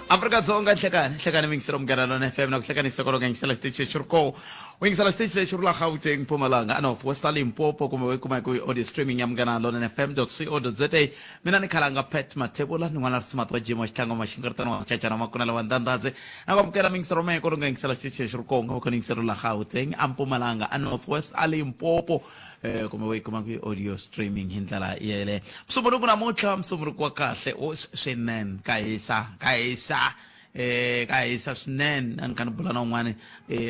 Afrika-Dzonga, nhlekani nhlekani mingiselo Munghana Lona FM na ku hlekanisa kwaloku yingisela xitichi lexi ri koo u yingisela xitichi lexi ri la Gauteng, Mpumalanga, North West, Limpopo kumbe u yi kuma hi ku audio streaming ya Munghana Lona FM co za. Mina ni khalanga Pat Mathebula ni n'wana risimati wa Jim wa xitlhango maxingaritano wa cacana makunela wa ndandazwe na ku amukela mingiselo mehe kwaloku nga yingisela xitichi lexi ri koo nga va yingiselo la Gauteng, a Mpumalanga, a North West, a Limpopo kumbe u yi kuma ku audio streaming hi ndlela yeleyo. Musumbunuku namuntlha, musumbunuku wa kahle o swinene, ka hisa, ka hisa, ka hisa swinene. A ni kha ni bula na un'wani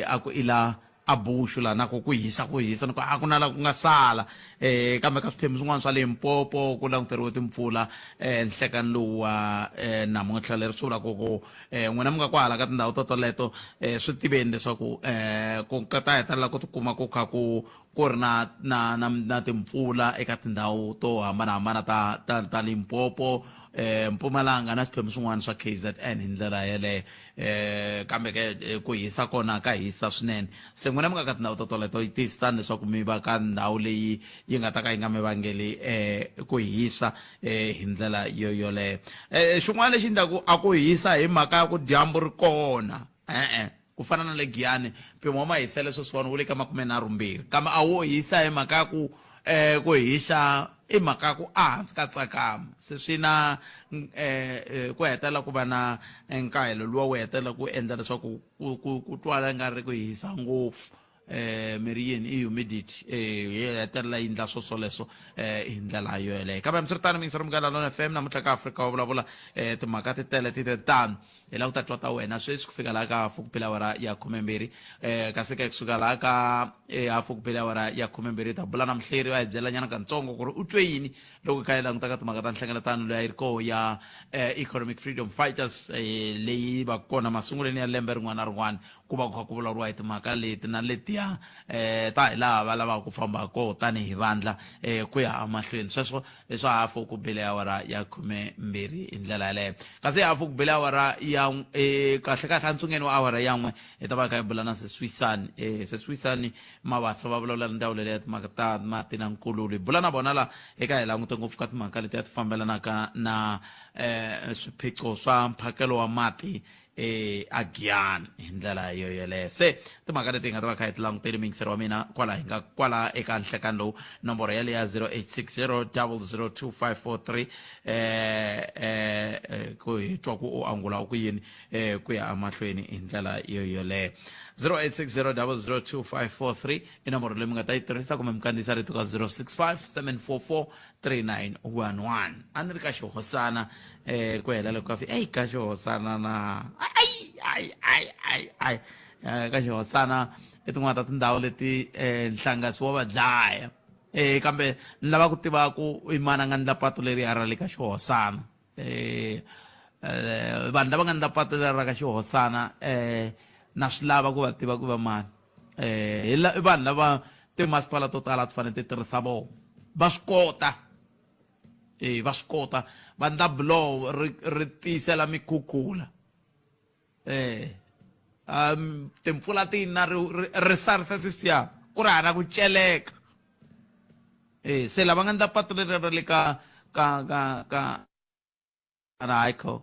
a ku i la a Bushu la na ku ku hisa, ku hisa ni ku a ku na la ku nga sala. Kambe ka swiphemu swin'wana swa Limpopo ku languteriwe timpfula nhlekani lowu wa namuntlha, leri swi vulaka ku n'wina mi nga kwahala ka tindhawu to toleto, swi tiveni leswaku ku ka ta hetelela ku tikuma ku kha ku ku ri na na na na timpfula eka tindhawu to hambanahambana ta ta ta Limpopo, Mpumalanga na swiphemu swin'wana swa KZN hi ndlela yeleyo. Kambe ke ku hisa kona ka hisa swinene, se n'wina mi nga ka tindhawu to toleto yi tiyisisani leswaku mi va ka ndhawu leyi yi nga ta ka yi nga mi vangeli ku hisa hi ndlela yo yoleyo. Xin'wana lexi endlaku a ku hisa hi mhaka ya ku dyambu ri kona, e-e. Ku fana na le Giyani, mpimo wa mahiselo sweswiwani wu le ka 32, kambe a wo hisa hi mhaka ya ku ku hisa i mhaka ya ku ehansi ka tsakama. Se swi na ku hetelela ku va na nkahelo luwa wu hetelela ku endla leswaku ku ku ku twala nga ri ku hisa ngopfu. Mi ri yini i humidity yi hetelela yi endla swo swoleswo hi ndlela yo yeleyo. Kambe hambiswiritano, miyingiseri Munghana Lona FM, namuntlha ka Afrika wa vulavula, timhaka ti tele ti te tano. Hi lava ku ta twa ta wena sweswi ku fika laha ka hafu ku bile awara ya 12, kasi ke kusuka laha ka hafu ku bile awara ya 12 hi ta bula na muhleri a hi byela nyana katsongo ku ri u twe yini loko hi kha hi languta ka timhaka ta nhlengeletano leyi a yi ri koho ya Economic Freedom Fighters, leyi va kona masungulweni ya lembe rin'wana na rin'wana ku va ku kha ku vulavuriwa hi timhaka leti na letiya ta hi laha va lavaka ku famba koho tanihi vandla ku ya emahlweni. Sweswo i swa hafu ku bile awara ya 12 hi ndlela yaleyo. Kasi hafu ku bile awara ya kahle kahle entsungeni wa awara ya 1 hi ta va hi kha hi bula na Seswisani, Seswisani Mabasa va vulavula na ndzawulo ya timhaka ta mati na nkululo. Hi bula na vona la eka hi langute ngopfu ka timhaka letiya ti fambelanaka na swiphiqo swa mphakelo wa mati a Giyani hi ndlela yo yoleyo. Se timhaka leti hi nga ta va kha hi ti languteli muyingiseri wa mina kwala hi nga kwala eka nhlekani lowu, nomboro yaleyo ya 0860 002543, ku hi twa ku u angula u ku yini ku ya emahlweni hi ndlela yo yoleyo. 0860 002543 i nomboro leyi mi nga ta yi tirhisa kumbe mi kandziyisa rito ka 065 744 3911. A ni ri ka xihosana ku hela loko ka fi eyi ka xihosana na ai ai ai ai ai ka xihosana i tin'wana ta tindhawu leti nhlangasi wa va dlaya, kambe ni lava ku tiva ku i mani a nga ndla patu leri a ra le ka xihosana, vanhu lava nga ndla patu leri ra ka xihosana, na swi lava ku va tiva ku va mani. Hi i vanhu lava timasipala to tala ti fanele ti tirhisa vona, va swi kota, va swi kota va ndla buloho ri ri tiyisela mikhukhula, timpfula ti na ri ri sarisa sweswiya ku ri hana ku celeka. Se lava nga ndla patu leri ra le ka ka ka ka Rayco,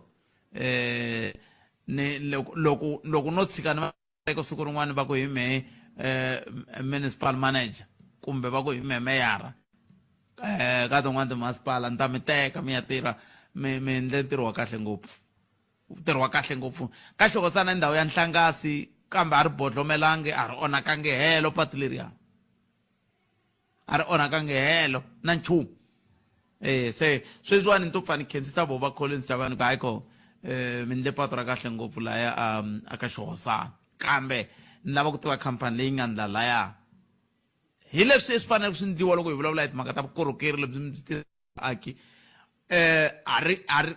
ni loko loko loko no tshika ni eka siku rin'wana va ku hi mehe municipal manager kumbe va ku hi mehe meyara ka tin'wana timasipala, ni ta mi teka mi ya tirha, mi mi endle ntirho wa kahle ngopfu, ntirho wa kahle ngopfu ka Xihosana. Ndhawu ya nhlangasi kambe a ri bodlomelangi, a ri onhakangi helo patu leriya, a ri onhakangi helo na nchumu. Se sweswiwani ni to pfa ni khensisa vo va Collins Chavani ku hayi ko mi ndle patu ra kahle ngopfu laya a ka Xihosana, kambe ni lava ku tiva khampani leyi nga ndla laya. Hi leswi swi fanele swi ndliwa loko hi vulavula hi timhaka ta vukorhokeri lebyi byi aki, a ri a ri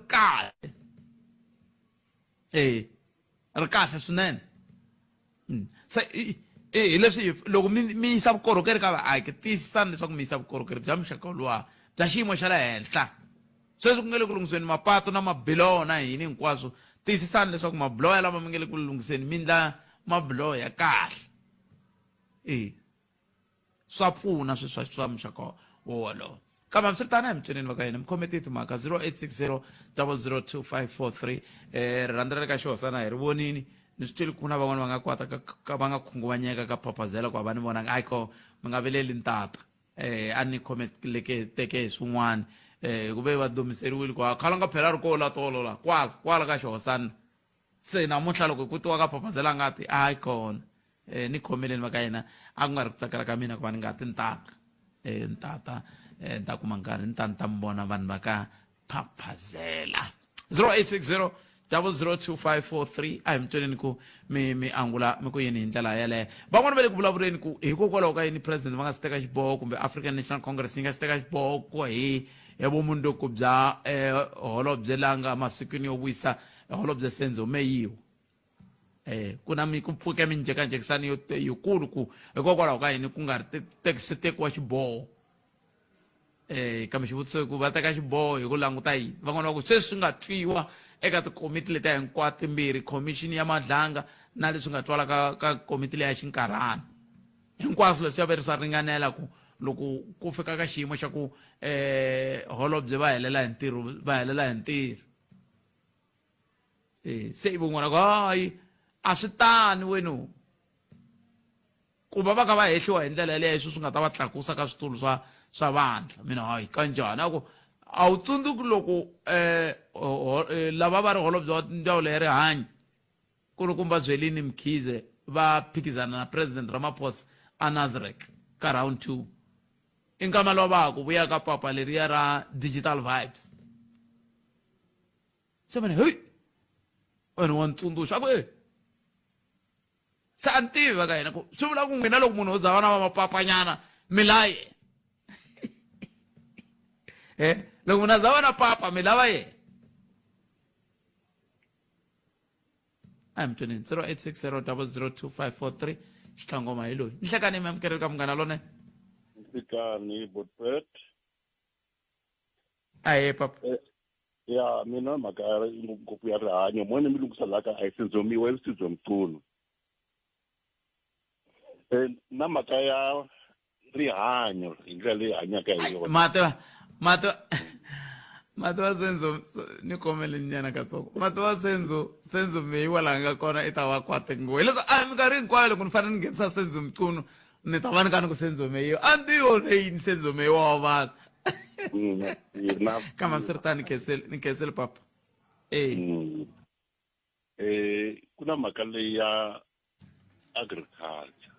kahle, ri kahle swinene. Se hi leswi loko mi mi yisa vukorhokeri ka vaaki, tiyisisani leswaku mi yisa vukorhokeri bya muxaka luwa bya xiyimo xa le henhla. Sweswi ku nge le ku lunghiseni mapatu na mabiloho na yini hinkwaswo, tiyisisani leswaku mabiloho ya lama mi nge le ku lunghiseni mi ndla mabiloho ya kahle. Swa pfuna swi swa swa muxaka wolowo. Kambe hambiswiritano, a hi mi tsweneni va ka hina, mi khome tihi timhaka? 0860 002543. Rirhandzu ra le ka xihosana hi ri vonini, ni swi twile ku na van'wani va nga kwata ka va nga khunguvanyeka ka phaphazela ku a va ni vonanga. Hayi ko, mi nga vileli ntata, a ni khomeleke teke hi swin'wana, ku ve va domiseriwile ku khala nga phela ri ko la tolo la kwala kwala ka xihosana. Se namuntlha loko ku tiwa ka phaphazela ngati, hayi kona, ni khomeleni va ka yena, a ku nga ri ku tsakela ka mina ku va ni nga ti ntata, ntata, ni ta kuma nkarhi ni ta ni ta mi vona vanhu va ka phaphazela. 0860 002543. A hi mi tweneni ku mi mi angula mi ku yini hi ndlela yeleyo. Van'wani va le ku vulavuleni ku hikokwalaho ka yini president va nga si teka xiboho kumbe African National Congress yi nga si teka xiboho ku hi hi vumundzuku bya holobye la nga masikwini yo wisa, holobye Senzo Meyiwa. Ku na mi ku pfuke minjhekanjhekisano yo yikulu ku hikokwalaho ka yini ku nga ri tekisi tekiwa xiboho. Kambe xivutiso i ku va teka xiboho hi ku languta yini? Van'wana va ku sweswi swi nga twiwa eka tikomiti letiya hinkwato timbirhi, khomixini ya Madlanga na leswi nga twala ka komiti leya xinkarhana, hinkwaswo leswi ya ve ri swa ringanela ku loko ku fika ka xiyimo xa ku holobye va helela hi ntirho, va helela hi ntirho. Se ivi un'wana ku hayi, a swi tani wenu, ku va va kha va hehliwa hi ndlela yaleyo, sweswi swi nga ta va tlakusa ka switulu swa vandla. Mina hayi, kanjhani? A ku a wu tsundzuki loko lava va ri holobye wa ndzawulo ya rihanyo kulukumba Zwelini Mkhize va phikizana na President Ramaphosa a Nasrec ka round 2, i nkama lowa va ha ku vuya ka papa leriya ra digital vibes. Se vane heyi wena wa ntsundzuxa, a ku e se a ni tivi va ka hina ku swi vula ku n'wina loko munhu o za va na va mapapanyana mi lava yena, loko munhu a za va na papa mi lava yena. A hi mi tweneni. 0860 002543. Xitlangoma hi loyi. Nhlekani, mi amukeleli ka Munghana Lonene. Nhlikani Botpet. Ahee papa. Ya mina mhaka ya ngopfu ya rihanyo mone mi lunghisa laha ka a yi senzomiwa i Senzo Mchunu. Na mhaka ya rihanyo hi ndlela leyi hanyaka hi yona. Mati wa Senzo, ni kombele nyana katsongo. Mati wa Senzo Meyiwa laha nga kona i ta va kwate ngopfu, hileswi a minkarhi hinkwayo loko ni fanele ni nghenisa Senzo Mchunu ni ta va ni ka ni ku Senzo Meyiwa, a ni tivi yini Senzo Meyiwa wa vanhu. Kambe hambiswiritano ni khenseli papa. Ku na mhaka leyi ya agriculture,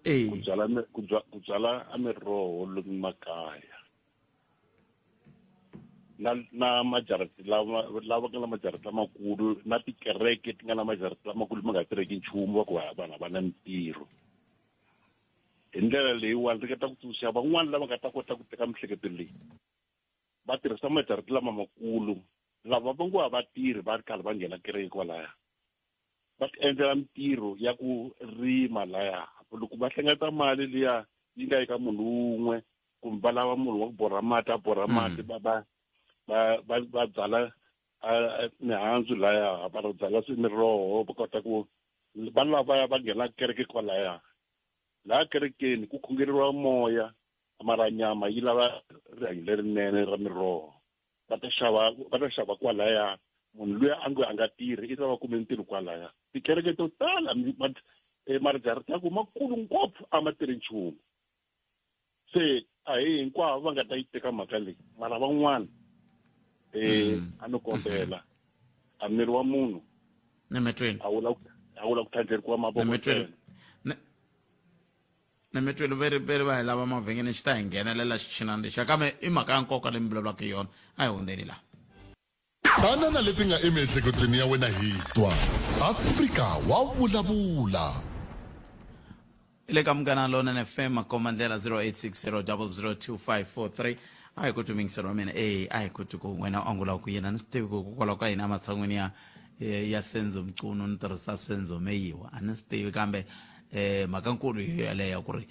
ku byala ku byala a miroho lomu makaya na majarati lama lava nga na majarati lamakulu na tikereke ti nga na majarati lamakulu ma nga tirheki nchumu, va ku vanhu a va na mintirho. Hi ndlela leyiwani ringeta ku tsundzuxa van'wani lava nga ta kota ku teka mihleketo leyi va tirhisa majarati lama makulu, lava va ngo a va tirhi va ri karhi va nghena kereke kwalaya, va ti endlela mintirho ya ku rima laya. Loko va hlengeleta mali liya yi nga eka munhu wun'we, kumbe va lava munhu wa ku borha mati, a borha mati, va byala mihandzu laya, va byala miroho, va kota ku va lava va nghena kereke kwalaya. Laha kerekeni ku khongeriwa moya, mara nyama yi lava rihanyo lerinene ra miroho. Va ta xava kwalaya. Munhu luya a ngo a nga tirhi i ta va kume ntirho kwalaya. Tikereke to tala marijariti ya ku makulu ngopfu a ma tirhi nchumu. Se a hi hinkwavo va nga ta yi teka mhaka leyi, mara van'wana a no kombela a miri wa munhu Nemetweni. A wu la ku tlhandleriwa mavoko Nemetweni. ntsena. Nemetweni, veri va hi lava mavhengeni, xi ta hi nghenelela xichinani lexiya, kambe i mhaka ya nkoka leyi mi vulavulaka hi yona. A hi hundzeni laha. Tana na leti nga emiehleketweni ya wena, hi twa Afrika wa vulavula. I le ka Munghana Lonene FM, makomba ndlela 0860002543. A hi kuti mingiselo wa mina, a hi kuti ku wena u angula ku yena. Ni swi tivi ku hikokwalaho ka yini ematshan'wini ya Senzo Mchunu ni tirhisa Senzo Meyiwa, a ni swi tivi, kambe mhaka nkulu hi yo yeleyo ku ri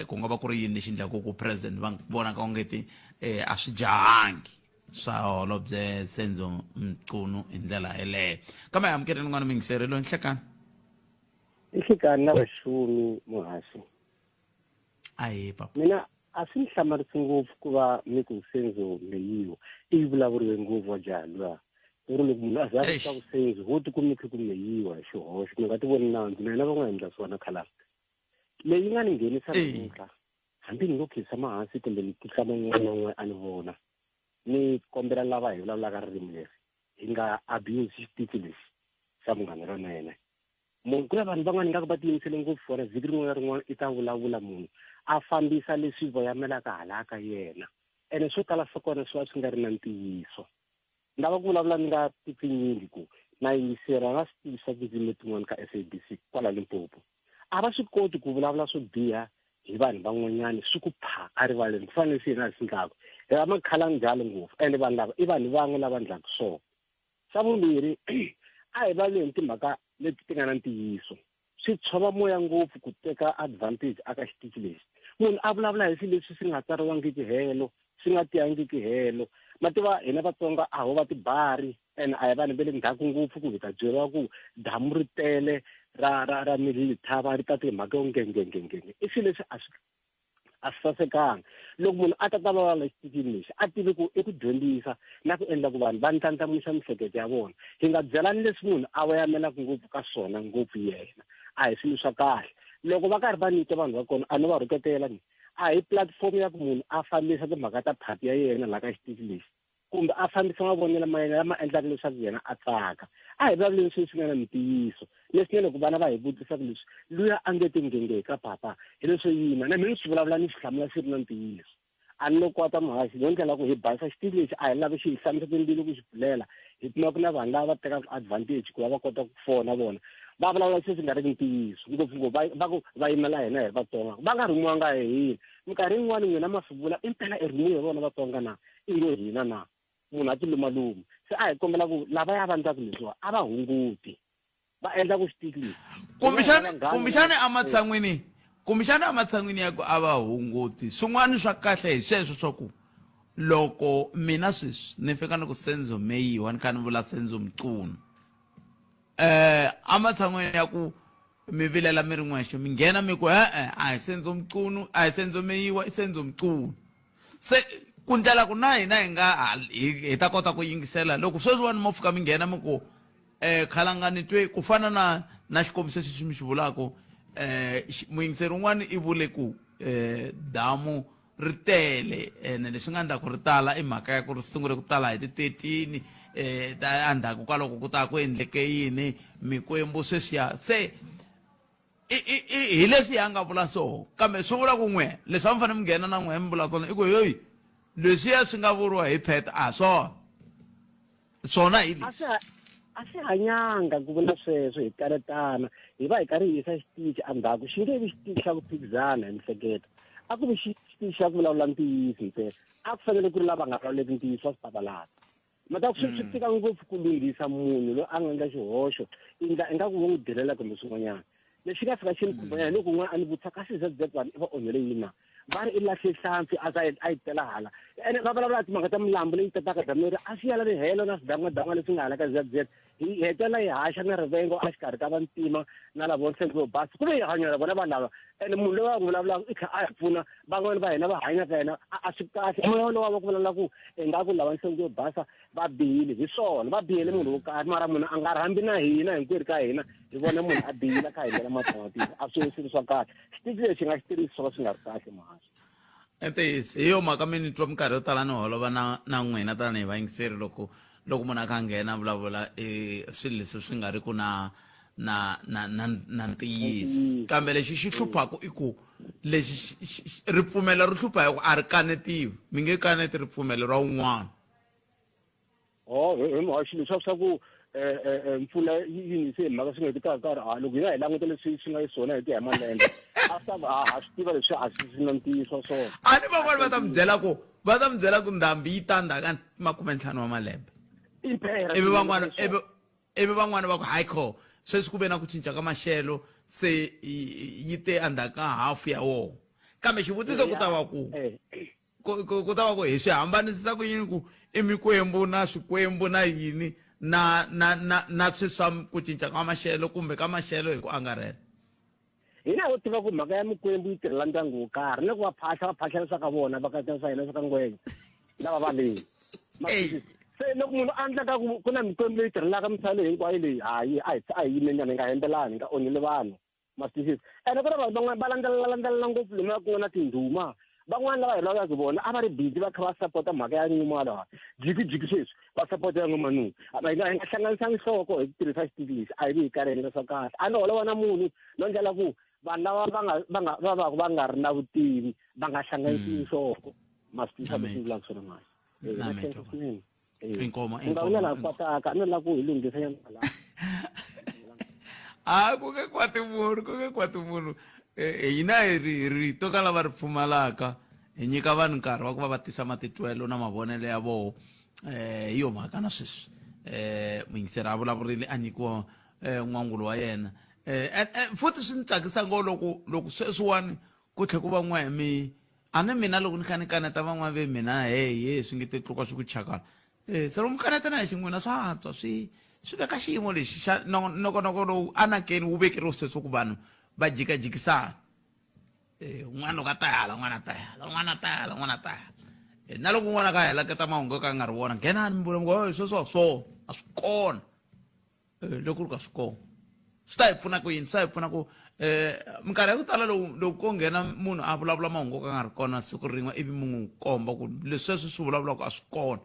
ku nga va ku ri yini lexi endlaku ku president va vonaka ongeti a swi jahangi swa holobye Senzo Mchunu hi ndlela yeleyo. Kambe hi amukeleni n'wana mingiseri loyi. Nhlekani. Nhlikani na vaxumi muhaxi. Ahe papa. Mina A swi ni hlamarisi ngopfu ku va mi ku Senzo Meyiwa i vulavuriwe ngopfu wa jaha luya. Ku ri loko munhu a za a Eish. swa ku Senzo wo tikumi khe ku Meyiwa hi xihoxo mi nga ti voni nandzu na yena va n'wi endla swona khalanga. Leyi nga ni nghenisa Eyi. namuntlha hambi ni ngo khinsama hansi kumbe ni tihlama un'wana na un'wana a ni vona ni kombela lava hi vulavulaka ririmi leri hi nga abuse xitichi lexi xa Munghana Lonene. Munhu ku na vanhu van'wana ingaku va tiyimisele ngopfu fona vhiki rin'wana na rin'wana i ta vulavula munhu a fambisa leswi voyamelaka hala ka yena ene swo tala swa kona swi va swi nga ri na ntiyiso. Ni lava ku vulavula ni nga tipfinyingi ku na yingisela na switivi swa tindzimi letin'wana ka SABC kwala Limpopo. A va swi koti ku vulavula swo biha hi vanhu van'wanyana swi ku pha erivaleni ku fana leswi hina hi swi ndlaka. Hi va makhalani njalo ngopfu ene vanhu lava i vanhu van'we lava ndlaka swona. Xa vumbirhi, a hi vulavuleni timhaka leti ti nga na ntiyiso. Swi tshova moya ngopfu ku teka advantage aka xitichi lexi. Munhu a vulavula hi swilo leswi swi nga tsariwangiki helo, swi nga tiyangiki helo. Ma tiva hina Vatsonga a ho va tibari and a hi vanhu va le ndzhaku ngopfu ku hi ta byeriwa ku damu ri tele ra ra ra Mililithava ri ta timhaka yo ngengengengenge. I swilo leswi a swi a swi sasekanga loko munhu a ta ta vulavula exitichini lexi a tivi ku i ku dyondzisa na ku endla ku vanhu va ndlandlamuxa mihleketo ya vona hi nga byelani leswi munhu a voyamelaka ngopfu ka swona ngopfu yena a hi swilo swa kahle loko va karhi va nyika vanhu va kona a no va rhuketela ni a hi platform ya ku munhu a fambisa timhaka ta phati ya yena laha ka xitichi lexi kumbe a fambisa mavonelo ma yena lama endlaka leswaku yena a tsaka. A hi vulavuleni swilo leswi nga na ntiyiso, leswinene ku vana va hi vutisa ku leswi luya a nge tingenge ka papa hi leswo yima na mina ni swi vulavula ni swi hlamula swi ri na ntiyiso. A ni lo kwata muhaxi no ndlela ku hi basisa xitichi lexi a hi lavi xi hi hlamisa timbilu ku xi pfulela hi kuma ku na vanhu lava va tekaka advantage ku va va kota ku fona vona va vulavula swilo swi nga riki ntiyiso ngopfungopfu va va ku va yimela hina hi Vatsonga va nga rhumiwanga hi hina minkarhi yin'wani n'wina ma swi vula impela i rhumiwe hi vona Vatsonga na i ngo hina na munhu a tilumaluma se a hi kombela ku lavaya va ndlaku leswiwa a va hunguti va endla ku xitiki lexi kumbexani kumbexani ematshan'wini kumbexani ematshan'wini ya ku a va hunguti swin'wana swa kahle hi sweswo swa ku loko mina sweswi ni fika ni ku Senzo Meyiwa ni kha ni vula Senzo Mchunu eh ematshan'wini ya ku mi vilela mi ri n'wexe mi nghena mi ku e-e a hi Senzo Mchunu a hi Senzo Meyiwa i Senzo Mchunu se ku ndlela ku na hina hi nga hi ta kota ku yingisela loko sweswiwani mo fika mi nghena mi ku eh khalanga ni twe ku fana na na xikombiso lexi mi xi vulaka eh muyingiseri un'wana i vule ku eh damu ri tele ene leswi nga endla ku ri tala i mhaka ya ku ri sungule ku tala hi ti 13 eh ta endzhaku ka loko ku ta ku endleke yini mikwembu sweswiya se hi leswi a nga vula so kambe swi vula ku n'we leswi a mi fanele mi nghena na n'we mi vula swona i ku heyi leswiya swi nga vuriwa hi phet a swona swona hi leswi a swi hanyanga ku vula sweswo hi kanetana hi va hi karhi hi yisa xitichi endzhaku xi nge vi xitichi xa ku phikizana hi mihleketo a ku vi xitichi xa ku vulavula ntiyiso ntsena a ku fanele ku ri lava nga vulavuleki ntiyiso va swi papalata mhaka swi swi tika ngopfu ku lunghisa munhu loyi a nga endla xihoxo endla ingaku wo n'wi delela kumbe swin'wanyana lexi nga fika xi ni khumbanyana hi loko un'wana a ni vutisa kasi ZZ vanhu i va onhele yini na va ri i lahle hlampfi a za a yi tela hala ene va vulavula timhaka ta milambu leyi tataka damu leri a swi yala ni helo na swidan'wadan'wa leswi nga hala ka ZZ hi hetelela hi haxa na rivengo exikarhi ka vantima na lavo nhlengwe yo basa ku ve hi hanya na vona vanhu lava ene munhu loyi va n'wi vulavulaka i kha a hi pfuna van'wani va hina va hanyaka yena a swi kahle moya wolowo wa ku vulavula ku ingaku lava nhlonge yo basa va bihile hi swona va bihele munhu wo karhi mara munhu a nga rhambi na hina hinkwerhu ka hina hi vona munhu a bihile a kha hi ndlela matlangatiso a swi swilo swa kahle xitichi lexi nga xi tirhisi swo ka swi nga ri kahle muhaxi i ntiyiso hi yo mhaka mi ni twa minkarhi yo tala ni holova na na n'wina tanihi vayingiseri loko loko munhu a kha a nghena a vulavula e swilo leswi swi nga ri ku na na na na na ntiyiso kambe lexi xi hluphaka i ku lexi ripfumelo ri hlupha hi ku a ri kanetiwi mi nge kaneti ripfumelo ra un'wana oh hi muhaxi leswi swa ku eh, eh, eh, mpfula yi nise hi mhaka swi nga ti karhi karhi a loko hina hi languta leswi swi nga xiswona hi ku ya hi malembe a swi ta ha swi tiva leswi a swi swi na ntiyiso swona a ni van'wani va ta mi byela ku va ta mi byela ku ndhambi yi ta ndzhaku ka makumentlhanu wa malembe ivi van'wana ivi ivi van'wana va ku hayi kho sweswi ku ve na ku cinca ka maxelo se yi te endzhaku ka hafu ya wona kambe xivutiso ku ta va ku ku ta va ku hi swi hambanisisa ku yini ku i mikwembu na swikwembu na yini na na na na swi swa ku cinca ka maxelo kumbe ka maxelo hi ku angarhela. Hina ho tiva ku mhaka ya mikwembu yi tirhela ndyangu wo karhi na ku va phahla va phahla swa ka vona va katsa swa hina swa ka ngwenya lava va leyi. Se loko munhu a endla ka ku ku na mikwembu leyi tirhelaka misava leyi hinkwayo leyi hayi a hi a hi yimenyana hi nga hembelani hi nga onheli vanhu. Ma swi twisisa? Ene ku na vanhu van'wana va landzelela landzelela ngopfu lomuya ku nga na tindhuma. Van'wana lava hi lavaka vona a va ri busy va kha va sapota mhaka ya Nxumalo hala. Jiki jiki sweswi va sapota ya Nxumalo. Hi nga hi nga hlanganisani nhloko hi ku tirhisa xitichi lexi a hi vi hi karhi hi endla swa kahle. A ni holova na munhu no ndlela ku vanhu lava va nga va nga va va va nga ri na vutivi va nga hlanganisi mm. nhloko. Ma swi twisisa leswi ni vulaka swona mhani. Amen. Inkomo inkomo. Nga la kwataka ni la ku hi lunghisa nyana la. A ku nge kwati munhu ku nge kwati munhu eh, hina hi ri rito ka lava ri pfumalaka hi nyika vanhu nkarhi wa ku va va tisa matitwelo na mavonelo ya voho eh hi yo mhaka na sweswi eh muyingiseri a vulavurile a nyikiwa eh n'wangulo wa yena eh, eh, eh futhi swi ni tsakisa ngo loko loko sweswiwani ku tlhe ku va n'we mi a ni mina loko ni kha ni kaneta van'wana ve mina he ye swi nge te tluka swi ku chakala e se loko mi kaneta na hi xin'wina swa antswa swi swi veka xiyimo lexi xa nongonoko lowu anakeni wu vekeriwe sweswo ku vanhu va jikajikisana um un'wana loko a ta hala un'wana a ta hala un'wana a ta hala un'wana a ta hala eh, na loko un'wana ka heleketa mahungu yo ka nga ri wona nghenani mi vula mi ku sweswo swo a swi kona Eh, loko ri ka swi kona swi ta hi pfuna ku yini swi ta hi pfuna ku um minkarhi ya ku tala loko loko ko nghena munhu a vulavula mahungu yo ka nga ri kona siku rin'we ivi mi n'wi komba ku leswi sweswi swi vulavulaka a swi kona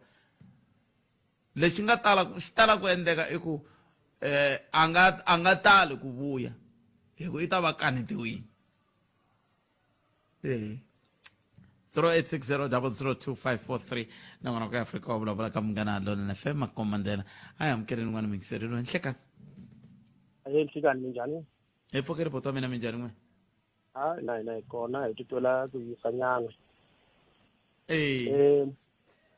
lexi nga tala xi tala ku endleka i ku um a nga a nga tali ku vuya hi ku i ta va kanetiwini Eh. 0860002543 na n'wana ka Afrika wa vulavula ka Munghana Lonene FM Makomandela a hi amukeleni n'wana mingiseri loyi nhlekani Ahe nhlekani minjhani hi pfukeri boto wa mina minjhani n'we ha na hina hi kona hi titwela ku yisa nyana eh eh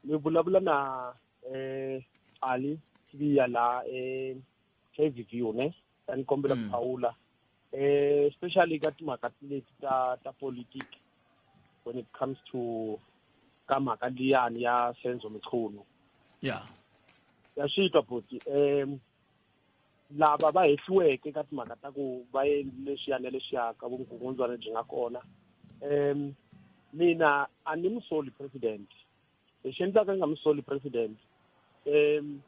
ni vulavula na eh Ali Sibiya la eh KVV ne a ni kombela ku mm. phawula eh especially ka timhaka leti ta ta politiki when it comes to ka mhaka liyani ya Senzo Mchunu yeah ya swi twa buti um lava va hehliweke ka timhaka ta ku va endle leswiya na leswiya ka vunkungundzwana byi nga kona um mina a ni musoli president lexi endlaka ni nga musoli president um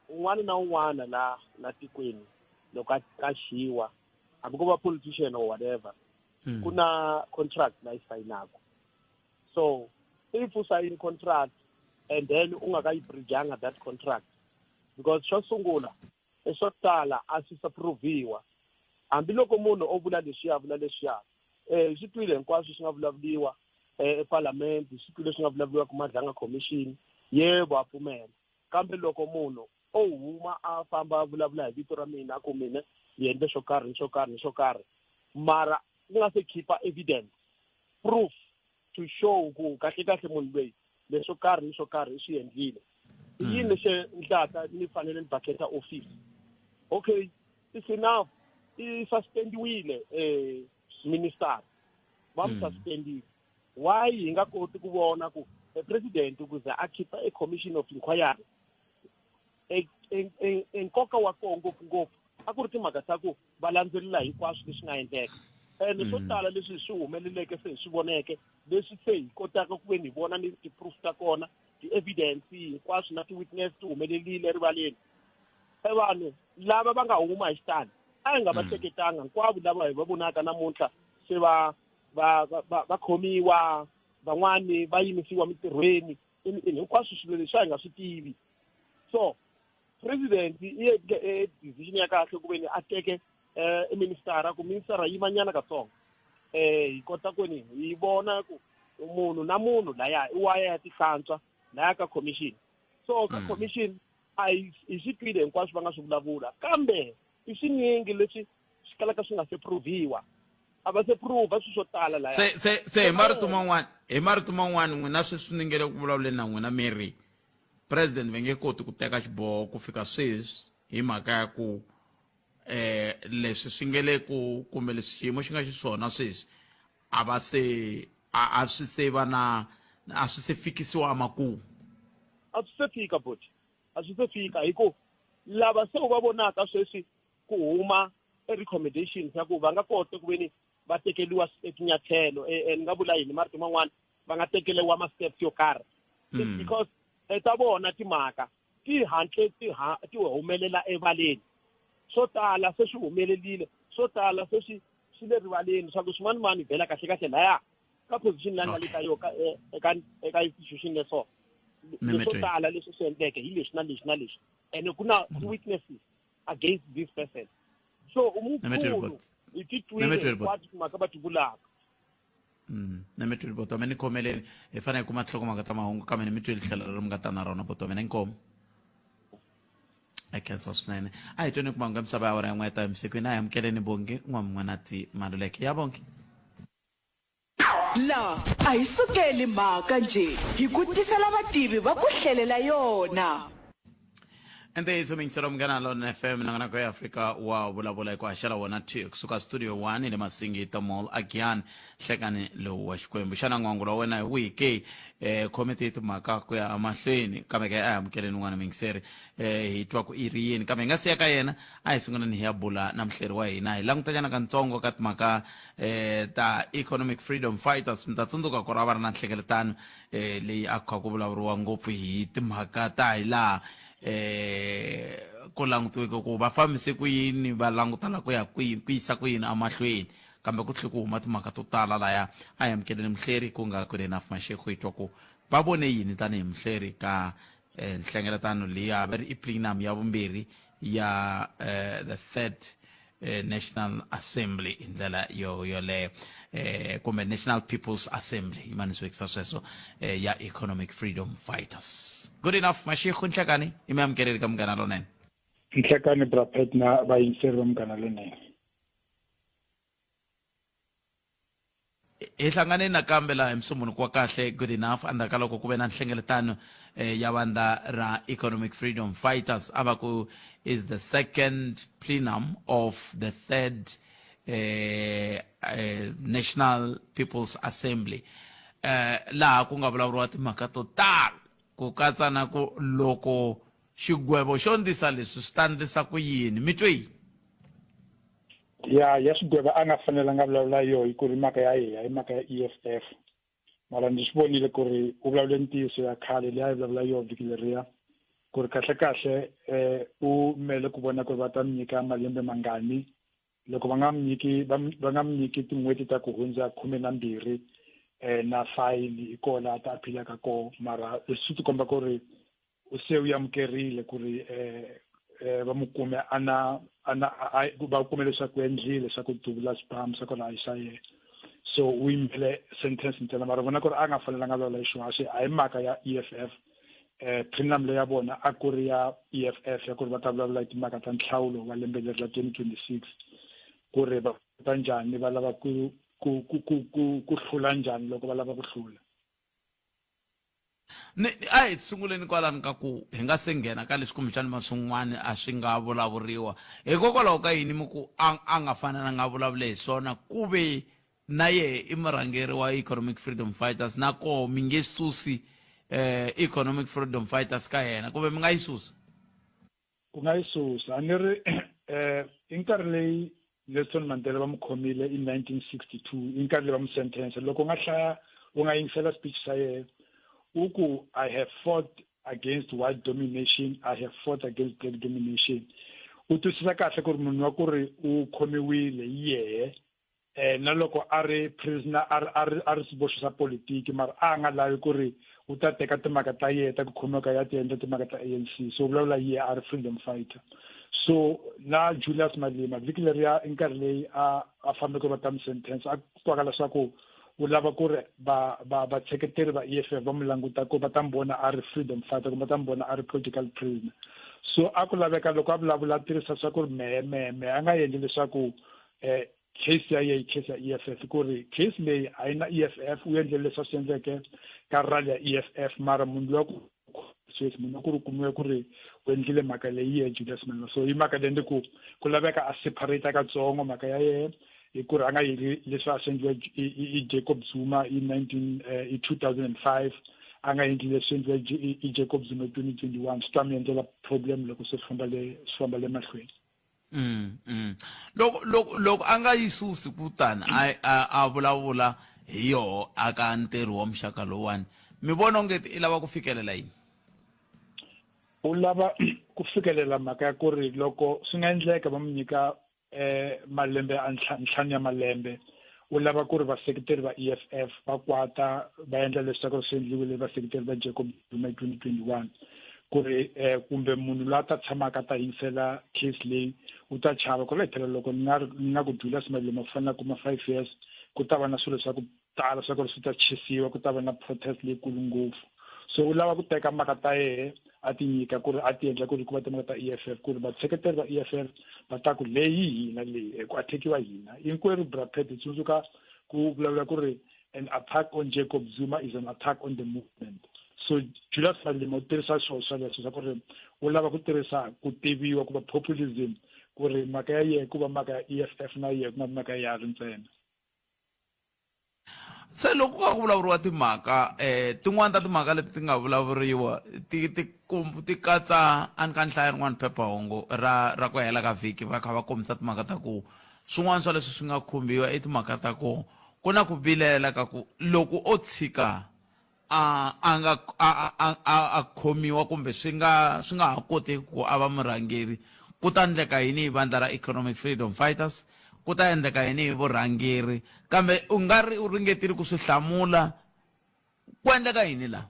un'wana na un'wana la la tikweni loko a qaxiwa hambi ko va politician or whatever mm. ku na contract la yi sayinaka so if u sayini contract and then u nga ka yi bridganga that contract because xo sungula i swo tala a swi sa provhiwa hambiloko munhu o vula leswiya vula leswiya um swi twile hinkwaswo swi nga vulavuriwa um epalamende swi twile swi nga vulavuriwa ku madlanga commission yebo a pfumela kambe loko munhu o huma a famba a vulavula hi vito ra mina a ku mina ni endle swo karhi ni swo karhi ni swo karhi mara ku nga se khipa evidence proof to show ku kahle kahle munhu loyi leswo karhi ni swo karhi i swi endlile i yini mm. lexi endlaka ni fanele ni baketa office okay it's enough i suspendiwile eh minister va mu mm. suspendile why hi nga koti ku vona ku e president kuze a khipa a commission of inquiry e, e, e, e nkoka wa koho ngopfungopfu a ku ri timhaka ta ku va landzelela hinkwaswo leswi nga endleka ene swo mm. tala leswi swi humeleleke se hi swi voneke leswi se hi kotaka ku veni hi vona ni ti-proof ta kona ti-evidence hinkwaswo na ti-witness ti humelerile erivaleni e vanhu lava va nga huma hi xitalo a hi nga va mm. hleketanga hinkwavo lava hi va vonaka namuntlha se va va va va khomiwa van'wani va yimisiwa mintirhweni hinkwaswo swilo leswi a hi nga swi tivi so president i e decision ya kahle ku veni a teke um minister ku minister yimanyana katsongo um hi kota ku ni hi vona ku munhu na munhu laya i waya ya tihlantswa laya ka commission so ka mm. commission a hi swi twile hinkwaswo va nga swi vulavula kambe i swinyingi leswi swi kalaka swi nga se provhiwa a va se prova swilo swo tala laya se se se hi marito man'wana hi marito man'wana n'wina sweswi ni nge le ku vulavuleni na n'wina mi ri president va nge koti ku teka xiboho ku fika sweswi hi mhaka ya ku eh leswi swi nge le ku kumbe leswi xiyimo xi nga xiswona sweswi a va se a swi se va na a swi se fikisiwa emakumu a swi se fika boti a swi se fika hi ku lava se u va vonaka sweswi ku huma e recommendations ya ku va nga kota ku veni va tekeriwa tinyathelo ni nga vula yini marito man'wana va nga tekeriwa ma-steps yo karhi. It's because ta vona timhaka ti hantle ti ti humelela evaleni. Swo tala se swi humelerile, swo tala se swi swi le rivaleni swa ku swin'wanimani vhela kahle kahle laya ka position leyi nga le ka yona eka eka institution leso leswo tala leswi swi endleke hi leswi na leswi na leswi, ene ku na witnesses against this person, so umkhulu hi titwile hinkwato timhaka va ti vulaka. Na mi twile boto ni khomeleni, hi fanele hi kuma tinhlokomhaka ta mahungu, kambe ni mi twile tlhelo leri mi nga ta na rona boto mina. Inkomu, a khensa swinene. A hi tweni ku mahungu ya misava ya awara yan'we ya ta emisikwini. A hi amukeleni Bongi N'wamun'wanati Maluleke ya Bongi. La a hi sukeli mhaka njhe, hi ku tisela vativi va ku hlelela yona. Ntiyiso mingiselo Munghana Lona FM na nako ya Afrika wa vulavula hi ku haxela wona t kusuka studio 1 hi le Masingita Mall agiyani hlekani lowu wa Xikwembu. Xana n'wangulo wa wena hi wihi ke? Khomiti timhaka ku ya emahlweni, kambe ke a hi amukeleni un'wana mingiseri, hi twa ku i ri yini. Kambe hi nga siya ka yena, a hi sunguleni hi ya bula na muhleri wa hina, hi langutanyana kantsongo ka timhaka ta Economic Freedom Fighters. Mi ta tsundzuka ku ri a va ri na nhlengeletano leyi a kha ku vulavuriwa ngopfu hi timhaka ta hi laha ku langutiweke ku va fambise ku yini, va languta la ku ya kwihi, ku yisa ku yini emahlweni, kambe ku tlhe ku huma timhaka to tala laya. A hi amukeleni muhleri ku nga Goodenough Mashego, hi twa ku va vone yini tanihi muhleri ka nhlengeletano liya va ri i plenum ya vumbirhi ya the third National Assembly hi ndlela yo yoleyo, kumbe National People's Assembly yi mani swi sweswo, ya Economic Freedom Fighters. Good Enough Mashego, nhlekani, i mi amukeleli ka Munghana Lonene. Nhlekani Brapet na vayingiseri va Munghana Lonene. Hi hlangane nakambe laha hi Musumbhunuko wa kahle, Good Enough, endzhaku ka loko ku ve na nhlengeletano ya vandla ra Economic Freedom Fighters. A va ku is the second plenum of the third National People's Assembly, laha ku nga vulavuriwa timhaka to tala ku katsa na ku loko xigwevo xo ndlisa leswi swi ta ndlisa ku yini. Mi twe yini? Ya xigwevo a nga fanelanga vulavula yo hi ku ri mhaka ya yehe, hi mhaka ya EFF, mara ndzi swi vonile ku ri u vulavule ntiyiso ya khale leyi a yi vulavula yo vhiki leriya, ku ri kahle kahle u mele ku vona ku ri va ta mi nyika malembe mangani. Loko va nga mi nyiki, va nga mi nyiki tin'hweti ta ku hundza 12 na fayini, hi kona a ta aphilaka koho. Mara leswi swi tikomba ku ri u se u amukerile ku ri va mu kume ana ana va kume leswaku endlile swa ku duvula xibamu swa kona a hi xa yena, so u yimbele sentence ntsena. Mara vona ku ri a nga fanelanga vulavula hi xona, a hi mhaka ya EFF. Plenum leyi ya vona a ku ri ya EFF ya ku ri va ta vulavula hi timhaka ta nhlawulo wa lembe leri ra 2026, ku ri va ta njhani, va lava ku ku ku ku ku ku hlula njhani loko va lava ku hlula. Ni a hi sunguleni kwalano ka ku hi nga se nghena ka leswi kumbexani ma swin'wana a swi nga vulavuriwa. Hikokwalaho ka yini mi ku a a nga fanelanga a vulavule hi swona, ku ve na yehe i murhangeri wa Economic Freedom Fighters, na koho mi nge susi Economic Freedom Fighters ka yena, kumbe mi nga yi susa? Ku nga yi susa, a ni ri i nkarhi leyi Nelson Mandela va mu khomile in 1962, i nkarhi leyi va mu sentence. Loko u nga hlaya, u nga yingisela speech xa yena, u ku I have fought against white domination, I have fought against black domination. U twisisa kahle ku ri munhu wa ku ri u khomiwile hi yehe, na loko a ri prisoner, a ri a ri a ri xiboxo xa politiki, mara a nga lavi ku ri u ta teka timhaka ta yena ta ku khomiwa ka ya ti endla timhaka ta ANC. So vulavula yehe a ri freedom fighter. So na Julius Malema vhiki leriya i nkarhi leyi a a fambe ku va ta mu sentence, a twakala leswaku u lava ku ri va va vatsheketeri va EFF va mu languta ku va ta mu vona a ri freedom fighter kumbe va ta mu vona a ri political prisoner. So a ku laveka loko a vulavula a tirhisa swa ku ri mehe mehe mehe, a nga endli leswaku case ya yehe case ya EFF, ku ri case leyi a yi na EFF. U endlele leswi a swi endleke ka rally ya EFF, mara munhu loyi ku sweswi munhu ku ri kumiwe ku ri u endlile mhaka leyi ye Julius Malema. So hi mhaka leyi ndi ku ku laveka a separate katsongo mhaka ya yehe, hi ku ri a nga yeli leswi a swi endliwe i Jacob Zuma hi 19 hi 2005, a nga endli leswi endliwe i Jacob Zuma hi 2021, swi ta mi endlela problem loko se swi famba le swi famba le mahlweni. Mm, mm. Loko loko loko a nga yi susi kutani a a a vulavula hi yoho aka ntirho wa muxaka lowuwani mi vona ongeti i lava ku fikelela yini? U lava ku fikelela mhaka ya ku ri loko swi nga endleka va n'wi nyika eh malembe a ntlhanu ya malembe u lava ku ri vaseketeri va EFF va kwata va endla leswaku swi endliwile vaseketeri va Jacob Zuma hi 2021 ku ri eh, kumbe munhu loyi a ta tshamaka a ta yingisela case leyi u ta chava ku ri phela loko ni nga ni nga ku Julius Malema ku fanele a kuma 5 years ku ta va na swilo swa ku tala swa ku ri swi ta chisiwa ku ta va na protest leyikulu ngopfu. So u lava ku teka mhaka ta yehe a ti nyika ku ri a ti endla ku ri ku va timhaka ta EFF ku ri vaseketeri va EFF va ta ku leyi hina leyi ku attack-iwa hina hinkwerhu. Brapet hi tsundzuka ku vulavula ku ri an attack on Jacob Zuma is an attack on the movement. So Julius Malema u tirhisa swilo swoleswo swa ku ri u lava ku tirhisa ku tiviwa ku va populism ku ri mhaka ya yehe ku va mhaka ya EFF na yehe ku nga vi mhaka ya ri ntsena. Se loko ka ku vulavuriwa timhaka tin'wani ta timhaka leti ti nga vulavuriwa ti ti ti katsa a ni ka ni hlaya rin'wana phephahungu ra ra ku hela ka vhiki va kha va kombisa timhaka ta ku swin'wana swa leswi swi nga khumbiwa i timhaka ta ku ku na ku vilela ka ku loko o tshika a a nga a a a a khomiwa kumbe swi nga swi nga ha koteki ku a va murhangeri ku ta endleka yini hi vandla ra Economic Freedom Fighters ku ta endleka yini hi vurhangeri kambe u nga ri u ringetile ku swi hlamula ku endleka yini laha?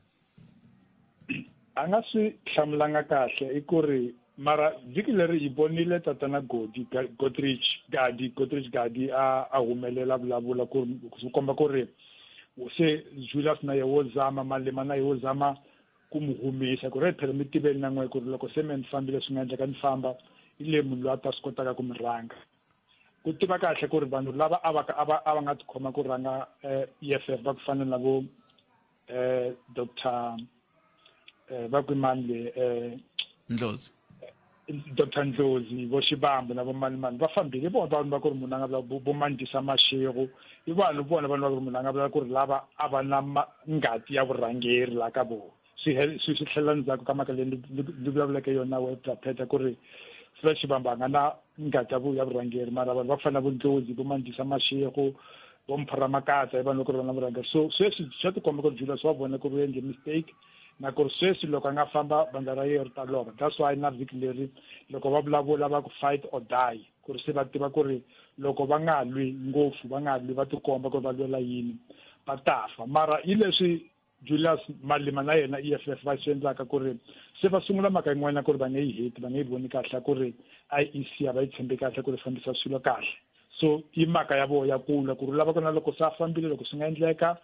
A nga swi hlamulanga kahle i ku ri mara vhiki leri hi vonile tatana Godi Godrich Gadi Godrich Gadi a a humelela vulavula ku swi komba ku ri se Julius na ye wo zama Malema na ye wo zama ku n'wi humesa ku ri phela mi tiveni na n'we ku ri loko se me ni fambile swi nga endleka ni famba hi le munhu loyi a ta swi kotaka ku mi rhanga ku tiva kahle ku ri vanhu lava a va a va a va nga tikhoma ku rhanga EFF va ku fana na vo Doctor va ku mani le Ndlozi Dr Ndlozi vo Xibambo na vo mani mani va fambile vona vanhu va ku ri munhu a nga vula vo Mandisa Mashego i vanhu vona vanhu va ku ri munhu a nga vula ku ri lava a va na ngati ya vurhangeri la ka vona swi swi swi tlhelela ndzhaku ka mhaka leyi ndzi vulavuleke yona we Brapeta ku ri Fred Xibambo a nga na ngati ya ya vurhangeri mara vanhu va ku fana na vo Ndlozi vo Mandisa Mashego vo Mphara Makatsa i vanhu va ku ri va na vurhangeri. So sweswi swa tikomba ku ri Julius wa vona ku ri u endle mistake na ku ri sweswi loko a nga famba vandla ra yena ri ta lova. That's why na vhiki leri loko va vulavula va ku fight or die ku ri se va tiva ku ri loko va nga lwi ngopfu va nga lwi va tikomba ku ri va lwela yini va ta fa. Mara hi leswi Julius Malema na yena EFF va swi endlaka ku ri se va sungula mhaka yin'wana ku ri va nge yi heti va nge yi voni kahle ku ri IEC a va yi tshembi kahle ku ri fambisa swilo kahle. So i mhaka ya vona ya ku lwa ku ri lava ku na loko se a fambile loko swi nga endleka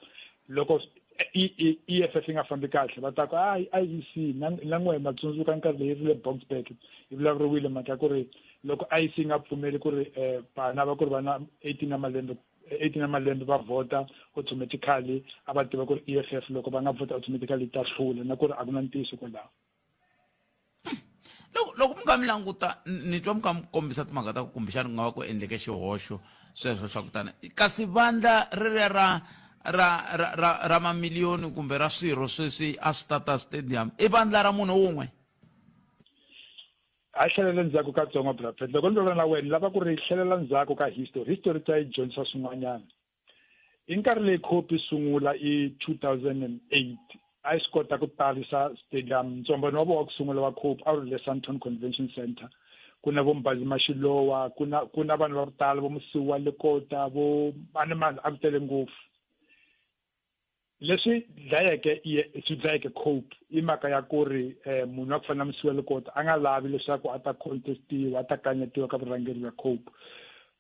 loko EFF yi nga fambi kahle va ta ku a IEC na na n'we ma tsundzuka nkarhi leyi ri le Boksburg yi vulavuriwile mhaka ya ku ri loko IEC yi nga pfumeli ku ri vana va ku ri va na 18 ya malembe 18 ya malembe va vhota automatically a va tiva ku ri EFF loko va nga vhota automatically yi ta hlula na ku ri a ku na ntiyiso kwalaho. Loko loko mi kha mi languta ni twa mi kha mi kombisa timhaka ta ku kumbexana ku nga va ku endleke xihoxo sweswo swa ku tana kasi vandla reriya ra ra ra ra ra mamiliyoni kumbe ra swirho sweswi a swi tata stadium i vandla ra munhu wun'we? A tlhelela ndzhaku katsongo Braphet loko ni vulavula na wena ni lava ku ri tlhelela ndzhaku ka history history ta yi dyondzisa swin'wanyana. Hi nkarhi leyi Cope yi sungula i 2008 a yi swi kota ku tarisa stadium ntsombano wa vona wa ku sungula wa Cope a wu ri le Sandton Convention Center ku na vo Mbazi Mashilowa ku na ku na vanhu va ku tala vo Musiwa Lekota vo mani mani a ku tele ngopfu. Leswi dlayeke swi dlayeke Cope i mhaka ya ku ri munhu wa ku fana na Mosiuoa Lekota a nga lavi leswaku a ta contest-iwa a ta kanyetiwa ka vurhangeri bya Cope.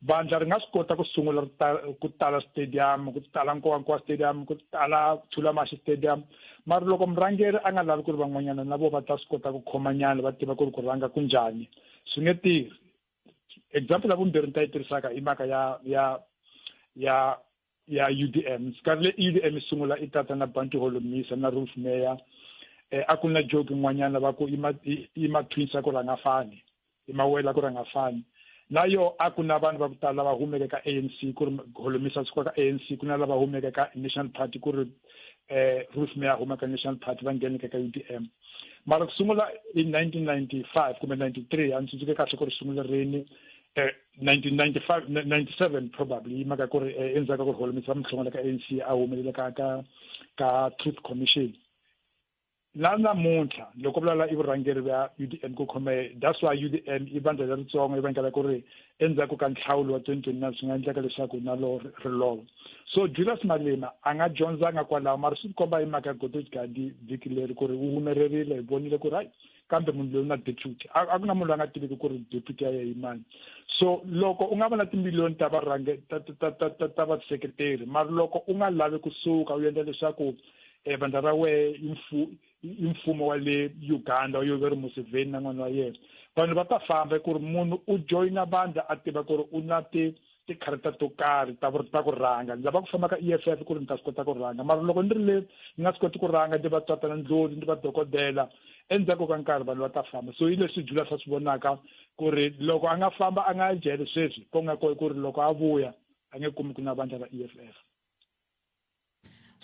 Vandla ri nga swi kota ku sungula ri ta ku tala stadium ku tala Nkowankowa stadium ku tala Thulamahashe stadium mara loko murhangeri a nga lavi ku ri van'wanyana na vona va ta swi kota ku khomanyana va tiva ku ri ku rhanga ku njhani swi nge tirhi. Example ya vumbirhi ni ta yi tirhisaka i mhaka ya ya ya ya UDM nkarhi le UDM yi sungula i tata na Bantu Holomisa na Rolf Meyer a ku na joke yin'wanyana va ku i ma i ma twins a ku ri a nga fani i mawele a ku ri a nga fani na yo a ku na vanhu va ku tala lava humeke ka ANC ku ri Holomisa suka ka ANC ku na lava humeke ka National Party ku ri Ruth Meyer huma ka National Party va ngheneke ka UDM. Mara ku sungula in 1995 kumbe 93, a ni tsundzuke kahle ku ri sungule rini, 1995, 97 probably, hi mhaka ku ri endzhaku ka ku ri Holomisa va mi hlongola ka ANC, a humelele ka Truth Commission. Na namuntlha loko vulavula i vurhangeri bya UDM ku khome, that's why UDM i vandla leritsongo, i vangela ku ri endzhaku ka nhlawulo wa 2029 swi nga endleka leswaku na lo ri lova. So Julius Malema a nga dyondzanga kwalaho, mara swi tikomba hi mhaka ya Godrich Gandhi vhiki leri ku ri u humelerile, hi vonile ku ri hayi, kambe munhu loyi u na deputy, a ku na munhu loyi a nga tiviki ku ri deputy ya yena i mani. So loko u nga va na timiliyoni ta varhange ta ta ta ta ta vaseketeri, mara loko u nga lavi kusuka u endla leswaku vandla ra wehe i mfumo wa le Uganda wa Yoweri Museveni na n'wana wa yena, vanhu va ta famba. Ku ri munhu u joyina vandla a tiva ku ri u na ti-character to karhi ta ku rhanga. Ni lava ku famba ka EFF ku ri ni ta swi kota ku rhanga, mara loko ni ri le ni nga swi koti ku rhanga, ndzi va tatana Ndlozi, ndzi va dokodela, endzhaku ka nkarhi vanhu va ta famba. So hi leswi Julius a swi vonaka ku ri loko a nga famba a nga ya jele sweswi, ko nga ko ku ri loko a vuya a nge kumi ku na vandla ra EFF.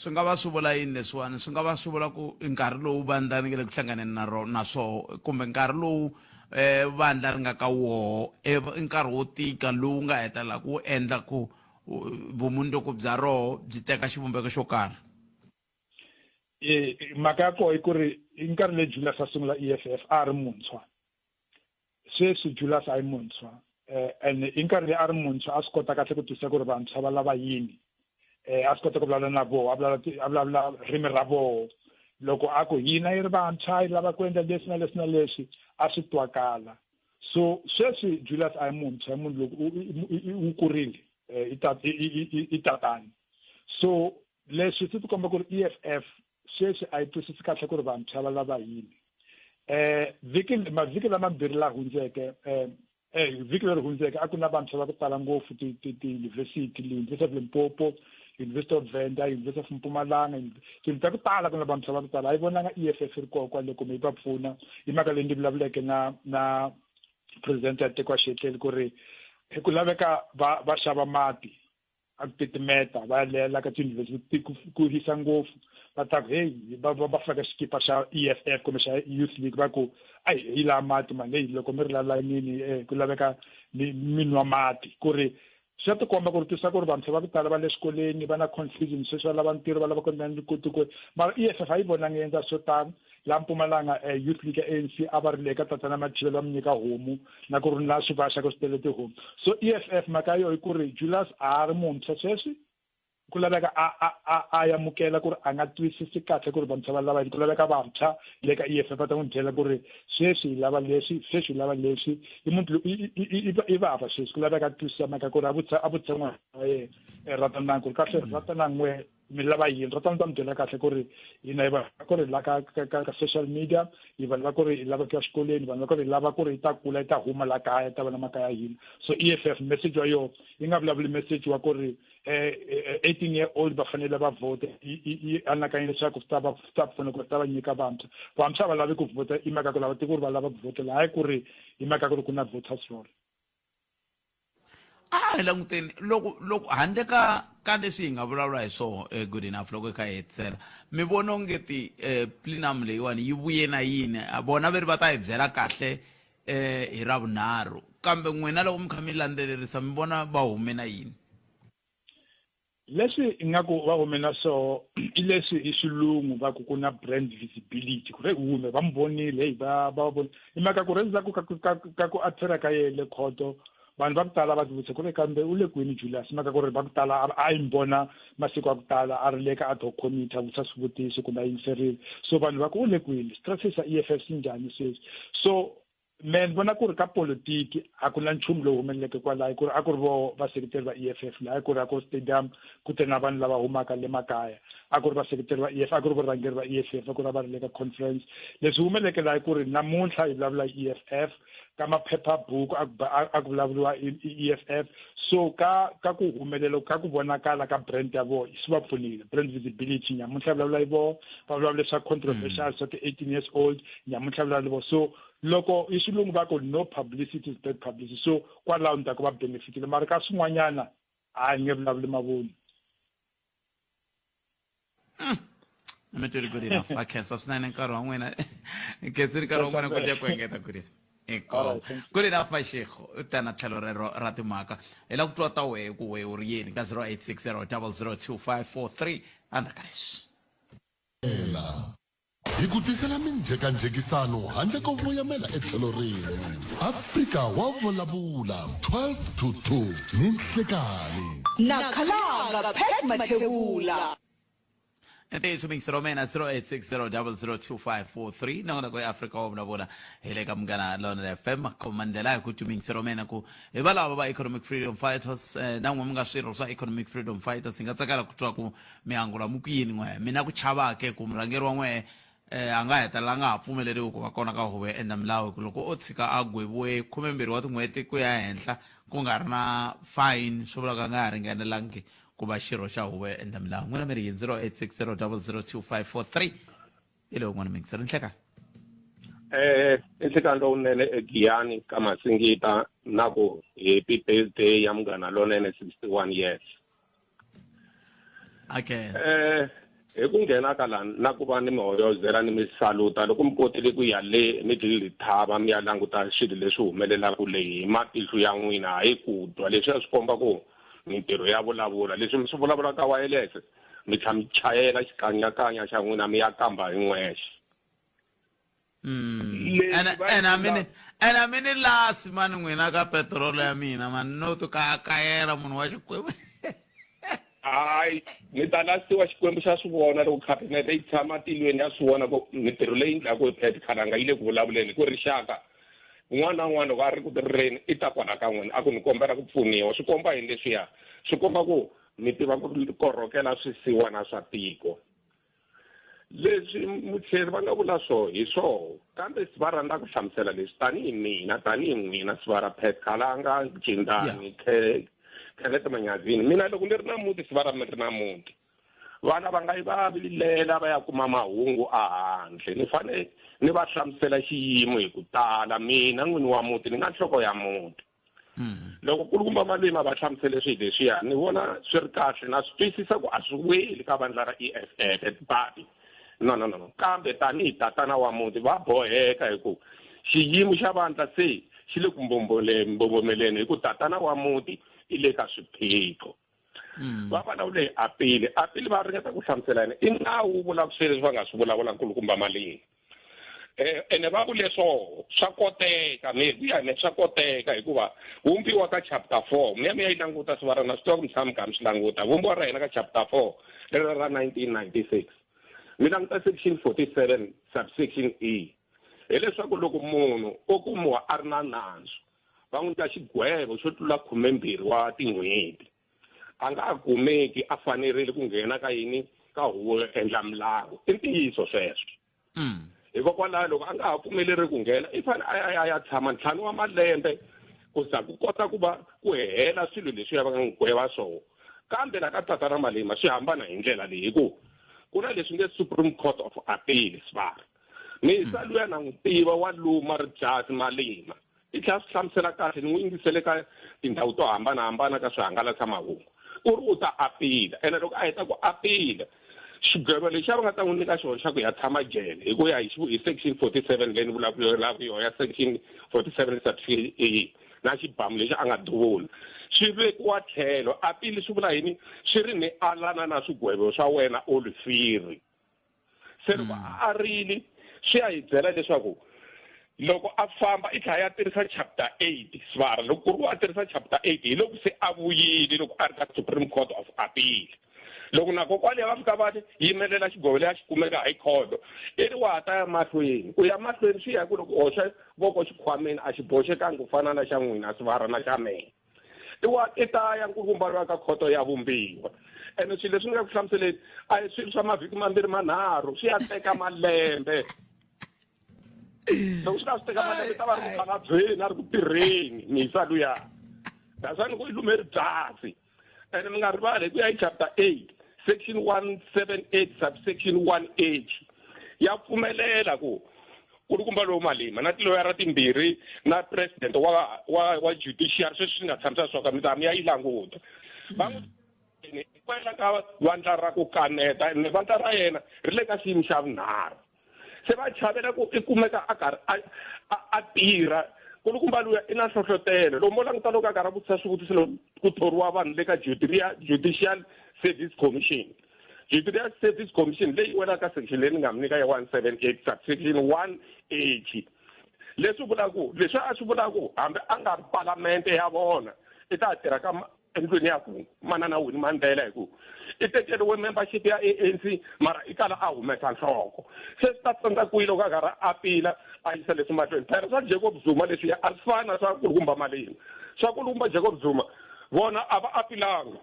Swi nga va swi vula yini leswiwani? Swi nga va swi vula ku i nkarhi lowu vandla ni nge le ku hlanganeni na rona, na swoho, kumbe nkarhi lowu vandla ri nga ka woho i nkarhi wo tika lowu nga hetelelaka wu endla ku vumundzuku bya roho byi teka xivumbeko xo karhi? E mhaka ya kona i ku ri i nkarhi leyi Julius a sungula EFF a ri muntshwa. Sweswi Julius a yi muntshwa, and i nkarhi leyi a ri muntshwa a swi kota kahle ku twisisa ku ri vantshwa va lava yini, a swi kota ku vulavula na voho, a vulavula ririmi ra voho. Loko a ku hina yi ri vantshwa yi lava ku endla leswi na leswi na leswi, a swi twakala. So sweswi Julius a yi muntshwa, i munhu loko u kurile, i tatani. So leswi swi tikomba ku ri EFF sweswi a yi twisisi kahle ku ri vantshwa va lava yini. Vhiki mavhiki lamambirhi la hundzeke, vhiki leri hundzeke, a ku na vantshwa va ku tala ngopfu ti-university, University of Limpopo, University of Venda, University of Mpumalanga, tiyunivhesiti ta ku tala, ku na vantshwa va ku tala. A yi vonanga EFF ri kona kwale kumbe yi va pfuna. Hi mhaka leyi ndzi vulavuleke na president ya tiko wa Xetleli ku ri ku laveka va xava mati a ku titimeta, va ya lela ka tiyunivhesiti ku hisa ngopfu, va ta ku heyi, va faka xikipa xa EFF kumbe xa Youth League, va ku a hi laha mati mani, heyi, loko mi ri la layinini ku laveka mi nwa mati. Ku ri swi ya tikomba ku ri tisa ku ri vantshwa va ku tala va le xikolweni va na confusion sweswi, va lava ntirho, va lava ku endla ku, mara EFF a yi vonangi endla swo tano. La Mpumalanga, Youth League ya ANC a va ri le ka tatana Mathivela, va mi nyika homu na ku ri na swivaxa ku swi tele tihomu. So EFF mhaka ya yona i ku ri Julius a ri muntshwa sweswi, ku laveka a amukela ku ri a nga twisisi kahle ku ri vantshwa va lava yini. Ku laveka vantshwa le ka EFF va ta n'wi byela ku ri sweswi hi lava leswi, sweswi hi lava leswi. I muntu i vava sweswi, ku laveka a twisisa mhaka ku ri a vutisa n'wana wa yena, Ratanang, ku ri kahle Ratanang, we mi lava yini? Ro tani ta mi byela kahle ku ri hina hi vanhu va ku ri la ka social media, hi vanhu va ku ri hi lava ku ya xikolweni, vanhu va ku ri hi lava ku ri yi ta kula, yi ta huma la kaya, yi ta va na makaya ya hina. So EFF message wa yona yi nga vulavuli message wa ku ri 18 year old va fanele va vote, yi anakanya leswaku swi ta va swi ta pfuna ku ta va nyika vantshwa. Vantshwa va lavi ku vhota i mhaka ku lava tiko ri va lava ku vhotela, hayi ku ri hi mhaka ku ri ku na voters roll. A hi languteni loko handle ka leswi hi nga vulavula hi swoho, good enough. Loko hi kha hi hetisela, mi vona onge ti plenum leyiwani yi vuye na yini? Vona ve ri va ta hi byela kahle hi Ravunharhu, kambe n'wina loko mi kha mi landzelerisa, mi vona va hume na yini? Leswi ingaku va hume na swoho i leswi hi xilungu va ku ku na brand visibility, ku ri hume va mi vonile, heyi, va vone. I mhaka ku ri endzhaku ka ku athera ka yena le khoto, vanhu va ku tala va tivutisa ku ri kambe u le kwini Julius? Mhaka ku ri va ku tala a yi mi vona masiku ya ku tala a ri le ka ad hoc committee, a vutisa swivutiso kumbe a yingiserile. So vanhu va ku u le kwini, stress xa EFF xi njhani sweswi? So me ni vona ku ri ka politiki a ku na nchumu lowu humeleleke kwalaho, ku ri a ku ri vo vaseketeri va EFF laha, ku ri a ku ri stadium, ku te na vanhu lava humaka le makaya, a ku ri vaseketeri va EFF, a ku ri vurhangeri va EFF, a ku ri a va ri le ka conference. Leswi humeleleke laha ku ri namuntlha hi vulavula EFF ka maphephabhuku, a ku vulavuriwa EFF. So ka ku humelela ka ku vonakala ka brand ya vona swi va pfunile, brand visibility. Nyamuntlha vulavula hi vona, va vulavula swa controversial swa ti-18 years old, nyamuntlha vulavula hi vona. So loko i xilungu va ku no publicity is bad publicity, so kwalaho ni ta ku va benefitile, mara ka swin'wanyana a ni nge vulavuli mavunwa. Mi tweli good enough. A khensa swinene nkarhi wa n'wina. Nkhensini nkarhi wa n'wina ku dya ku engeta good enough. Inkomu. Good enough Mashego u ta na tlhelo rero ra timhaka. Hi lava ku twa ta wehe ku wehe u ri yini ka 0860 002543 endzhaku ka leswi. Hi ku tisela minjhekanjhekisano handle ko voyamela etlhelo rin'we. Afrika wa vulavula, 12 to 2 ninhlekani. Na Khalanga Pat Mathebula. Ntiyiso mingisero wa mina 0860002543 nongonoko ya Afrika wa vulavula hi le ka Munghana Lonene FM khomandlela hi ku twi mingisero wa mina ku hi valava va Economic Freedom Fighters eh, na n'we mi nga swirho swa Economic Freedom Fighters hi nga tsakela ku twa ku mi angula mi ku yini n'we mina ku chava ke ku murhangeri wa n'we eh, a nga hetelela a nga ha pfumeleriwi ku va kona ka huvo yo endla milawu hi ku loko o tshika a gweviwe khumembirhi wa tin'hweti ku ya henhla ku nga ri na fine swi vula ku a nga ha ringanelangi ku va xirho xa huvo yo endla milawu. N'wina mi ri yini? 0860002543 hi lowu n'wana mingiselo nhlekani. I nhlekani lowunene eGiyani ka Masingita na ku happy birthday ya munghana lonene 61 years. Okay. Hi ku nghena ka lani na ku va ni mi hoyozela ni mi saluta loko mi kotile ku ya le Middle Lithaba mi ya languta swilo leswi humelelaka le hi matihlo ya n'wina hayi ku twa leswiya swi komba ku mintirho ya vulavula leswi mi swi vulavulaka wayelese mi tlha mi chayela xikanyakanya xa n'wina mi ya kamba hi n'wexe. Ene a mi ni ene a mi ni lasi mani n'wina ka petirolo ya mina mani no to kayakayela munhu wa Xikwembu. Hayi mi ta lasiwa Xikwembu xa swi vona loko khabinete yi tshama tilweni ya swi vona ku mintirho leyi endlaku hi Pat Khalanga yi le ku vulavuleni ku rixaka un'wana na un'wana loko a ri ku tirheni i ta kwala ka n'wina a ku ni kombela ku pfuniwa swi komba yini leswiya swi komba ku mi tiva ku korhokela swisiwana swa tiko leswi mutlheri va nga vula swo hi swoho kambe va rhandza ku hlamusela leswi tanihi mina tanihi n'wina sivara Pat Khalanga Jindani Kenneth Manyazini mina loko ni ri na muti sivara mi ri na muti vana va nga yi va vilela va ya kuma mahungu ehandle ni fanele ni va hlamusela xiyimo hi ku tala mina n'wini wa muti ni nga nhloko ya muti Loko kulukumba Malima va hlamusele swilo leswiya ni vona swi ri kahle na swi twisisa ku a swi weli ka vandla ra EFF but no no no no kambe tanihi tatana wa muti va boheka hi ku xiyimo xa vandla se xi le ku mbombomeleni hi ku tatana wa muti i le ka swiphiqo. Va vulavule hi apili apili va ringeta ku hlamusela yena i nawu wu vulaka swilo leswi va nga swi vulavula nkulukumba Malima. Ene va vule swo swa koteka mi ku ya swa koteka hikuva vumbiwa ka chapter 4 mi ya mi ya yi languta swi na swi tiva ku mi tshama mi kha mi swi languta vumbiwa ra hina ka chapter 4 rero ra 1996 mi languta section 47 subsection E hileswaku loko munhu o kumiwa a ri na nandzu va n'wi nyika xigwevo xo tlula khumembirhi wa tin'hweti a nga ha kumeki a fanerile ku nghena ka yini ka huvo yo endla milawu i ntiyiso sweswo Hikokwalaho loko a nga ha pfumeleriwi ku nghena i fanele a ya ya tshama ntlhanu wa malembe ku za ku kota ku va ku hela swilo leswiya va nga n'wi gweva swona kambe la ka tatana Malema swi hambana hi ndlela leyi hi ku ku na leswi nge Supreme Court of Appeal sivara misa luya na n'wi tiva wa luma ribyasi Malema i tlhela swi hlamusela kahle ni n'wi yingisele ka tindhawu to hambanahambana ka swihangalasamahungu u ri u ta apila ene loko a heta ku apila xigwevo lexi a va nga ta n'wi nyika xona xa ku ya tshama jele hi ku ya hi hi section 47 leyi ni vulavulaka yona ya section 47 subsection A na xibamu lexi a nga duvula swi vekiwa tlhelo apili swi vula yini swi ri ni alana na swigwevo swa wena olifiri se loko a arile swi ya hi byela leswaku loko a famba i tlhela ya tirhisa chapter 8 svara loko ku ri a tirhisa chapter 8 hi loko se a vuyile loko a ri ka Supreme Court of Appeal loko nako kwale va fika va yimelela xigwevo leyi a xi kumeka hi khodo i ri wa ha ta ya mahlweni ku ya mahlweni swi ya hi ku loko hoxa voko xikhwameni a xi boxekangi ku fana na xa n'wina svara na xa mehe i wa i ta ya nkulukumba loyi ka khoto ya vumbiwa ene swilo leswi ni nga ku hlamuseleni a hi swilo swa mavhiki mambirhi manharhu swi ya teka malembe loko swi ka swi teka malembe ta va ri mukhalabye a ri ku tirheni misa luya that's why ni ku i lume ribyasi ene mi nga rivali hi ku ya hi chapter 8 section 178 subsection 1 h ya pfumelela ku kulukumba lowu Malima na tiloyara timbirhi na president wa wa wa judiciary sweswi swi nga tshamisa swo ka mi ta mi ya yi languta va n'wi Ene i wela ka vandla ra ku kaneta ene vandla ra yena ri le ka xiyimo xa vunharhu. Se va chavela ku i kumeka a karhi a a a tirha. Nkulukumba luya i na nhlohlotelo. Loko mo languta loko a karhi a vutisa swivutiso loko ku thoriwa vanhu le ka Judicial Service Commission. Judicial Service Commission leyi welaka ka section leyi ni nga mi nyika ya 178 subsection 1H. Leswi vulaka ku leswi a swi vulaka ku hambi a nga ri palamente ya vona i ta tirha ka endlwini ya ku manana Winnie Mandela hi ku i tekeriwe membership ya ANC mara i kala a humesa nhloko se swi ta tsandza kwihi loko a karhi a apila a yisa leswi mahlweni phela swa Jacob Zuma leswiya a swi fani na swa nkulukumba Malema swa nkulukumba Jacob Zuma vona a va apilanga um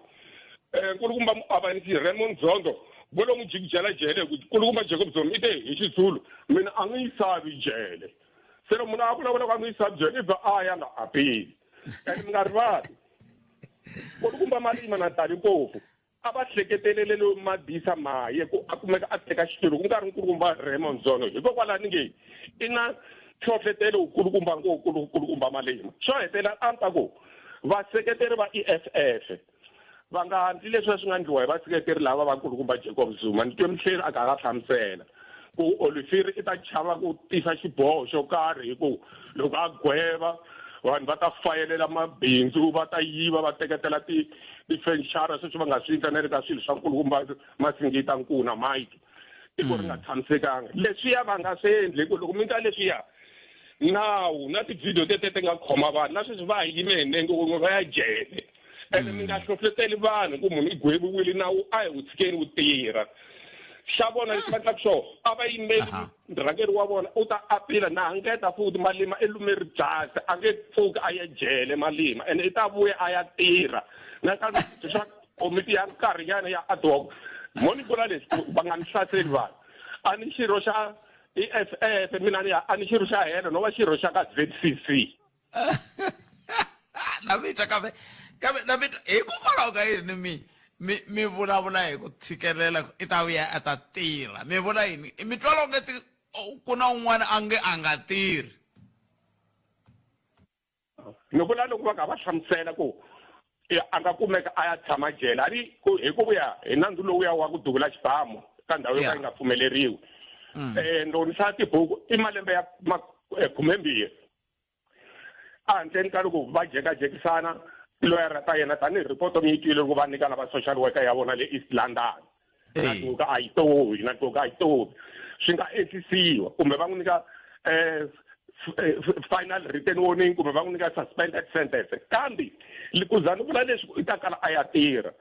nkulukumba muavanyisi Raymond Zondo vo lo n'wi jikijela jele hi ku nkulukumba Jacob Zuma i te hi Xizulu mina a n'wi yi savi jele se loko munhu a vulavula ku a n'wi yi savi jele i vha a ya nga apili and mi nga rivali nkulukumba Malima na Dali Mpofu a va hleketelele loyi Madisa Maye ku a kumeka a teka xitulu ku nga ri nkulukumba Raymond Zondo hikokwalaho ni nge i na nhlohlotelo wukulukumba nkulukumba Malima xo hetelela a ni ta ku vaseketeri va E_F_F va nga ndli leswi swi nga ndliwa hi vaseketeri lava va nkulukumba Jacob Zuma ni twe muhleri a karhi a hlamusela ku Olivier i ta chava ku tisa xiboho xo karhi hi ku loko a gweva vanhu va ta fayelela mabindzu va ta yiva va teketela ti tifenixara sweswi va nga swi endla na le ka swilo swa nkulukumba Masingita Nkuna Mike tiko ri nga tshamisekanga leswiya va nga swi endli hi ku loko mi endla leswiya nawu na ti-video tete ti nga khoma vanhu na sweswi va ha yime hi nenge wun'we va ya jele ene mi nga hlohloteli vanhu ku munhu i gweviwile nawu a hi wu tshikeni wu tirha xa vona lexi va endlaka swona a va yimeli murhangeri wa vona u ta apila na hangeta futhi Malima i lume ribyasi a nge pfuki a ya jele Malima ene i ta vuya a ya tirha nakambe swa komiti ya nkarhinyana ya ad hoc mo ni vula leswi ku va nga ni hlaseli vanhu a ni xirho xa E_F_F mina ni a ni xirho xa helo no va xirho xa ka Z_C_C. Na mi twa kambe kambe na mi twa hikokwalaho ka yini mi mi mi vulavula hi ku tshikelela i ta vuya a ta tirha mi vula yini mi twala onge ti ku na un'wana a nge a nga tirhi ni vula loko va kha va hlamusela ku a nga kumeka a ya tshama jele a ri ku hi ku vuya hi nandzu lowuya wa ku duvula xibamu ka ndhawu yo ka yi nga pfumeleriwi um loko ni hlaya tibuku i malembe ya khumembirhi ehandleni ka loko va jekajekisana tiloyara ta yena tanihi ripoto mi yi twile loko va nyika lava social worker ya vona le East London na tihuku a yi tovi na tihuku a yi tovi swi nga ehlisiwa kumbe va n'wi nyika um final written warning kumbe va n'wi nyika suspended sentence kambe ku za ni vula leswi i ta kala a ya tirha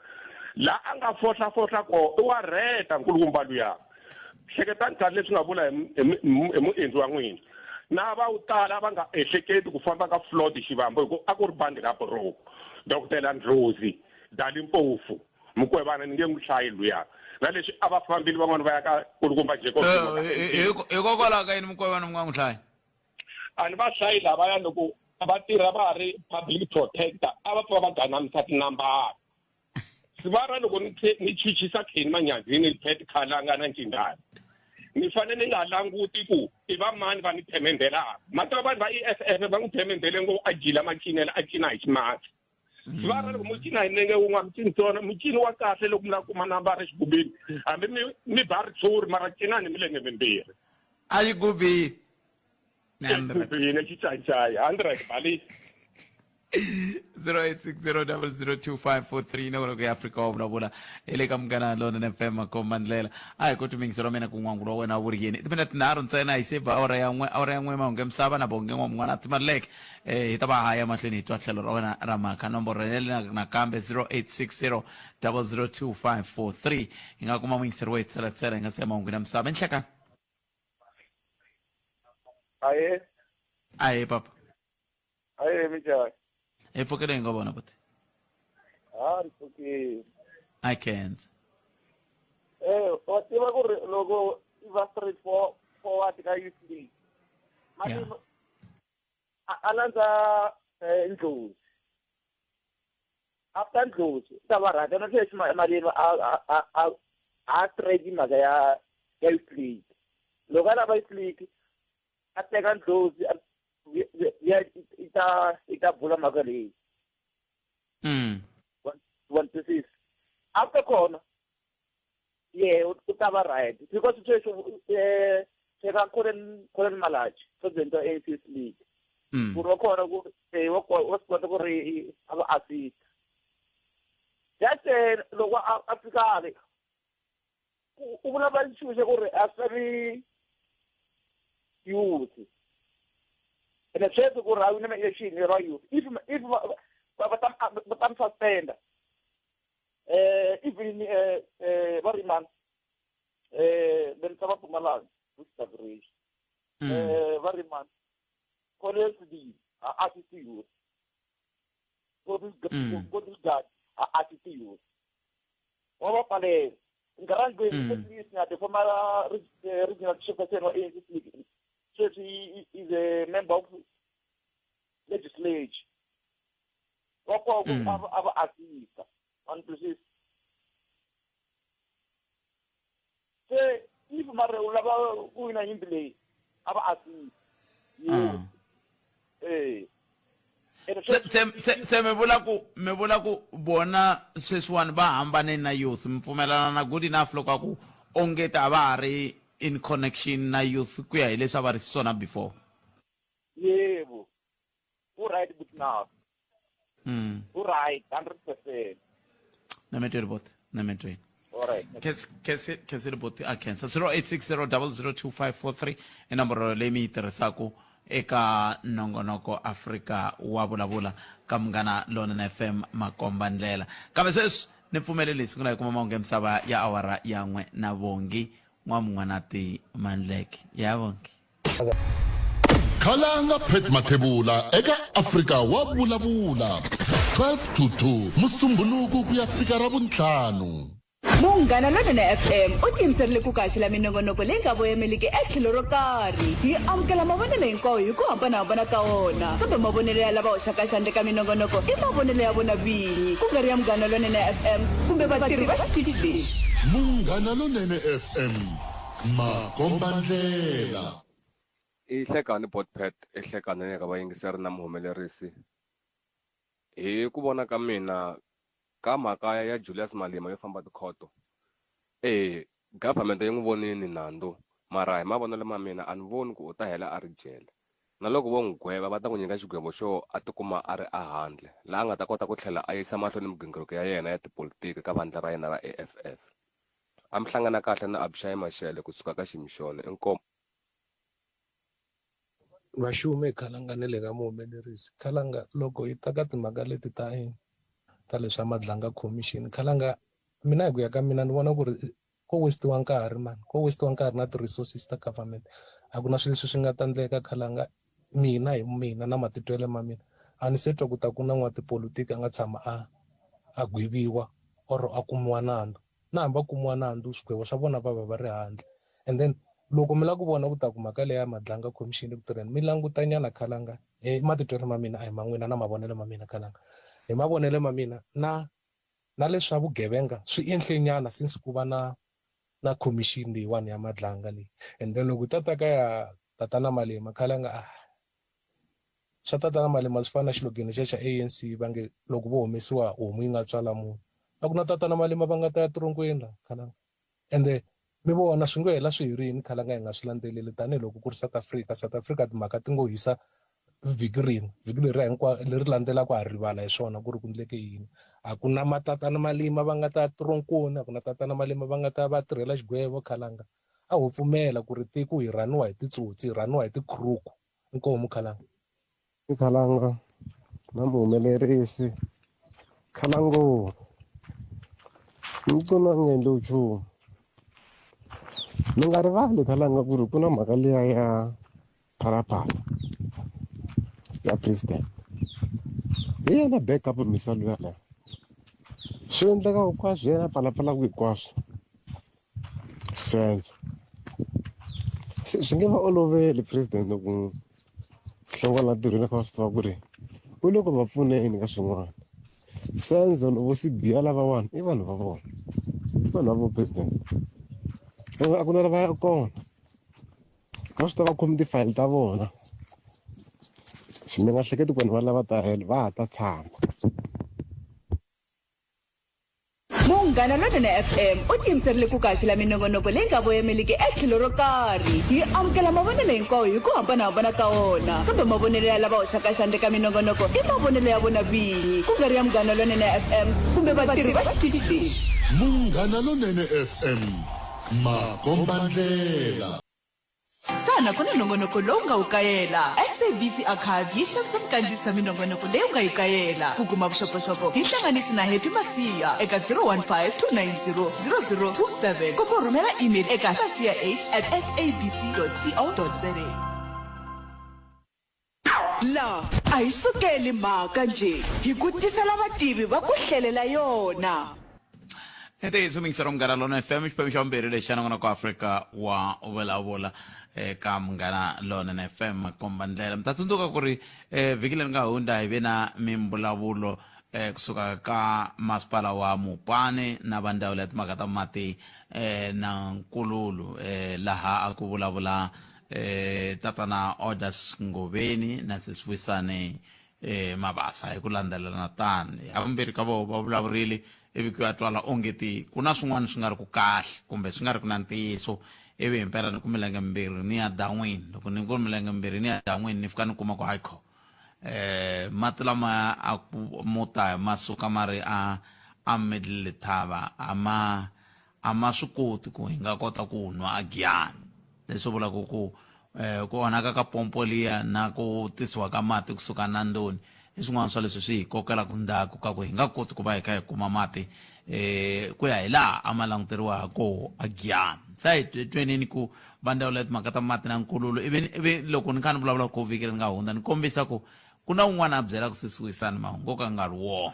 laha a nga fohlafohla kona i wa rheta nkulukumba luya hleketani kahle leswi nga vula hi muendzi wa n'wina na va wu tala va nga ehleketi ku famba ka Floyd Shivambu hi ku a ku ri bandi ra buruku Dokodela Ndlozi Dali Mpofu Mukwevana ni nge n'wi hlayi luya na leswi a va fambile van'wana va ya ka kulukumba Jacob Zuma Hikokwalaho ka yini Mukwevana mi nga n'wi hlayi A ni va hlayi lavaya loko va tirha va ha ri public protector a va pfa va ganamisa tinambara sivara loko ni ni chuchisa Kenny Manyazini Pat Khalanga na Ncindana ni fanele ni nga languti ku i va mani va ni themendhelaka mati va vanhu va E_F_F va n'wi themendhele ngopfu a jila macinelo a cina hi ximatsi sivara loko mo cina hi nenge wun'we a mi cini tsona mucini wa kahle loko mi lava kuma nambara exigubini hambi mi mi ba ritshuri mara cinani milenge mimbirhi a xigubini xigubini xicayicayi 100 bali 0860002543 na ku ya Afrika wa vulavula hi le ka Munghana Lonene FM makomba ndlela a hi koti miyingiselo wa mina ku n'wangulo wa wena wu ri yini i timinete tinharhu ntsena hi se ba awara ya n'we awara ya n'we mahungu ya misava na bonge n'wa mun'wana timaleke eh, hi ta va haya mahlweni hi twa tlhelo ra wena ra mhaka nomboro yele nakambe 0860 002543 hi nga kuma muyingiseri wo hi tselatsela hi nga se ya mahungu ya misava enhlekani Aye, ahe papa aye minjhani? Hi pfukile hi nga vona buti. Ha ni pfukile. I can't. Eh, wa tiva ku ri loko i va straight for forward ka youth league. Mali a landza eh, Ndlozi. After Ndlozi, u ta va rhanga na sweswi Malema a a a a straight mhaka ya ya youth league. Loko a lava youth league a teka Ndlozi ya i ta i ta bula mhaka leyi. Wa twisisa? After kona ye u ta va right because sweswi um teka Colin Colin Malachi president wa ANC Youth League ku ri wa kona ku wa wa swi kota ku ri a va assist just loko a fika le u vulavula xilo xa ku ri a swi ri youth ene sweswi ku ri a wina ma-election ra youth if if va ta va ta mi suspenda even va ri mani le ni ta va Mpumalanga which is va ri mani Colonel Sidini a assist youth Godfrey Gadi a assist youth wa va pfalela Ngarangweni at least the former regional chairperson wa ANC League sweswi is a member of legislature wa kona ku a va assista wa ni twisisa se if mara u lava ku wina nyimpi leyi a va assist eh se mi vula ku mi vula ku vona sweswiwani va hambane na youth mi pfumelana na good enough loko a ku onge ta va ha ri in connection na youth ku ya hi leswi a va ri swona before yebo u right good enough u right 100% nametweni both nametweni khensile boti a khensa 0860002543 i nomboro leyi mi yi tirhisaka eka nongonoko Afrika wa vulavula ka Munghana Lonene FM makomba ndlela kambe sweswi ni pfumeleli sungula hi kuma mahungu ya misava ya awara ya n'we na Vongi N'wamun'wanati Mandleke ya Vongi. Khalanga Pat Mathebula eka Afrika wa vulavula 12 to 2 Musumbhunuku ku ya fika Ravuntlhanu. Munghana Lonene FM u tiyimiserile ku ku haxela minongonoko leyi nga voyameliki etlhelo ro karhi. Hi amukela mavonelo hinkwawo hi ku hambana-hambana ka wona, kambe mavonelo ya lava hoxaka xandla eka minongonoko i mavonelo ya vona vinyi, ku nga ri ya Munghana Lonene FM kumbe vatirhi va xitichi lexi. Munghana Lonene FM, makombandlela. I hlekani Botpet, i hlekani na le ka vayingiseri na muhumelerisi. Hi ku vona ka mina ka mhaka ya Julius Malema yo famba tikhoto, e government yi n'wi vonini nandzu mara hi mavonelo ma mina a ni voni ku u ta hela a ri jele. Na loko vo n'wi gweva va ta n'wi nyika xigwevo xo a tikuma a ri a handle laha a nga ta kota ku tlhela a yisa mahlweni migingiriko ya yena ya tipolitiki ka vandla ra yena ra EFF. A mi hlangana kahle na Abishai Mashele ku suka ka Ximixoni. Inkomu. Vaxumi Khalanga ni le ka muhumelerisi Khalanga loko hi ta ka timhaka leti ta ta leswa Madlanga Commission Khalanga mina hi ku ya ka mina ni vona ku ri ko waste-iwa nkarhi mani ko waste-iwa nkarhi na ti-resources ta government a ku na swilo leswi swi nga ta endleka Khalanga mina hi mina na matitwelo ma mina a ni se twa ku ta ku na n'watipolotiki a nga tshama a a gweviwa or a kumiwa nandzu na hambi va kumiwa nandzu swigwevo swa vona va va va ri handle and then loko mi lava ku vona ku ta ku mhaka leya Madlanga Commission eku tirheni mi languta nyana Khalanga hi matitwelo ma mina a hi ma n'wina na mavonelo ma mina Khalanga hi mavonelo ma mina na na leswa vugevenga swi enhle nyana since ku va na na commission leyiwani ya Madlanga leyi and then loko ta ta ka ya tatana Malema Khalanga ah Swa tatana Malema swi fana na xilogeni lexiya xa ANC va nge loko vo humesiwa homu yi nga tswala munhu. A ku na tatana Malema va nga ta ya tironkweni la Khalanga. Ende mi vona swi ngo hela swi herini Khalanga hi nga swi landzeleli tanihiloko ku ri South Africa. South Africa timhaka ti ngo hisa vhiki rin'we, vhiki leriya hinkwaro leri landzelaka ha rivala hi swona ku ri ku endleke yini. A ku na matatana Malema va nga ta ya tironkoni, a ku na tatana Malema va nga ta ya va ya tirhela xigwevo Khalanga. A ho pfumela ku ri tiko hi rhaniwa hi titsotsi, hi rhaniwa hi ti-crook. Inkomu Khalanga. Khalanga na muhumelerisi Khalango mcuna a nga endliwi nchumu mi nga rivali Khalanga ku ri ku na mhaka liya ya Phalaphala ya president hi yena backup misa luya la swi endleka hinkwaswo yena pfalapfalaka hinkwaswo Senzo se swi nge va oloveli president ku hlongola ntirhweni a kha va swi tiva ku ri u le ku va pfuneni ka swin'wana Senzo vo Sibiya lavawani i vanhu va vona i vanhu va vo president a ku na la va yaka kona va swi tiva va khome ti-file ta vona se mi nga hleketi ku vanhu va lava ta hela va ha ta tshama. Munghana. Munghana Lonene FM u tiyimiserile ku kaxela minongonoko leyi nga voyameliki etlhelo ro karhi. Hi amukela mavonelo hinkwawo hi ku hambanahambana ka wona, kambe mavonelo ya lava hoxaka xandla eka minongonoko i mavonelo ya vona vinyi, ku nga ri ya Munghana Lonene FM kumbe vatirhi va xitichi lexi. Munghana Lonene FM, makombandlela. Xana ku na nongonoko lowu nga wu kayela? SABC Archive yi xavisa ku kandziyisa minongonoko leyi u nga yi kayela. Ku kuma vuxokoxoko, hi hlanganisi na Happy Masiya eka 015 290 0027 kumbe u rhumela email eka masiyah at sabc.co.za. La a hi sukeli mhaka njhe, hi ku tisela vativi va ku hlelela yona. Ntiyiso mingisero Munghana Lona FM xiphemu xa vumbirhi lexi xa nongonoko Afrika wa vulavula eka Munghana Lonene FM makomba ndlela mi ta tsundzuka ku ri eh, vhiki leri nga hundza hi ve na mimbulavulo eh, kusuka ka masipala wa Mupane na va ndzawulo ya timhaka ta mati eh, na nkululu eh, laha a ku vulavula eh, tatana Orders Ngoveni na Sesiwisane eh, Mabasa hi ku landzelelana tani havumbirhi ka vona va vulavurile ivi ku ya twala onge ti ku na swin'wana swi nga ri ku kahle kumbe swi nga ri ku na ntiyiso ivi himpela ni ku milenge mimbirhi ni ya dan'wini loko ni ku milenge mimbirhi ni ya dan'wini ni fika ni kuma ku hayi kho eh mati lama a ku mo ta ma suka ma ri a a middle lethaba a ma a ma swi koti ku hi nga kota ku nwa a Giyani. Leswi vulaka ku eh, ku onhaka ka pompo liya na ku tisiwa ka mati kusuka Nandoni i swin'wana swa leswi swi hi kokelaka ndzhaku ka ku hi nga koti ku va hi kha hi kuma mati eh, ku ya hi laha a ma languteriwa ha koho a Giyani. Se a hi tweneni ku va ndzawulo ya timhaka ta mati na nkululo ivi ivi loko ni kha ni vulavula ku vhiki leri nga hundza ni kombisa ku ku na un'wana a byelaka sesi Wisani mahungu o ka nga ri wona.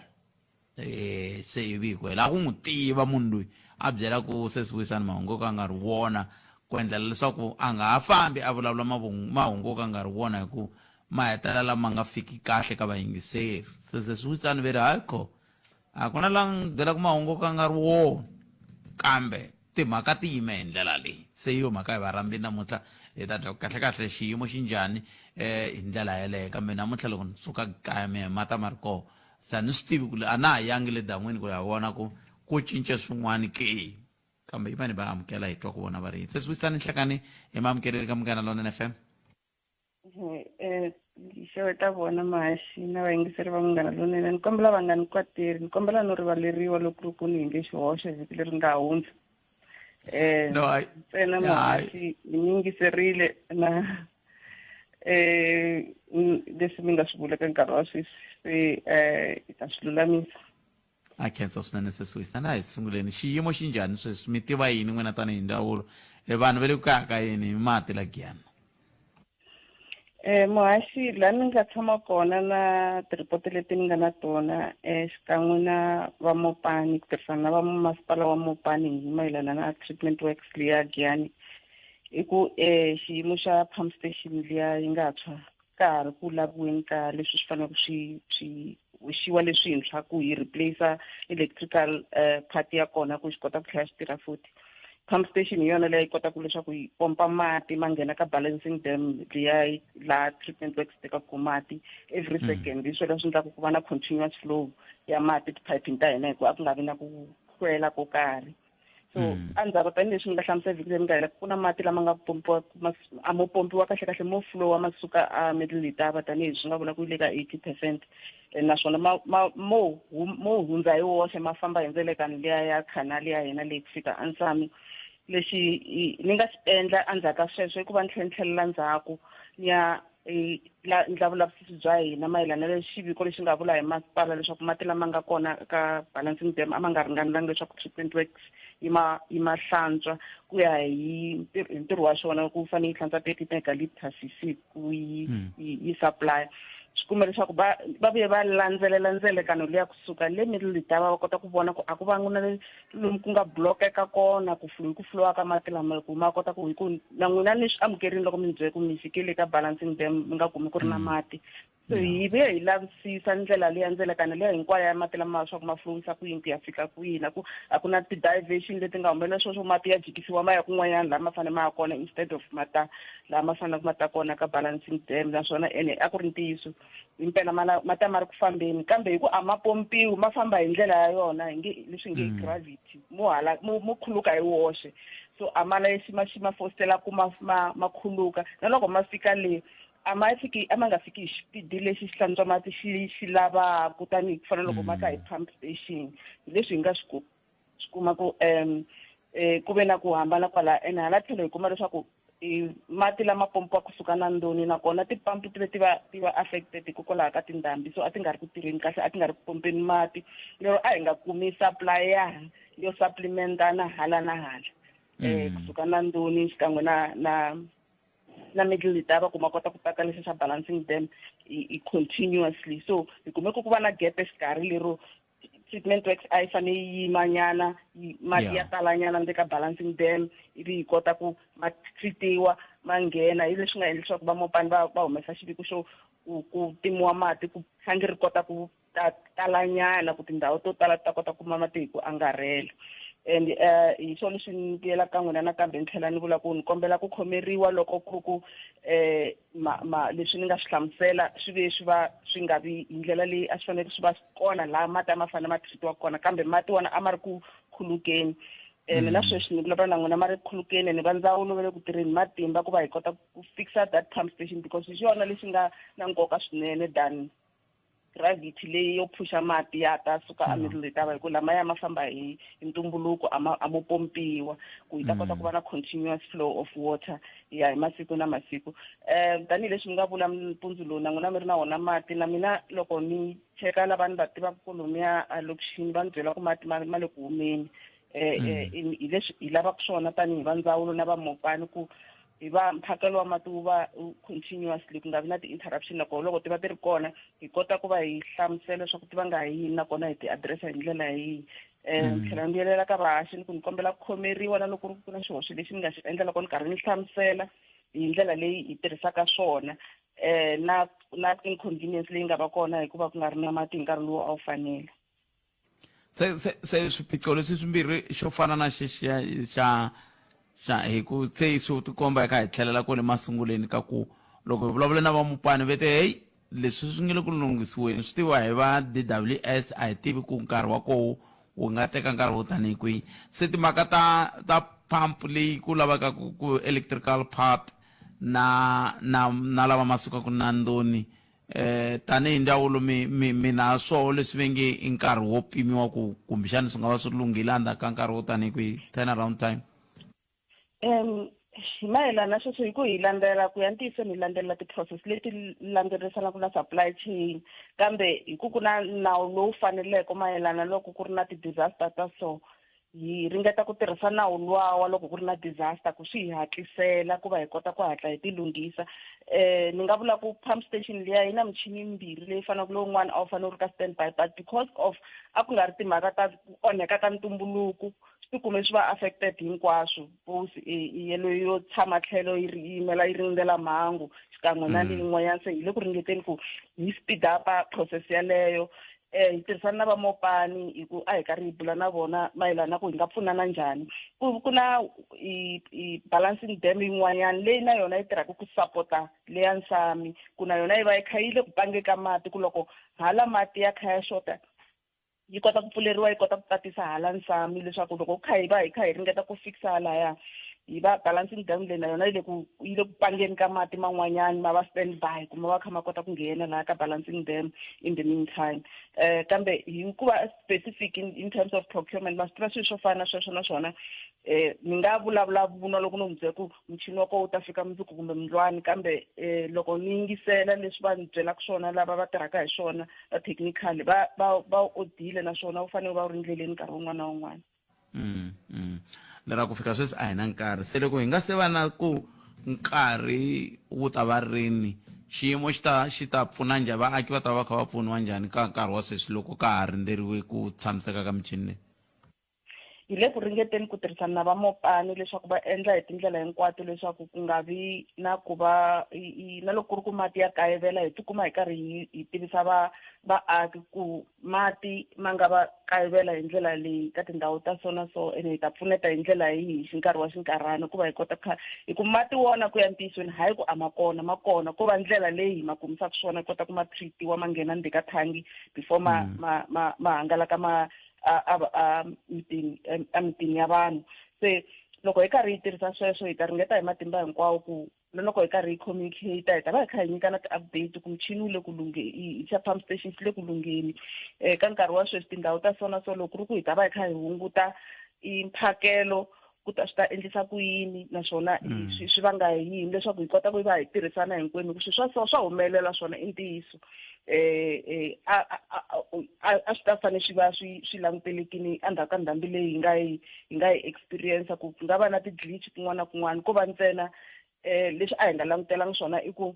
Eh, se ivi hi ku hela ku n'wi tiva munhu loyi a byela ku sesi Wisani mahungu yo ka nga ri wona ku endlela leswaku a nga ha fambi a vulavula mahungu yo ka nga ri wona hi ku ma hetelela ma nga fiki kahle ka vayingiseri. Se sesi Wisani ve ri hayi kho a ku na la n'wi byelaka mahungu yo ka nga ri wona kambe timhaka ti yime hi ndlela leyi. Se hi yo mhaka hi va rhambile namuntlha hi ta twa ku kahlekahle xiyimo xi njhani um hi ndlela yeleyo kambe namuntlha loko ni suka kaya mehe mata ma ri kona Se a ni swi tivi ku a na ha yangi le dan'wini ku ya vona ku ku cince swin'wana ke. Kambe yi vani va amukela hi twa ku vona va ri yini. Sesi Wisani Nhlekani hi ma amukeleli ka Munghana Lonene FM. Eh, xeweta vona mahaxi na vayingiseri va Munghana Lonene. Ni kombela va nga ni kwateri, ni kombela no rivaleriwa loko ku ri ku ni endle xihoxo vhiki leri nga hundza. Eh, No, I, ntsena yeah, I, muhaxi ni yingiserile na eh leswi mi nga swi vula ka nkarhi wa sweswi se eh hi ta swi lulamisa. A khensa swinene sesi Wisani. A hi sunguleni, xiyimo xi njhani sweswi? Mi tiva yini n'wina tanihi ndzawulo? E vanhu va le ku kaya ka yini hi mati la Giyani? Eh muhaxi la ni nga tshama kona na ti-report leti ni nga na tona eh xikan'we na va Mopani ku tirhisana na va masipala wa Mopani hi mayelana na treatment works liya Giyani i ku eh xiyimo xa pump station liya yi nga tshwa ka ha ri ku laviweni ka leswi swi faneleke swi swi hoxiwa leswintshwa ku hi replace electrical part ya kona ku xi kota ku tlhela xi tirha futhi. Pump station hi yona leyi kotaka leswaku yi pompa mati ma nghena ka balancing dam liya laha treatment works tekaka mati every second. Hi swona swi endlaka ku va na continuous flow ya mati tiphayiphini ta hina hikuva a ku nga vi na ku hlwela ko karhi. So endzhaku tanihileswi ni nga hlamusela vhiki leri nga hela ku na mati lama nga pompiwa a mo pompiwa kahle kahle mo flowa ma suka a Middle Letaba tanihi swi nga vula ku yi le ka 80% naswona ma ma mo mo hundza hi woxe ma famba hi ndzelekano liya ya canal ya hina leyi ku fika eNsami. Lexi ni nga xi endla endzhaku ka sweswo i ku va ni tlhela ni tlhelela ndzhaku ni ya la ndla vulavisisi bya hina mayelana na xiviko lexi nga vula hi masipala leswaku mati lama nga kona ka balancing dam a ma nga ringanelangi leswaku treatment works yi ma yi ma hlantswa ku ya hi hi ntirho wa xona ku fanele yi hlantswa 30 megaliters hi siku yi yi supply. Swi kuma leswaku va va vuye va landzelela ndzelekano liya kusuka le Middle Letaba va kota ku vona ku a ku vangi na lomu ku nga blockeka kona ku hi ku flowa ka mati lama ku ma kota ku hi ku na n'wina ni swi amukerini loko mi ni byele ku mi fikile ka balancing dam mi nga kumi ku ri na mati. So hi vuye hi lavisisa ndlela leya ndzelekano leya hinkwayo ya mati lama swa ku ma flowisa ku yini ku ya fika kwihi, na ku a ku na ti-diversion leti nga humelela sweswo mati ya jikisiwa ma ya kun'wanyana laha ma fanele ma ya kona instead of ma ta laha ma faneleke ma ta kona ka balancing dam. Naswona ene a ku ri ntiyiso impela ma ma ta ma ri ku fambeni, kambe hi ku a ma pompiwi ma famba hi ndlela ya yona, hi nge leswi nge gravity mo hala mo mo khuluka hi woxe. So a ma lexi ma xi ma fositela ku ma ma ma khuluka, na loko ma fika le a ma fiki, a ma nga fiki hi xipidi lexi xi hlantswa mati xi xi lavaka, tanihi ku fana loko ma ta hi pump station. Hi leswi hi nga swi ku swi kuma ku um ku ve na ku hambana kwala. Ene hala tlhelo hi kuma leswaku mati lama pompiwa kusuka na ndoni, nakona tipampu ti ve ti va ti va affected hikokwalaho ka tindhambi, so a ti nga ri ku tirheni kahle, a ti nga ri ku pompeni mati, lero a hi nga kumi supply ya yo supplementa na hala na hala kusuka na ndoni xikan'we na na na middle letaba ku ma kota ku tata lexi xa balancing dam i continuously. So hi kume ku ku va na gap exikarhi lero treatment works a yi fanele yi yimanyana, mati ya talanyana ndzeni ka balancing dam, ivi yi kota ku ma treatiwa ma nghena. Hi leswi nga endla leswaku va Mopani va va humesa xiviko xo ku ku timiwa mati ku thangi ri kota ku ta talanyana, ku tindhawu to tala ti ta kota ku kuma mati hi ku angarhela. And hi swona leswi ni vuyelaka ka n'wina nakambe ni tlhela ni vula ku ni kombela ku khomeriwa loko ku ri ku ma ma leswi ni nga swi hlamusela swi ve swi va swi nga vi hi ndlela leyi a swi fanele swi va kona laha mati a ma fanele ma treatiwa kona, kambe mati wona a ma ri ku khulukeni. Ene na sweswi ni vulavula na n'wina ma ri khulukeni, ene va ndzawulo va le ku tirheni matimba ku va hi kota ku fixa that pump station, because hi xona lexi nga na nkoka swinene than gravity leyi yo phusha mati ya ta suka a middle letaba, hi ku lamaya ma famba hi hi ntumbuluko, a ma a mo pompiwa ku hi ta kota ku va na continuous flow of water ya hi masiku na masiku. Tanihileswi mi nga vula mpundzu lowu na n'wina mi ri na wona mati, na mina loko ni cheka lava ni va tivaka kolomiya a lokixini va ni byela ku mati ma ma le ku humeni. Hi leswi hi lavaka swona tanihi va ndzawulo na va Mopani, ku hi va mphakelo wa mati wu va continuously, ku nga vi na ti-interruption. Nakona loko ti va ti ri kona, hi kota ku va hi hlamusela leswaku ti va nga hi yini, nakona hi ti-addressa hi ndlela yihi. Tlhela ni vuyelela ka vahaxi ni ku ni kombela ku khomeriwa na loko ku ri ku na xihoxo lexi ni nga xi endla loko ni karhi ni hlamusela hi ndlela leyi hi tirhisaka swona, na na inconvenience leyi nga va kona hikuva ku nga ri na mati hi nkarhi lowu a wu fanele. Se se se swiphiqo leswi swimbirhi xo fana na xexiya xa xa hi ku se swi tikomba hi kha hi tlhelela kwale masunguleni ka ku loko hi vulavula na vamupani ve te heyi leswi swi nge le ku lunghisiweni swi tiviwa hi va DWS, a hi tivi ku nkarhi wa koho wu nga teka nkarhi wo tanihi kwihi. Se timhaka ta ta pump leyi ku laveka ku ku electrical part na na na lava ma sukaka na ndoni eh tanihi ndzawulo mi mi mi na swoho leswi ve nge i nkarhi wo pimiwa ku kumbexana swi nga va swi lunghile endzhaku ka nkarhi wo tanihi kwihi, turnaround time? Hi mayelana na sweswo, hi ku hi landzela ku ya ntiyisweni hi landzelela ti-process leti landzelerisanaka na supply chain, kambe hi ku ku na nawu lowu faneleke mayelana loko ku ri na ti-disaster ta so, hi ringeta ku tirhisa nawu luwa wa loko ku ri na disaster ku swi hi hatlisela ku va hi kota ku hatla hi ti lunghisa. Ni nga vula ku pump station liya yi na michini yimbirhi leyi fanaka, lowun'wana a wu fanele wu ri ka stand by, but because of a ku nga ri timhaka ta ku onheka ka ntumbuluko, swi tikume swi va affected hinkwaswo, both yeleyo yo tshama tlhelo yi ri yimela yi rindzela mhangu xikan'we na leyin'wanyana. Se hi le ku ringeteni ku hi speed up process yaleyo. Hi tirhisana na vamopani hi ku a hi karhi hi bula na vona mayelana na ku hi nga pfunana njhani. Ku ku na i i balancing dam yin'wanyana leyi na yona yi tirhaka ku sapota leya Nsami, ku na yona yi va yi kha yi le ku pangeni ka mati, ku loko hala mati ya kha ya xota yi kota ku pfuleriwa yi kota ku tatisa hala Nsami, leswaku loko ku kha hi va hi kha hi ringeta ku fixa halaya hi va balancing dam leyi na yona yi le ku yi le ku pangeni ka mati man'wanyana ma va stand by ku ma va kha ma kota ku nghena laha ka balancing dam in the meantime. Kambe hi ku va specific in terms of procurement, ma swi tiva swilo swo fana na sweswo, naswona ni nga vulavula vunwa loko no mi byela ku muchini wa kona wu ta fika mundzuku kumbe mundlwani, kambe loko ni yingisela leswi va ni byelaka swona lava va tirhaka hi swona va technical, va va va wu odile naswona wu fanele wu va wu ri ndleleni nkarhi wun'wana na wun'wana. Lera ku fika sweswi a hi na nkarhi, se loko hi nga se va na ku nkarhi wu ta va rini, xiyimo xi ta xi ta pfuna njhani, vaaki va ta va kha va pfuniwa njhani ka nkarhi wa sweswi loko ka ha rindzeriwe ku tshamiseka ka michini leyi? Hi le ku ringeteni ku tirhisana na va Mopani leswaku va endla hi tindlela hinkwato leswaku ku nga vi na ku va na loko ku ri ku mati ya kayivela hi tikuma hi karhi hi hi tivisa va vaaki ku mati ma nga va kayivela hi ndlela leyi ka tindhawu ta so na so ene hi ta pfuneta hi ndlela yihi hi nkarhi wa xinkarhana ku va hi kota ku hi ku mati wona ku ya ntiyisweni hayi ku a ma kona ma kona ko va ndlela leyi hi ma kumisaka swona hi kota ku ma treat-iwa ma nghena ndzeni ka thangi before ma ma ma ma hangalaka ma a a a mitini emitini ya vanhu se loko hi karhi hi tirhisa sweswo hi ta ringeta hi matimba hinkwawo ku na loko hi karhi hi communicate hi ta va hi kha hi nyikana ti-update ku muchini wu le ku lunghe xa pump station xi le ku lungheni um ka nkarhi wa sweswi tindhawu ta so na so loko ku ri ku hi ta va hi kha hi hunguta i mphakelo ku ta swi ta endlisa ku yini naswona swi swi vanga hi yini leswaku hi kota ku va hi tirhisana hinkwenu ku swilo swa so swa humelela swona i ntiyiso eh a a a swi ta fanele swi va swi swi langutelekini endzhaku ka ndhambi leyi hi nga yi hi nga yi experience ku ku nga va na ti-glitch kun'wana na kun'wana ko va ntsena um leswi a hi nga langutelanga swona i ku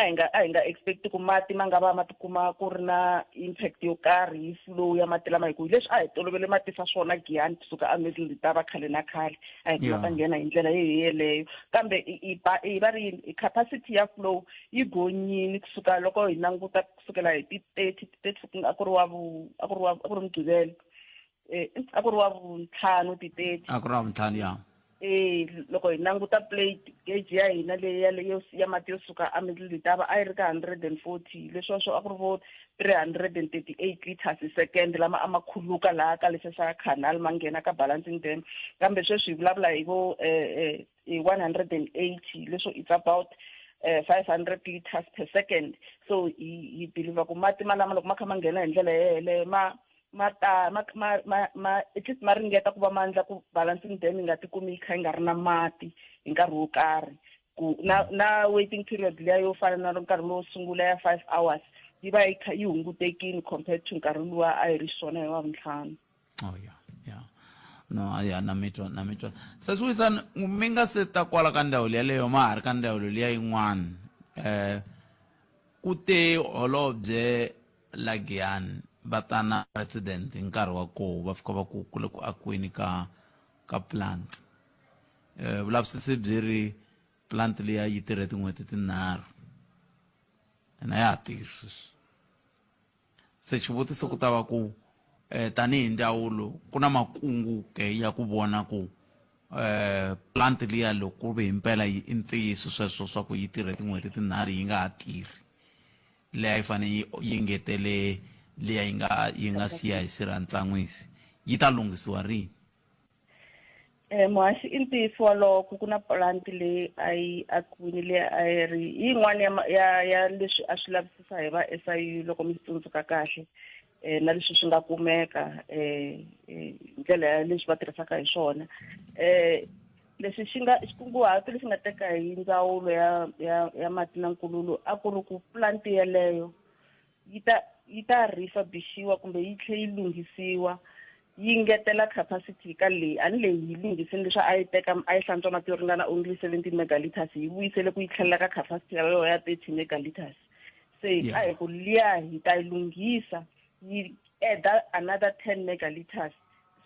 a hi nga a hi nga expect ku mati ma nga va ma tikuma ku ri na impact yo karhi hi flow ya mati lama hi ku leswi a hi tolovele ma tisa swona Giyani kusuka a Middle ta va khale na khale a hi kuma ta nghena hi ndlela yeleyo kambe i va ri yini capacity ya flow yi gonyini kusuka loko hi languta kusukela hi ti 30 ti 30 a ku ri wa vu a ku ri wa a ku ri mugqivela eh a ku ri wa vuntlhanu ti 30 a ku ri wa vuntlhanu ya eh loko hi languta plate gauge ya hina leyi ya leyo ya mati yo suka a Middle Letaba a yi ri ka 140 leswiwa swo a ku ri vo 338 liters hi second lama a ma khuluka laha ka lexa xa canal ma nghena ka balancing dam kambe sweswi hi vulavula hi vo eh, eh, hi 180 leswo it's about 500 liters per second so hi hi believer ku mati malama loko ma kha ma nghena hi ndlela yeleyo ma ma ta ma ma ma ma at least ma ringeta ku va ma endla ku balancing dam yi nga tikumi yi kha yi nga ri na mati hi nkarhi wo karhi ku na na waiting period liya yo fana na nkarhi lowo sungula ya 5 hours yi va yi kha yi hungutekile compared to nkarhi luwa a yi ri xiswona hi wavuntlhanu oh yeah yeah no ya na mi twa na mi twa se swi wisani mi nga se ta kwala ka ndzawulo yeleyo ma ha ri ka ndzawulo liya yin'wana eh ku te holobye la Giyani va ta na president hi nkarhi wa koho va fika va ku ku le ku akiweni ka ka plant eh vulavisisi byi ri plant liya yi tirhe tin'hweti tinharhu ene a ya ha tirhi sweswi Se xivutiso ku ta va ku eh, tanihi ndzawulo ku na makungu ke ya ku vona ku eh, plant liya loko ku ve himpela yi i ntiyiso sweswo swa ku yi tirhe tin'hweti tinharhu yi nga ha tirhi leyi a yi fanele yi yi ngetele liya yi nga yi nga siya hi sirha ntsan'wisi yi ta lunghisiwa rini Eh, muhaxi i ntiyiso wolowo ku na pulanti leyi a yi akiwile leyi a yi ri yin'wana ya ya ya leswi a swi lavisisa hi va SIU loko mi tsundzuka kahle eh na leswi swi nga kumeka eh, eh ndlela ya leswi va tirhisaka hi swona eh leswi xi nga xikunguhato lexi nga teka hi ndzawulo ya ya ya mati na nkululo a ku ri ku pulanti yeleyo yi ta yi ta refurbishiwa kumbe yi tlhe yi lunghisiwa yi ngetela capacity ka leyi a ni leyi yi lunghisini leswi a yi teka a yi hlantswa mati yo ringana only 17 megaliters yi vuyisele ku yi tlhelela ka capacity ya yona ya 30 megaliters se a hi ku liya hi ta yi lunghisa yi adda another 10 megaliters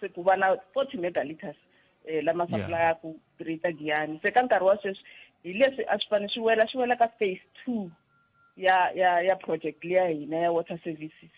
se ku va na 40 megaliters eh, lama supply ku Greater Giyani se ka nkarhi wa sweswi hi leswi a swi fanele swi wela swi wela ka phase 2 ya ya ya project liya hina ya water services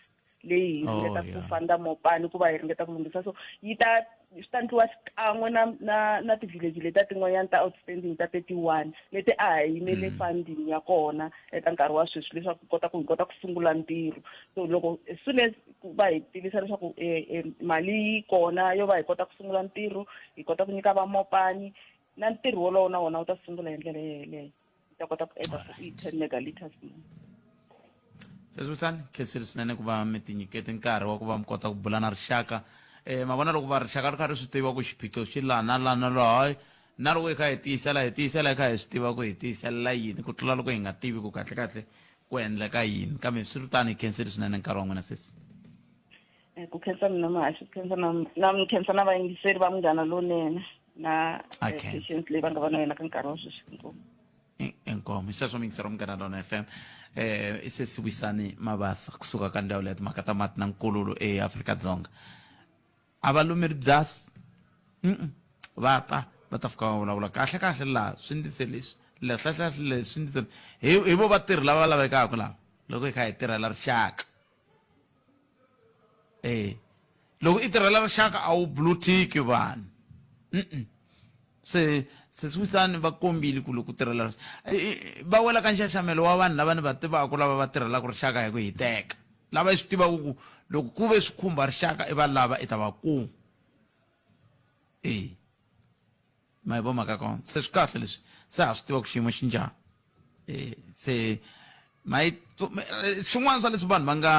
leyi hi ringeta ku fanda mopani ku va hi ringeta ku lunghisa so yi ta swi ta endliwa xikan'we na na na ti-village leta tin'wanyana ta outstanding ta 31 leti a ha yimele mm. funding ya kona eka nkarhi wa sweswi leswaku kota ku hi kota ku sungula ntirho so loko as soon as va hi tivisa leswaku eh, eh, mali yi kona yo va hi kota ku sungula ntirho hi kota ku nyika vamopani na ntirho wolowo na wona wu ta sungula hi ndlela yeleyo hi ta kota ku endla i 10 megaliters seswisani khensile swinene ku va mi tinyikete nkarhi wa ku va mi kota ku bula na rixaka um ma vona loko va rixaka ri kha ri swi tiva ku xiphiqo xi laha na laha na laha hayi na loko hi kha hi tiyisela hi tiyisela hi kha hi swi tiva ku hi tiyiselela yini ku tlula loko hi nga tivi ku kahle kahle ku endleka yini kambe swi ri tano hi khensile swinene nkarhi wa n'wina sesi eh, ku khensa mina muhaxi ku khensa na na mi khensa na vayingiseri va munghana lonene na eh, patience leyi va nga va na yona ka nkarhi wa sweswi inkomu inkomu hi sweswo miyingiseri wa munghana lona fm eh i sesi wisani mabasa kusuka ka ndzawulo ya timhaka ta mati na nkululo eAfrika-Dzonga. A va lumeli byasi. Mm va ta va ta fika va vulavula kahle kahle laha swi ndise leswi kahle kahle leswi swi ndise hi hi vo vatirhi lava lavekaka lava loko hi kha hi tirhela rixaka eh loko i tirhela rixaka a wu blue tick vanhu mm se se swisani va kombile ku loko tirhela va wela ka nxaxamelo wa vanhu lava ni va tivaka lava va tirhelaka rixaka hi ku hiteka lava i swi tivaka ku loko ku ve swi khumba rixaka i va lava i ta va kuma e ma yi vo mhaka kona se swi kahle leswi se ha swi tiva ku xiyimo xi njhani e se ma yi swin'wana swa leswi vanhu va nga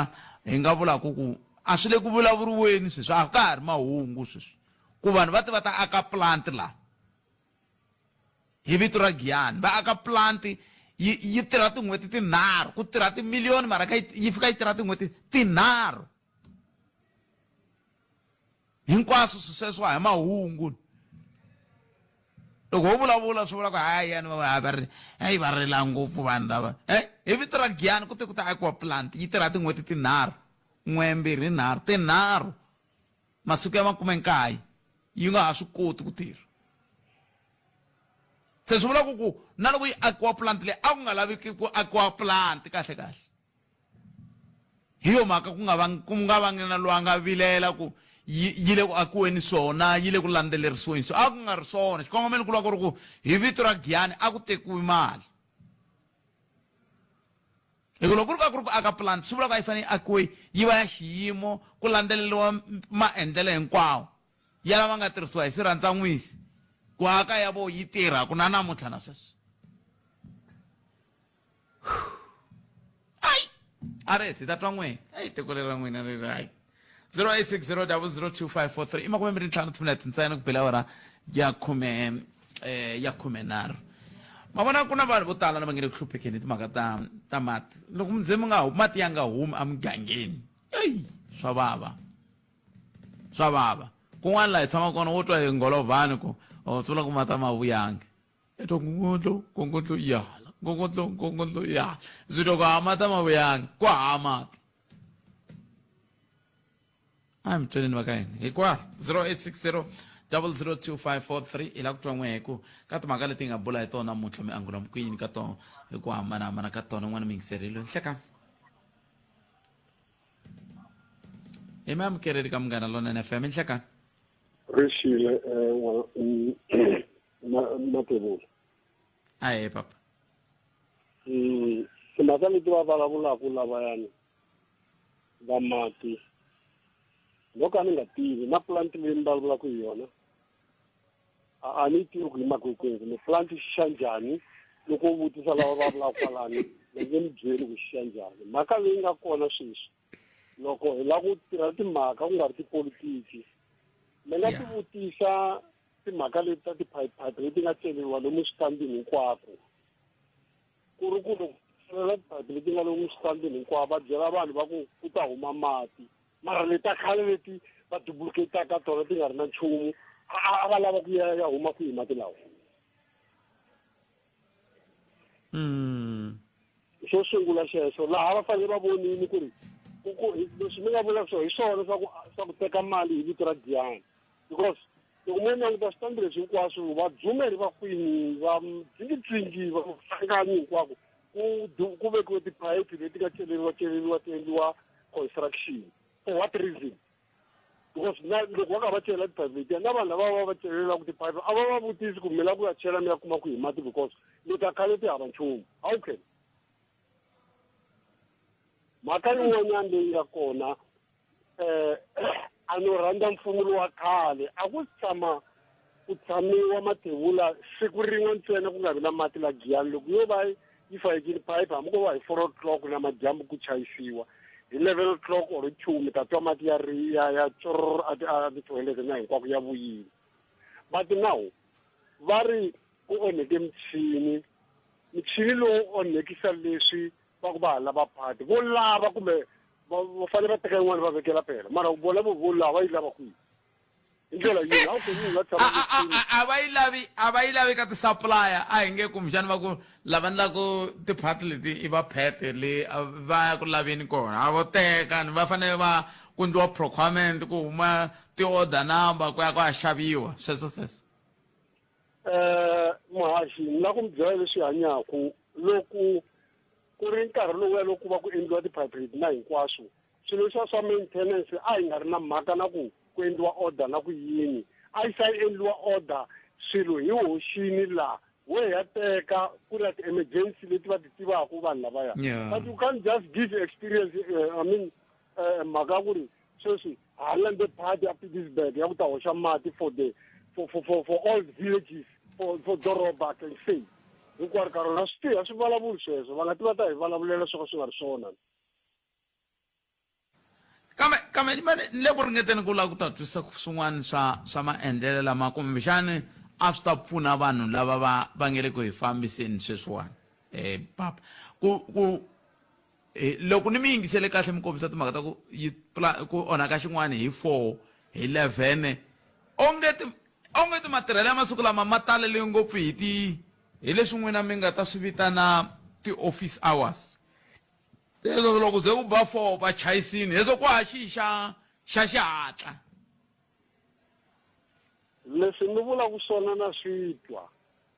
hi nga vulaka ku a swi le ku vulavuriweni sweswi a ka ha ri mahungu sweswi ku vanhu va ti va ta aka plant laha hi vito ra Giyani va aka plant yi yi tirha tin'hweti tinharhu ku tirha timiliyoni mara kha yi fika yi tirha tin'hweti tinharhu hinkwaswo swi sweswo a hi mahungu loko ho vulavula swi vula ku hayi yani va ri hayi va rila ngopfu vanhu lava e hi vito ra Giyani ku te ku ta akiwa plant yi tirha tin'hweti tinharhu n'we mbirhi nharhu tinharhu masiku ya makumenkaye yi nga ha swi koti ku tirha se swi vula ku ku na loko yi akiwa plant leyi a ku nga laveki ku akiwa plant kahle kahle hi yo mhaka ku nga vangi ku nga vangi na loyi a nga vilela ku yi yi le ku akiweni swona yi le ku landzelerisiweni so a ku nga ri swona xikongomelo ku lava ku ri ku hi vito ra Giyani a ku tekiwi mali hi ku loko ku ri ka ku ri ku aka plant swi vula ku a yi fanele yi akiwe yi va ya xiyimo ku landzeleriwa maendlelo hinkwawo ya lama nga tirhisiwa hi sirhandza-n'wisi ku aka ya vo yi tirha ku na namuntlha na sweswi ayi a ri hi ta twa n'we ayi tiko leri ra n'wina ri ri hayi 0860002543 i makume mbirhi ntlhanu timinete ntsena ku bela awara ya khume eh, ya khumenharhu ma vona ku na vanhu vo tala lava nge le ku hluphekeni hi timhaka ta ta mati loko mi ze mi nga mati ya nga humi emugangeni eyi swa vava swa vava kun'wana laha hi tshamaka kona wo twa hi ngolovhani ku o swi vula ku mati a ma vuyangi i twa ngongondlo ngongondlo yala ngongondlo ngongondlo yala swi twa ku ha mati a ma vuyangi ku hava mati a hi mi tweleni va ka hina hikwalo 0860 002543 hi lava ku twa n'we hi ku ka timhaka leti hi nga bula hi tona namuntlha mi angula ku yini ka tona hi ku hambanahambana ka tona n'wana mi yingiserile nhlekani hi mi amukeleli ka munghana lonene fm nhlekani rixile matevula ahe papa timhaka leti va vulavulaka lavayani va mati no ka ni nga tivi na plant leyi mi vulavulaka hi yona a ni yi tivi ku yi makwekweni kumbe plant xi xa njhani loko u vutisa lava va vulaka kwalani va nge mi byeli ku xi xa njhani mhaka leyi nga kona sweswi loko hi lava ku tirha timhaka ku nga ri tipolitiki mi nga ti vutisa timhaka leti ta tiphayiphayipi leti nga ceriwa lomu switandini hinkwako ku ri ku loko celela tiphayiphi leti nga lomu switandini hinkwako va byela vanhu va ku ku ta huma mati mara leta khale leti va duplicataka tona ti nga ri na nchumu a va lava ku ya ya huma kwihi mati lawa xo sungula xexo laha va fanele va vonile ku ri leswi mi nga vula swona hi swona swa ku swa ku teka mali hi vito ra Giyani because loko mo languta switandi leswi hinkwaswo vadzumeri va kwini va dzingidzingi va hlanganyi hinkwako ku ku vekiwe tiphayiphi leti nga celeriwa celeriwa ti endliwa construction for what reason because na loko va ka va cela tiphayiphi letiya na vanhu lava va va celelaka tiphayiphi a va va vutisi ku mi lava ku ya chela mi ya kuma kwihi mati because leta khale ti hava nchumu how can mhaka yin'wanyana leyi nga kona eh a no rhandza mfumo lowa khale a ku tshama ku tshamiwa mathevula siku rin'we ntsena ku nga vi na mati la giyani loko yo va yi fayekile phayiphi hambi ko va hi four o'clock namadyambu ku chayisiwa hi 11 o'clock or two mi ta twa mati ya ri ya ya tsorr a ti a titoilet na hinkwako ya vuyile but now va ri ku onheke michini michini lowu onhekisa leswi va ku va ha lava phati vo lava kumbe va fanele va teka yin'wana va vekela phela mara vona vo vo lava yi lava kwihi hi ndlela yini a wu munhu la tshama a va yi lavi a va yi lavi ka ti-supplier a hi nge kumbexani va ku lava ndlaku tiphati leti i va phete le va ya ku laveni kona a vo teka ni va fanele va ku endliwa procurement ku huma ti-order number ku ya ku ya xaviwa sweswo sweswo um muhaxi ni la ku mi byela leswi hanyaku loko ku ri nkarhi lowuya loko ku va ku endliwa ti-pipe na hinkwaswo swilo leswiya swa maintenance a hi nga ri na mhaka na ku ku endliwa order na ku yini a yi sa yi endliwa order swilo hi hoxini laha we ya teka ku ri na ti-emergency leti va ti tivaka vanhu lavaya but you can't just give experience I mean mhaka ya ku ri sweswi ha landze party a Pietersburg ya ku ta hoxa mati for the for for for, for all villages for for doroba can say hinkwaro ka rona swi tihi a swi vulavuli sweswo va nga ti va ta hi vulavulela swo ka swi nga ri swona kambe kambe ni mane ni le ku ringeteni ku lava ku ta twisisa swin'wana swa swa maendlelo lama kumbexani a swi ta pfuna vanhu lava va va nge le ku hi fambiseni sweswiwani um papa ku ku eh, loko ni mi yingisele kahle mi kombisa timhaka ta ku yi ku onhaka xin'wana hi 4 hi 11 onge ti onge ti matirhelo ya masiku lama ma talele ngopfu hi ti hi leswi n'wina mi nga ta swi vitana ti-office hours leswo loko ze ku ba 4 va chayisini heswo ku ha xi xa xa xihatla leswi mi vulaka swona na swi twa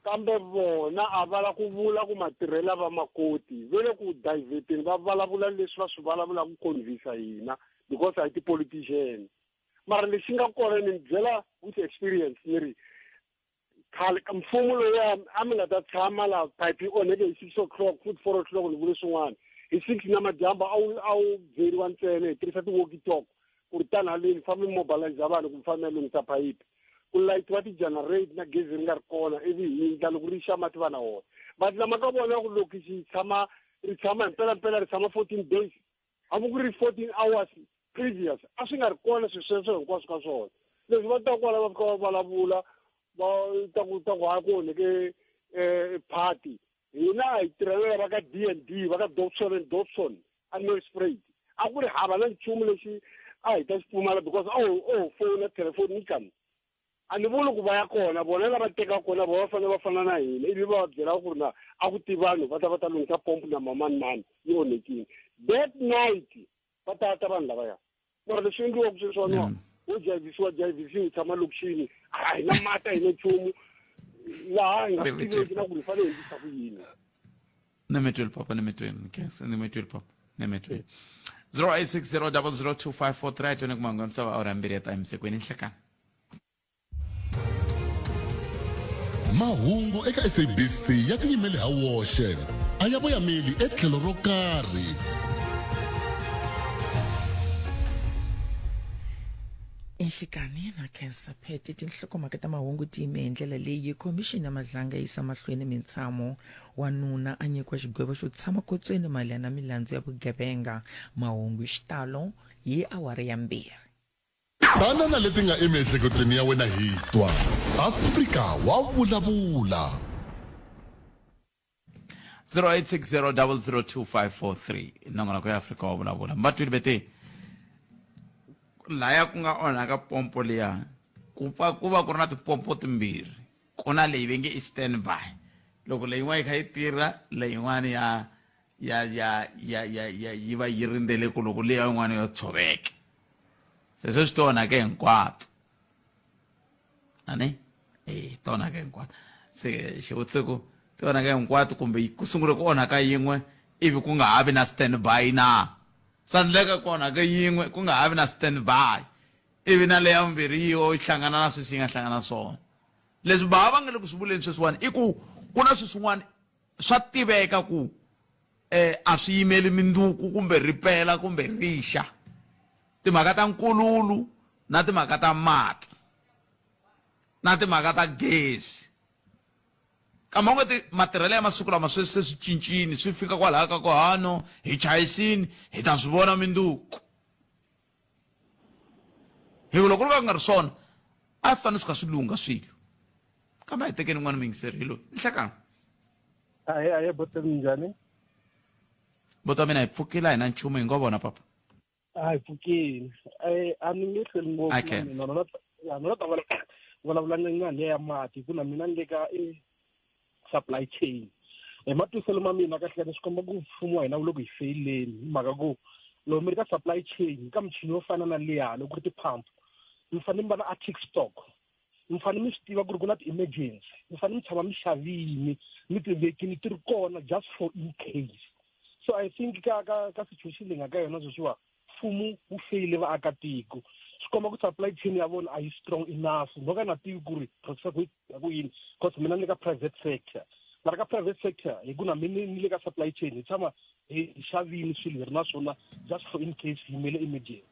kambe vona a va la ku vula ku matirhelo a va ma koti ve le ku diverteni va vulavula leswi va swi vulavulaka ku convince hina because a hi ti-politician mara lexi nga kona ni mi byela with experience ni ri khale ka mfumo lowuya a mi nga ta tshama laha pipe yi onheke hi 6 o'clock futhi 4 o'clock ni vule swin'wana hi 6 namadyambu a wu a wu byeriwa ntsena hi tirhisa ti-walkie talk ku ri tani haleni fambi mobilize vanhu ku mi fanele lunghisa phayiphi ku layitiwa ti-generate na gezi ri nga ri kona ivi hi endla loko ri xa mati va na wona but lama ka vona ku lokixi tshama ri tshama hi mpelampela ri tshama 14 days hambi ku ri 14 hours previous a swi nga ri kona swilo sweswo hinkwaswo ka swona leswi va ta kwala va fika va vulavula va ta ku ta ku ha ku onheke um party hina a hi tirhelela va ka D and D va ka Dobson and Dobson a Nelspruit a ku ri hava na nchumu lexi a hi ta xi pfumala because a ho o fona telefonically a ni vuli ku va ya kona vona lava tekaka kona vo va fanele va fana na hina ivi va va byela ku ri na a ku ti vanhu va ta va ta lunghisa pompo na mamani mani yi onhekile that night va ta ta vanhu lavaya mara leswi endliwaka sweswiwani wo jayivisiwa jayivisiwi u tshama lokixini a hi na mati a hi na nchumu laha hi nga swi tiveki na ku hi fanele hi endlisa ku yini ni mi twile papa ni mi twile nkhensa ni mi twile papa ni mi twile 0860002543 tweni ku mangu ya misava awara mbirhi ya time sikwini nhlekani Mahungu eka SABC ya tiyimele ha woxe, a ya voyameli etlhelo ro karhi. Enhlikani na Khensa Phete tinhlokomhaka ta mahungu ti yime hi ndlela leyi khomixini ya Madlanga yi yisa mahlweni mintshamo wanuna a nyikiwa xigwevo xo tshama khotsweni mayelana na milandzu ya vugevenga mahungu hi xitalo hi awara ya mbirhi Tana na leti nga emiehleketweni ya wena hi twa. Afrika wa vulavula. 0860002543 nongonoko ya Afrika wa vulavula mbatwini vete laya ku nga onhaka pompo liya ku pfa ku va ku ri na tipompo timbirhi ku na leyi ve nge i standby loko leyin'wana yi kha yi tirha leyin'wana ya ya ya ya ya ya yi va yi rindzele ku loko leya yin'wana yo tshoveke se sweswi ti onhake hinkwato ani e ti onhake hinkwato se xivutiso ku ti onhake hinkwato kumbe ku sungule ku onhaka yin'we ivi ku nga ha vi na stand by na swa endleka ku onhake yin'we ku nga ha vi na stand by ivi na leya vumbirhi yi yo yi hlangana na sweswi yi nga hlangana swona leswi bava va nga le ku swi vuleni sweswiwani i ku ku na swilo swin'wana swa tiveka ku eh a swi yimeli minduku kumbe ripela kumbe rixa timhaka ta nkululu na timhaka ta mati na timhaka ta gezi kambe u ti matirhelo ya masiku lama sweswi se swi cincile swi fika kwalaha ka ku hano hi chayisini hi ta swi vona minduku hi ku loko ri ka ku nga ri swona a swi fanele swi kha swi lungha swilo kambe a hi tekeni n'wana muyingiseri hi loyi nhlekani ahe ahe bote minjhani bota mina hi pfukile a hi na nchumu hi ngo vona papa a hi pfukile a ni nge hlweli ngopfu na mina no la ta vulavula nyana liya ya mati ku na mina ni le ka supply chain hi matwiselo ma mina kahle kahle swi komba ku mfumo wa hina wu le ku hi feyileni hi mhaka ku Loko mi ri ka supply chain ka michini yo fana na liya loko ku ri ti-pump mi fanele mi va na attic stock mi fanele mi swi tiva ku ri ku na ti-emergency mi fanele mi tshama mi xavini mi ti vekini ti ri kona just for in case so i think ka ka ka situation leyi nga ka yona sweswiwa mfumo wu feyile vaakatiko swi komba ku supply chain ya vona a yi strong enough no ka na tivi ku ri process ku ya ku yini because mina ni le ka private sector mara ka private sector hi ku na mina ni le ka supply chain hi tshama hi xavini swilo hi ri na swona just for in case hi yimele emergency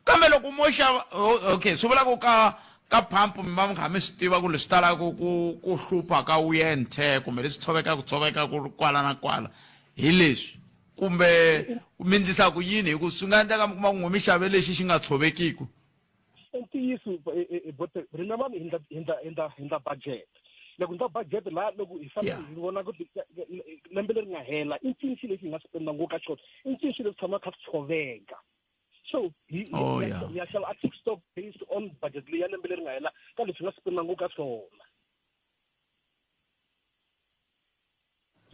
kambe loko mo xava okay swi vula ku ka ka pump mi va mi kha mi swi tiva ku leswi talaka ku ku hlupha ka wuyenthe kumbe leswi tshovekaka tshovekaka kwala na kwala hi leswi kumbe mi ndlisa ku yini hi ku swi nga endleka mi kuma ku n'we mi xave lexi xi nga tshovekiku ntiyiso remember hi ndla hi ndla hi ndla hi ndla budget loko ndla budget la loko hi fanele hi vona ku lembe leri nga hela i ncini xilo lexi hi nga spenda ngopfu ka xona i ncini xilo lexi tshama kha swi tshoveka so hi oh, ya xava a tick stock based on budget leyi ya lembe leri nga hela ka leswi nga spenda ngopfu ka swona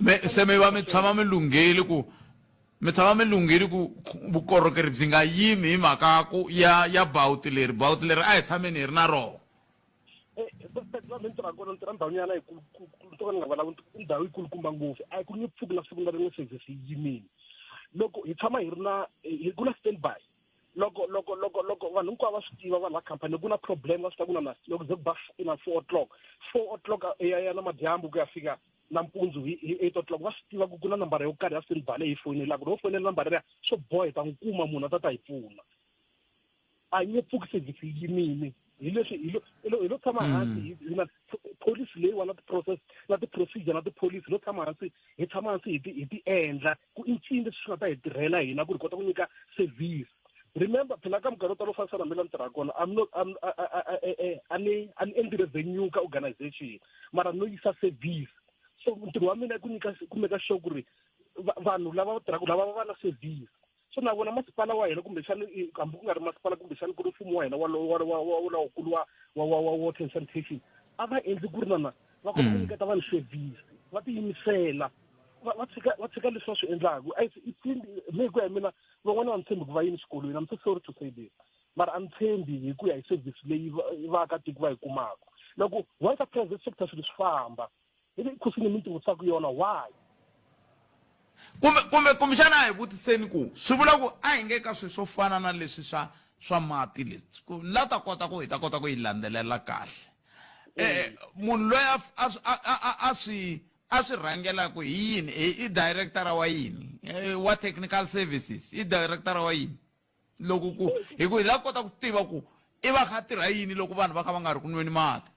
me se mi va mi tshama mi lungheli ku mi tshama mi lungheli ku vukorhokeri byi nga yimi hi mhaka ku ya ya bawuti leri bawuti leri a hi tshameni hi ri na rona mi tirha kona ni tirha ndhawunyana yi to ka ni nga vulavuli ndhawu yi kulukumba ngopfu a ku nge pfuki na siku na rin'we service yi yimile loko hi tshama hi ri na hi ku na stand by loko loko loko loko vanhu hinkwavo va swi tiva vanhu va khampani ku na problem va swi tiva ku na na loko ze ku ba ina four o'clock four o'clock ya ya namadyambu ku ya fika nampundzu hi hi eight o'clock va swi tiva ku ku na nambara yo karhi ya standby leyi hi foyinelaka loko foyinela nambara liya swo boha hi ta n'wi kuma munhu a ta ta hi pfuna a yi nge pfuki service yi yimile hi leswi hi lo hi lo hi lo tshama hansi hi hi na policy leyiwa na ti-process na ti-procedure na ti-policy hi lo tshama hansi hi tshama hansi hi ti hi ti endla ku i ncini leswi swi nga ta hi tirhela hina ku ri kota ku nyika service remember phela ka minkarhi yo tala u fanisa na mina ni tirhaka kona I'm not I'm a ni a ni endli revenue ka organization mara no yisa service so ntirho wa mina i ku nyika ku meka sure ku ri vanhu lava va tirhaka lava va va na service so na vona masipala wa hina kumbexani hambi ku nga ri masipala kumbexani ku ri mfumo wa hina lawukulu wa wa wa wa water and sanitation a va endli ku ri nana va kota ku nyiketa vanhu service va tiyimisela va tshika va tshika leswi va swi endlaka me hi ku ya hi mina van'wana va ni tshembi ku va yini xikolweni I'm so sorry to say this mara a ni tshembi hi ku ya hi service leyi vaakatiko va yi kumaka loko once a private sector swilo swi famba hi le khosini mi tivutisaka yona why kumbe kumbe kumbexana a hi vutiseni ku swi vula ku a hi nge ka swilo swo fana na leswi swa swa mati leswi ku la ta kota ku hi ta kota ku yi landzelela kahle eh munhu loyi a a a swi a swi rhangelaka hi yini i director wa yini wa technical services i director wa yini loko ku hi ku hi lava kota ku tiva ku i va kha tirha yini loko vanhu va kha va nga ri ku nweni mati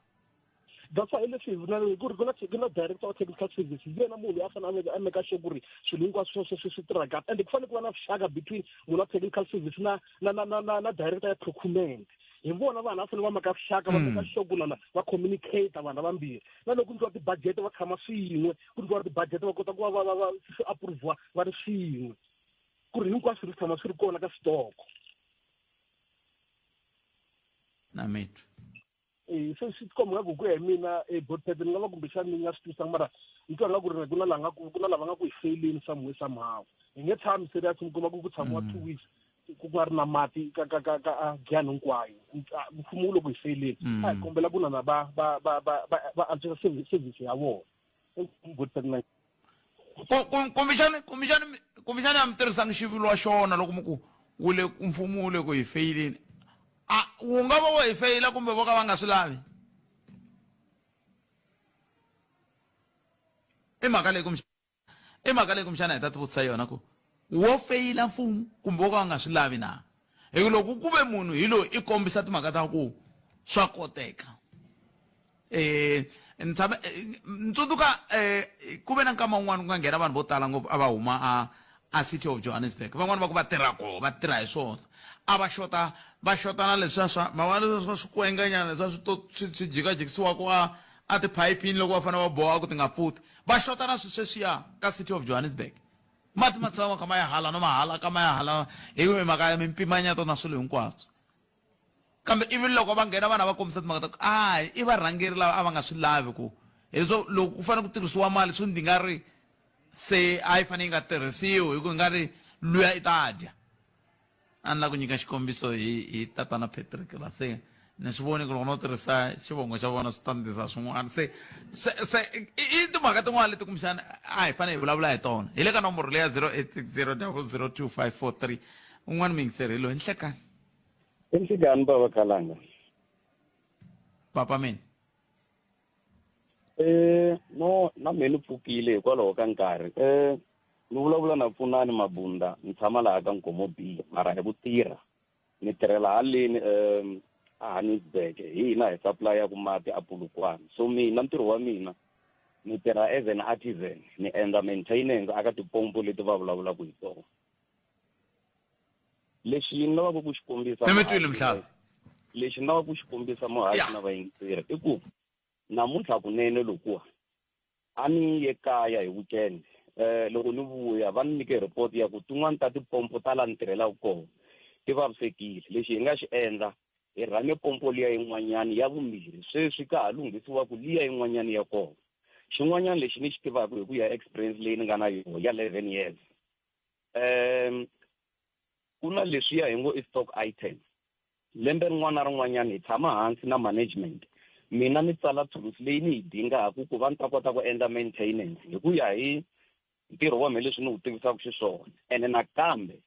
that's why leswi hi vula ku ri ku na ku na director wa technical service hi yena munhu loyi a fanele a meka sure ku ri swilo hinkwaswo swa swi swi tirha kahle ende ku fanele ku va na vuxaka between munhu wa technical service na na na na na na director ya procurement hi vona vanhu va fanele va maka vuxaka va meka sure ku na va communicate vanhu vambirhi na loko ku ndliwa ti-budget va tshama swin'we ku ndliwa ti-budget va kota ku va va va va swi approve va ri swin'we ku ri hinkwaswo swi tshama swi ri kona ka switoko na mitwa e se swi tikomba nga ku ku ya hi mina e botpet ni nga va kumbexani ni nga swi twisanga mara ni twa nga ku ri ku na la nga ku ku na lava nga ku hi feyileni somewhere somehow hi nge tshami serious mi kuma ku ku tshamiwa two weeks ku nga ri na mati ka ka ka ka giyani hinkwayo mfumo wu le ku hi feyileni a hi kombela ku nana va va va va va antswisa service ya vona botpet na kumbexani kumbexani kumbexani a mi tirhisanga xivulwa xona loko mi ku wu le mfumo wu le ku hi feyileni a wu nga va wo hi feyila kumbe vo ka va nga swi lavi i mhaka leyi kumbexana i mhaka leyi kumbexana hi ta tivutisa yona ku wo feyila mfumo kumbe wo ka va nga swi lavi na hi ku loko ku ve munhu hi loyi i kombisa timhaka ta ku swa koteka eh ni tshame ni tsundzuka eh ku ve na nkama wun'wana ku nga nghena vanhu vo tala ngopfu a va huma a a city of johannesburg van'wana va ku va tirha koho va tirha hi swona a va xota va xota na leswiya swa mavona leswiya swa swikwenganyana leswiya swi to swi swi jikajikisiwaka a a tiphayiphini loko va fanele va boha ku ti nga pfuti va xota na swi sweswiya ka city of johannesburg mati ma tshama ma kha ma ya hala no ma hala ka ma ya hala hi mhaka ya mimpimanyeto na swilo hinkwaswo kambe ivi loko va nghena vanhu a va kombisa timhaka ta ku a i varhangeri lava a va nga swi lavi ku leswo loko ku fanele ku tirhisiwa mali swi ndzi nga ri se a yi fanele yi nga tirhisiwi hi ku nga ri luya i ta dya a ni la ku nyika xikombiso hi hi tatana Patrick la se ni swi voni ku loko no tirhisa xivongo xa vona swi ta ni tisa swin'wana se se se i i timhaka tin'wana leti kumbexana a hi fanele hi vulavula hi tona hi le ka nomboro leya 0860 002 543 un'wana muyingiseri hi loyi nhlekani I nhlekani bava Khalanga. Papa mina. Eh no na mina ni pfukile hikwalaho ka nkarhi. Eh ni vulavula na Pfunani Mabunda ni tshama laha ka Nkomo B mara hi ku tirha ni tirhela haleni um a Hannesburg hi hina hi supply-aku mati a Polokwane so mina ntirho wa mina ni tirha as an artisan ni endla maintenance aka tipompo leti va vulavulaka hi tona lexi ni lavaka ku xi kombisa mi twile mhlava lexi ni lavaka ku xi kombisa muhaxi na vayingiseri i ku namuntlha kunene lokuwa a ni ye kaya hi weekend eh loko ni vuya va ni nyike report ya ku tin'wani ta tipompo ta la ni tirhelaka kona ti vavisekile lexi hi nga xi endla hi rhame pompo liya yin'wanyana ya vumbirhi sweswi ka ha lunghisiwaku liya yin'wanyana ya kona xin'wanyana lexi ni xi tivaka hi ku ya experience leyi ni nga na yona ya 11 years um ku na leswiya hi ngo i stock item lembe rin'wana na rin'wanyana hi tshama hansi na management mina ni tsala thulusi leyi ni yi dingaku ku va ni ta kota ku endla maintenance hi ku ya hi ntirho wa mina leswi ni wu tivisaka xiswona ene nakambe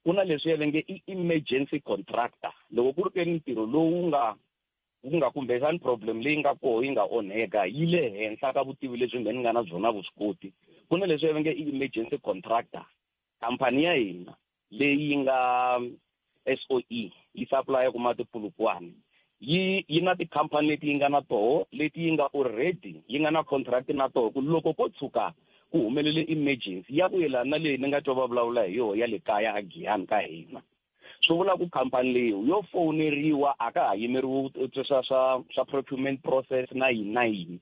ku na leswi ya va nge i emergency contractor loko ku ri ke ni ntirho lowu nga wu nga kumbexani problem leyi nga koho yi nga onheka yi le henhla ka vutivi lebyi mhe ni nga na byona vuswikoti ku na leswi va nge i emergency contractor khampani ya hina leyi nga SOE yi supply-aku mati Polokwane yi yi na tikhampani leti yi nga na toho leti yi nga already yi nga na contract na toho ku loko ko tshuka ku humelele emergency ya ku yelana na leyi ni nga twa va vulavula hi yona ya le kaya a Giyani ka hina swi vula ku khampani leyi yo fowuneriwa a ka ha yimeriwi swa swa swa procurement process na yini na yini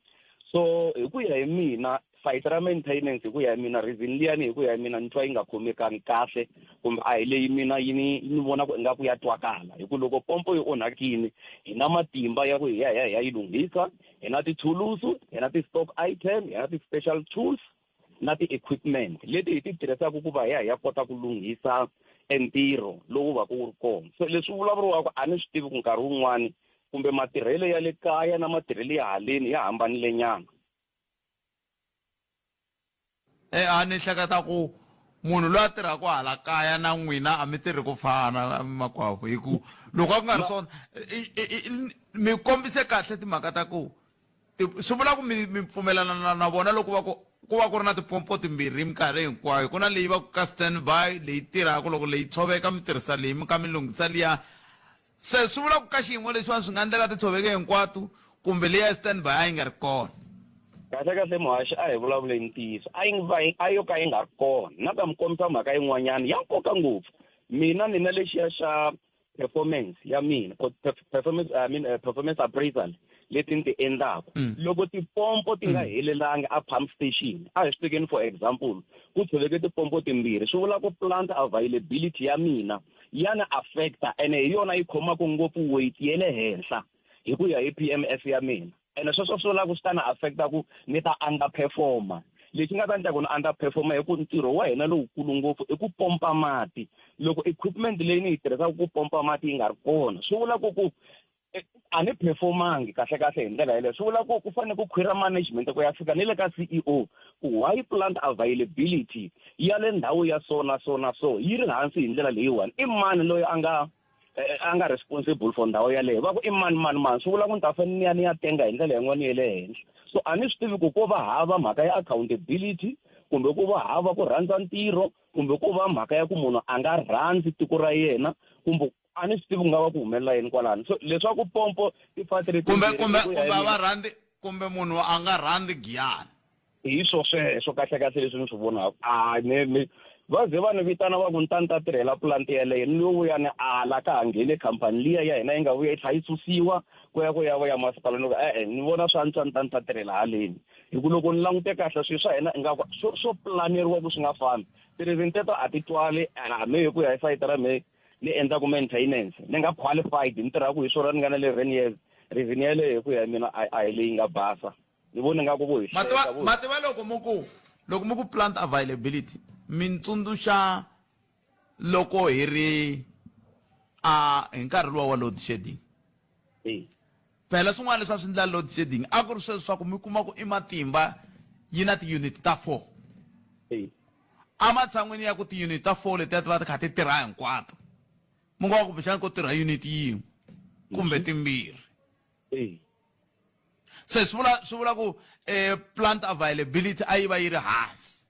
so hi ku ya hi mina sayiti ra maintenance hi ku ya hi mina reason liyani hi ku ya hi mina ni twa yi nga khomekangi kahle kumbe a hi leyi mina yi ni ni vona ku ingaku ya twakala hi ku loko pompo yi onhakile hi na matimba ya ku hi ya hi ya hi ya yi lunghisa hi na tithulusu hi na ti-stock item hi na ti-special tools na ti-equipment leti hi ti tirhisaka ku va hi ya hi ya kota ku lunghisa entirho lowu va ku wu ri kona so leswi vulavuriwaka a ni swi tivi ku nkarhi wun'wani kumbe matirhelo ya le kaya na matirhelo ya haleni ya hambanile nyana e a ni hleketa ku munhu loyi a tirhaka hala kaya na n'wina a mi tirhi ku fana makwavo hi ku loko a ku nga ri swona mi kombise kahle timhaka ta ku swi vula ku mi mi pfumelana na, na vona loko va ku ku va ku ri na tipompo timbirhi minkarhi hinkwayo ku na leyi va ku ka stand by leyi tirhaka loko leyi tshoveka mi tirhisa leyi mi ka mi lunghisa liya se swi vula ku ka xiyimo lexiwani swi nga endleka ti tshoveke hinkwato kumbe leyi ya stand by a yi nga ri kona kahle kahle muhaxi a hi vulavuleni ntiyiso a yi va a yo ka yi nga ri kona na ta mi kombisa mhaka yin'wanyana ya nkoka ngopfu mina ni na lexiya xa performance ya mina performance I mean, performance appraisal leti ni ti endlaku mm. loko tipompo ti nga mm. helelangi a pump station a hi swi tekeni for example ku tshoveke tipompo timbirhi swi vula ku plant availability ya mina ya ni affecta ene hi yona yi khomaka ngopfu weight ya le henhla hi ku ya hi PMS ya mina ene sweswo swi vula ku swi ta ni affecta ku ni ta underperforma lexi nga ta endla ku ni underperforma hi ku ntirho wa hina lowukulu ngopfu i ku pompa mati loko equipment leyi ni yi tirhisaka ku pompa mati yi nga ri kona swi vula ku ku eh, a ni performangi kahle kahle hi ndlela yeleyo swi vula ku ku fanele ku khwira management ku ya fika ni le ka CEO ku why plant availability ya le ndhawu ya so na so na so yi ri hansi hi ndlela leyiwani i mani loyi a nga eh, a nga responsible for ndhawu yaleyo va ku i mani mani mani swi vula ku ni ta fanele ni ya ni ya tenga hi ndlela yin'wana ya le henhla so a ni swi tivi ku ko va hava mhaka ya accountability kumbe ku va hava ku rhandza ntirho kumbe ku va mhaka ya ku munhu a nga rhandzi tiko ra yena kumbe a ni swi tivi ku nga va ku humelela yini kwalano so leswaku pompo ti fatiri kumbe kumbe kumbe a va rhandzi kumbe munhu a nga rhandzi giyani hi swo sweswo kahle kahle leswi ni swi vonaka a ne ni va ze va ni vitana va ku ni ta ni ta tirhela pulanti yeleyo ni lo vuya ni ala ka ha nghene khampani liya ya hina yi nga vuya yi tlha yi susiwa ku ya ku ya va ya masipala ni ku e-e ni vona swa antswa ni ta ni ta tirhela haleni hi ku loko ni langute kahle swilo swa hina ingaku swo swo planeriwa ku swi nga fani ti-reason teto a ti twali and hambi hi ku ya hi sayiti ra mehe ni endlaku maintenance ni nga qualified ni tirhaka hi swona ni nga na eleven years reason yeleyo hi ku ya hi mina a hi leyi nga basa ni vona ingaku vo hi mativa loko mu ku loko mu ku plant availability mi tsundzuxa loko hi ri a hi nkarhi luwa wa load shedding phela swin'wana leswi a swi endla load shedding a ku ri sweswo swa ku mi kuma ku i matimba yi na ti-unit ta four ematshan'wini ya ku ti-unit ta four letiya ti va ti kha ti tirha hinkwato mi nga va kumbexana ko tirha unit yin'we kumbe timbirhi se swi vula swi vula ku um plant availability a yi va yi ri hansi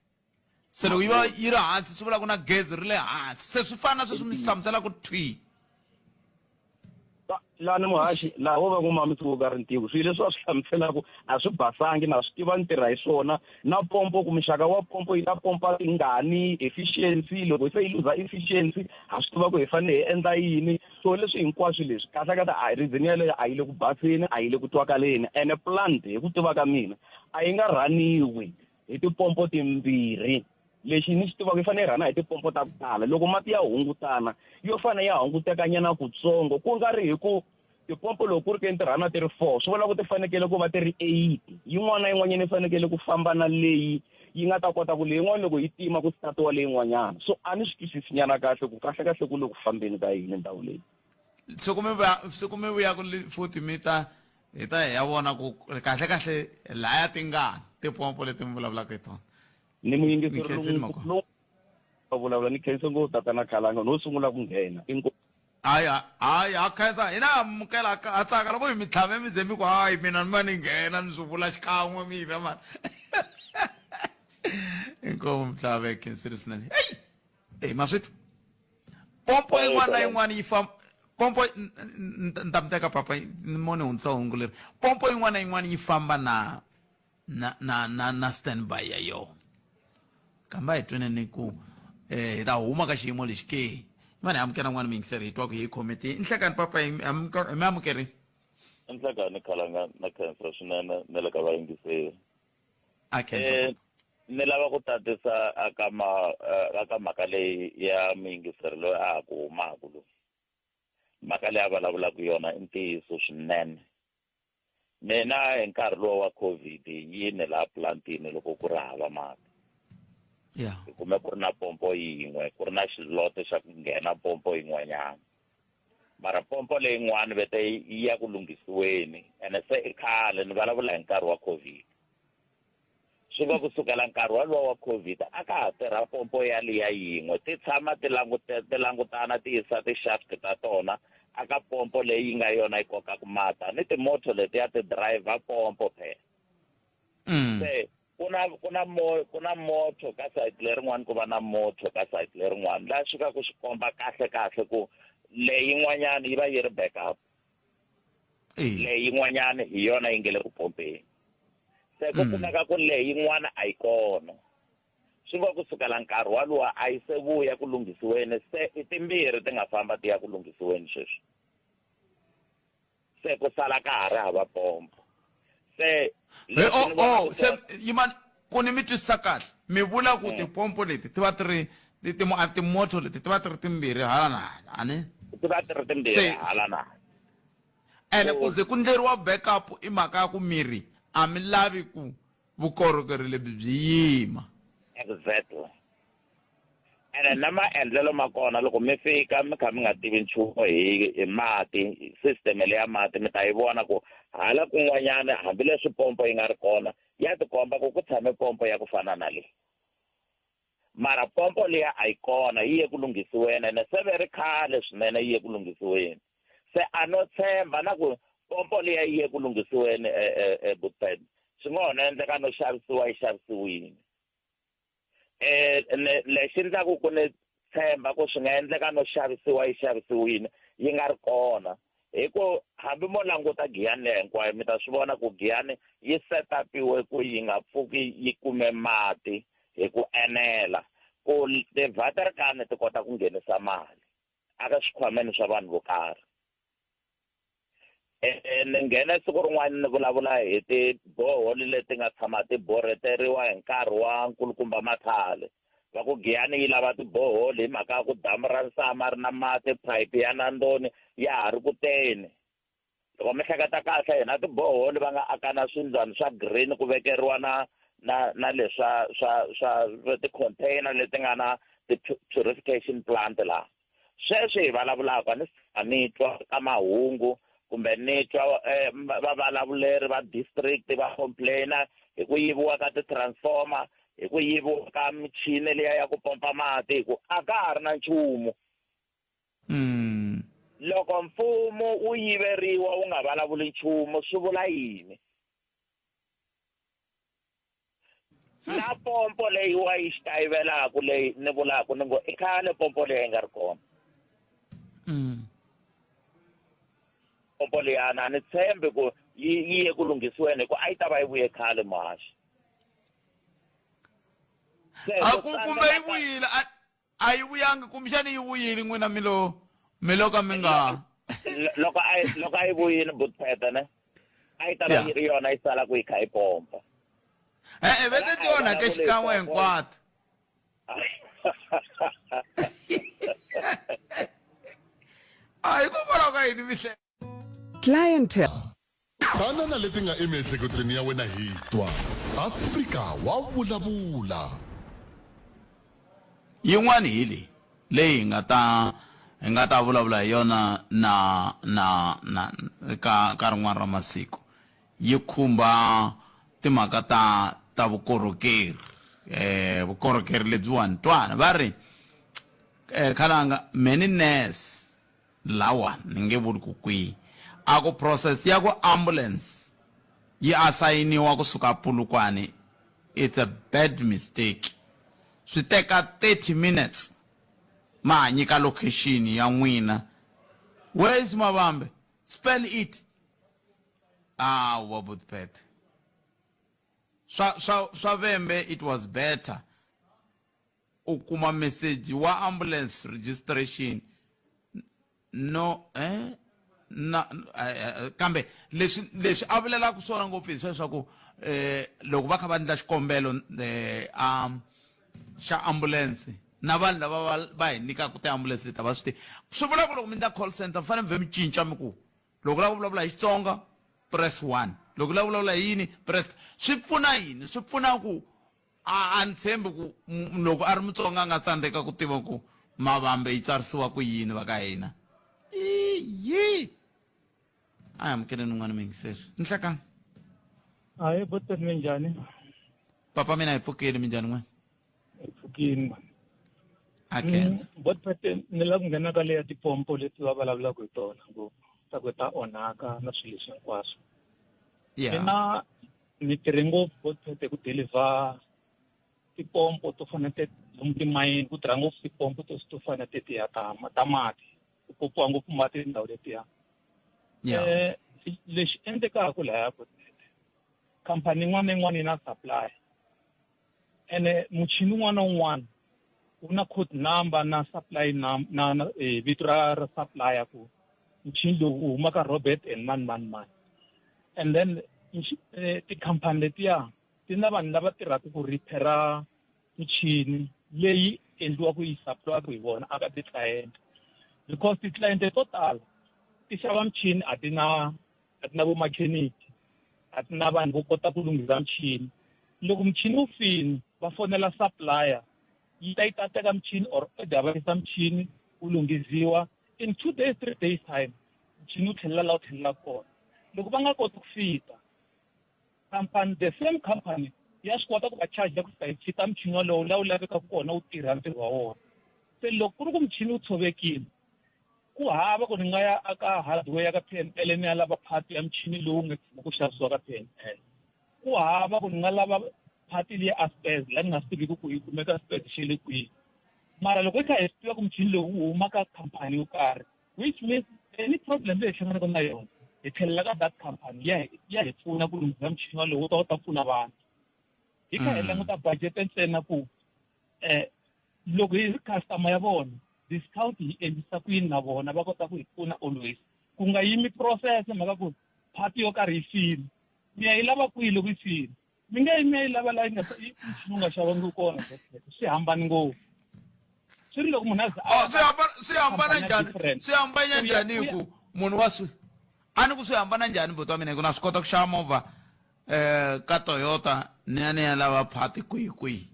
se loko yi va yi ri hansi swi vula ku na gezi ri le hansi se swi fana na sweswi mi swi hlamuselaka thwi lani muhaxi laha wo va ku mamisi wo ka ri ntivo swilo leswi va swi hlamuselaka a swi basangi na swi tiva ni tirha hi swona na pompo ku muxaka wa pompo yi la pompa tingani efficiency loko se yi luza efficiency ha swi tiva ku hi fanele hi endla yini so leswi hinkwaswo leswi kahle kahle a reason yaleyo a yi le ku baseni a yi le ku twakaleni ene plant hi ku tiva ka mina a yi nga rhaniwi hi tipompo timbirhi lexi ni xi tivaka yi fanele yi rhana hi tipompo ta ku tala loko mati ya hungutana yo fanele ya hungutekanyana kutsongo ku nga ri hi ku tipompo loko ku ri ke ni ti rhana ti ri four swi vula ku ti fanekele ku va ti ri eight yin'wana na yin'wanyana yi fanekele ku famba na leyi yi nga ta kota ku leyin'wana loko yi tima ku statiwa leyin'wanyana so a ni swi twisisi nyana kahle ku kahle kahle ku le ku fambeni ka yini ndhawu leyi siku mi vuya siku mi vuya ku futhi mi ta hi ta hi ya vona ku kahle kahle laya tingani tipompo leti mi vulavulaka hi tona ni muyingiseri lowu vulavula ni khense ngopfu tatana khalanga no sungula ku nghena hayi hayi ha khensa hina amukela ha tsaka loko hi mi tlhame mi ze mi ku hayi mina ni va ni nghena ni swi vula xikan'we mina mani inkomu mtlhave khensile swinene heyi eyi maswitwa pompo yin'wana na yin'wana yi famba pompo ni ta mi teka papa ni mone hundzisa hungu leri pompo yin'wana na yin'wana yi famba na na na na na standby ya yona kambe a hi tweneni ku eh hi ta huma ka xiyimo lexi ke mani hi amukela n'wana miyingiseri hi twa ku hi khome ti nhlekani papa hi mi amukeri nhlekani khalanga na khensa swinene na le ka vayingiseri a khensa eh, ni lava ku tatisa aka ma eh, aka mhaka leyi ya muyingiseri loyi a ha ku humaka loyi mhaka leyi a vulavulaka yona i ntiyiso swinene mina hi nkarhi lowa wa covid yini laha plantini loko ku ri hava mati yeah. hi kume ku ri na pompo yin'we ku ri na xiloto xa ku nghena pompo yin'wanyana mara pompo leyin'wana vete yi ya ku lunghisiweni ene se i khale ni vulavula hi nkarhi wa covid swi va kusukela nkarhi walowo wa covid a ka ha tirha pompo yaliya yin'we ti tshama ti langute ti langutana ti yisa ti-shaft ta tona aka pompo leyi yi nga yona yi kokaka mata ni timoto letiya ti driver pompo phela mm. se ku na ku na mo ku na moto ka sayiti lerin'wani ku va na moto ka sayiti lerin'wani laha swi ka ku swi komba kahle kahle ku leyin'wanyana yi va yi ri backup leyin'wanyana hi yona yi nge le ku pompeni se ku mm. kumeka ku leyin'wana a yi kona swi va kusukela nkarhi walowa a yi se vuya ku lunghisiweni se i timbirhi ti nga famba ti ya ku lunghisiweni sweswi se ku sala ka ha ri hava pompo se oh, oh, se yimani ku ni mi twisisa kahle mi vula ku mm. tipompo leti ti va ti ri timoto leti ti va ti ri timbirhi hala na hala a ni ti va ti ri timbirhi hala na hala ene ku ze ku ndleriwa backup i mhaka ya ku miri a mi lavi ku vukorhokeri lebyi byi yima exactly ene na maendlelo ma kona loko mi fika mi kha mi nga tivi nchumu hi hi mati system leya mati mi ta yi vona ku hala kun'wanyana hambileswi pompo yi nga ri kona ya tikomba ku ku tshame pompo ya ku fana na leyi mara pompo liya a yi kona yi ye ku lunghisiweni ene se ve ri khale swinene yi ye ku lunghisiweni se a no tshemba na ku pompo liya yi ye ku lunghisiweni ebutpen swi nga hona endleka no xavisiwa yi xavisiwile um lexi endlaku ku ni tshemba ku swi nga endleka no xavisiwa yi xavisiwile yi nga ri kona hi ku hambi mo languta giyani leyi hinkwayo mi ta swi vona ku giyani yi setapiwe ku yi nga pfuki yi kume mati hi ku enela ku ti-vaterkani ti kota ku nghenisa mali aka swikhwameni swa vanhu vo karhi eh, ni nghene siku rin'wana ni vulavula hi tiboholi leti nga tshama ti borheteriwa hi nkarhi wa nkulukumba mathale va ku giyani yi lava tiboholi hi mhaka ya ku damu ra nsama ri na mati phayiphi ya nandoni ya ha ri ku teni loko mi hleketa kahle hina tiboholi va nga aka na swindlwana swa green ku vekeriwa na na na leswa swa swa ti-container leti nga na ti-purification plant laha sweswi hi vulavulaka ni a ni twa ka mahungu kumbe ni twa eh, vavulavuleri va district va complaina hi ku yiviwa ka ti-transformer hi ku yiviwa ka michini liya ya ku pompa mati hi ku a ka ha ri na nchumu mm. loko mfumo wu yiveriwa wu nga vulavuli nchumu swi vula yini na pompo leyi wa yi xikayivelaka leyi ni vulaka ni ngo i khale pompo leyi yi nga ri kona mm. pompo leyana a ni tshembi ku yi yi ye ku lunghisiweni hi ku a yi ta va yi vuye khale muhaxi a ku kumbe yi vuyile a yi vuyanga kumbexani yi vuyile n'wina mi lo mi lo ka mi nga loko a loko a yi vuyile butpheta ne a yi ta va yi ri yona yi sala ku yi kha yi pompa e-e vete ti onhake xikan'we hinkwato a hi ku vona ka yini mihle Clientele. Tana na leti nga emiehleketweni ya wena hi twa. Afrika wa vulavula. Yin'wana hi leyi leyi hi nga ta hi nga ta vulavula hi yona na na na ka ka rin'wana ra masiku yi khumba timhaka ta ta vukorhokeri eh vukorhokeri lebyiwani twana va ri eh khalanga many nurse Lawa ni nge vuli ku kwihi. A ku process ya ku ambulance yi asayiniwa kusuka Polokwane it's a bad mistake. Swi teka 30 minutes ma ha nyika location ya n'wina. Where is Mavambe? Spell it. Awa Butpet. Swa swa swa Vhembe it was better. U kuma meseji wa ambulance registration no eh na eh, kambe leswi leswi a vulelaka swona ngopfu hi sweswaku eh loko va kha va endla xikombelo eh a xa ambulance na vanhu lava va va hi nyikaka tiambulense leti a va swi tivi swi vula ku loko mi endla call center mi fanele mi vhe mi cinca mi ku loko u lava ku vulavula hi Xitsonga press 1 loko u lava ku vulavula hi yini press swi pfuna yini swi pfuna ku A a ni tshembi ku loko a ri Mutsonga a nga tsandzeka ku tiva ku Mavambe yi tsarisiwa ku yini va ka hina. Iyi! A hi amukeleni un'wana muyingiseri. Nhlekani. Ahee boteni minjhani? Papa mina hi pfukile minjhani n'wina? Hi pfukile mani. A khensa. Bot Pete ni lava ku nghena ka leya tipompo leti va vulavulaka hi tona ngopfu ta ku ta onhaka na swilo leswi hinkwaswo. Yeah. Mina Ni tirhe ngopfu Godfred hi ku deliver tipompo to fana te lomu timayini ku tirha ngopfu tipompo to to fana tetiya ta ta mati ku pompiwa ngopfu mati tindhawu letiya yeah. Eh, lexi endlekaka lahaya Godfred khampani yin'wana na yin'wana yi na supply ene muchini wun'wana na wun'wana wu na code number na supply na na, na eh, vito ra ra supplier ku muchini lowu wu huma ka Robert and mani mani mani and then eh, tikhampani letiya ti na vanhu lava tirhaka ku repaira michini leyi endliwaka yi suppliwaka hi vona aka ti-client because ti-client to tala ti xava michini a ti na a ti na vomakheniki a ti na vanhu vo kota ku lunghisa michini loko michini wu fini va fonela supplier yi ta yi ta teka michini or order va yisa michini wu lunghiziwa in two days three days time michini wu tlhelela laha wu tlhelelaka kona loko va nga koti ku fita company the same company ya swi kota ku va charge ku fika yi fita michini walowo laha wu lavekaka kona wu tirha ntirho wa wona se loko ku ri ku michini wu tshovekile Ku hava ku ni nga ya aka hardware ya ka PNL ni ya lava part ya michini lowu nga tshama ku xavisiwa ka PNL. Ku hava ku ni nga lava part liya a spares la ni nga swi tiviki ku yi kumeka spares xe le kwihi. Mara loko hi kha hi swi tiva ku muchini lowu wu huma ka khampani yo karhi which means any problem leyi hi hlanganaka na yona hi tlhelela ka that company ya ya hi pfuna ku lunghisa muchini walowo wu ta wu ta pfuna vanhu. Hi kha hi languta budget ntsena ku eh loko hi ri customer ya vona discount hi endlisa ku yini na vona va kota ku hi pfuna always ku nga yimi process mhaka ku part yo karhi yi file mi ya yi lava kwihi loko yi file mi nge yi mi ya yi lava laha yi nga nchumu nga xavangi kona swi hambani ngopfu swi ri loko munhu a za oh, swi hambana njhani swi hambana njhani hi ku munhu wa swi a ni ku swi hambana njhani buti wa mina hi ku na swi kota ku xava movha um ka toyota ni ya ni ya lava phati kwihi kwihi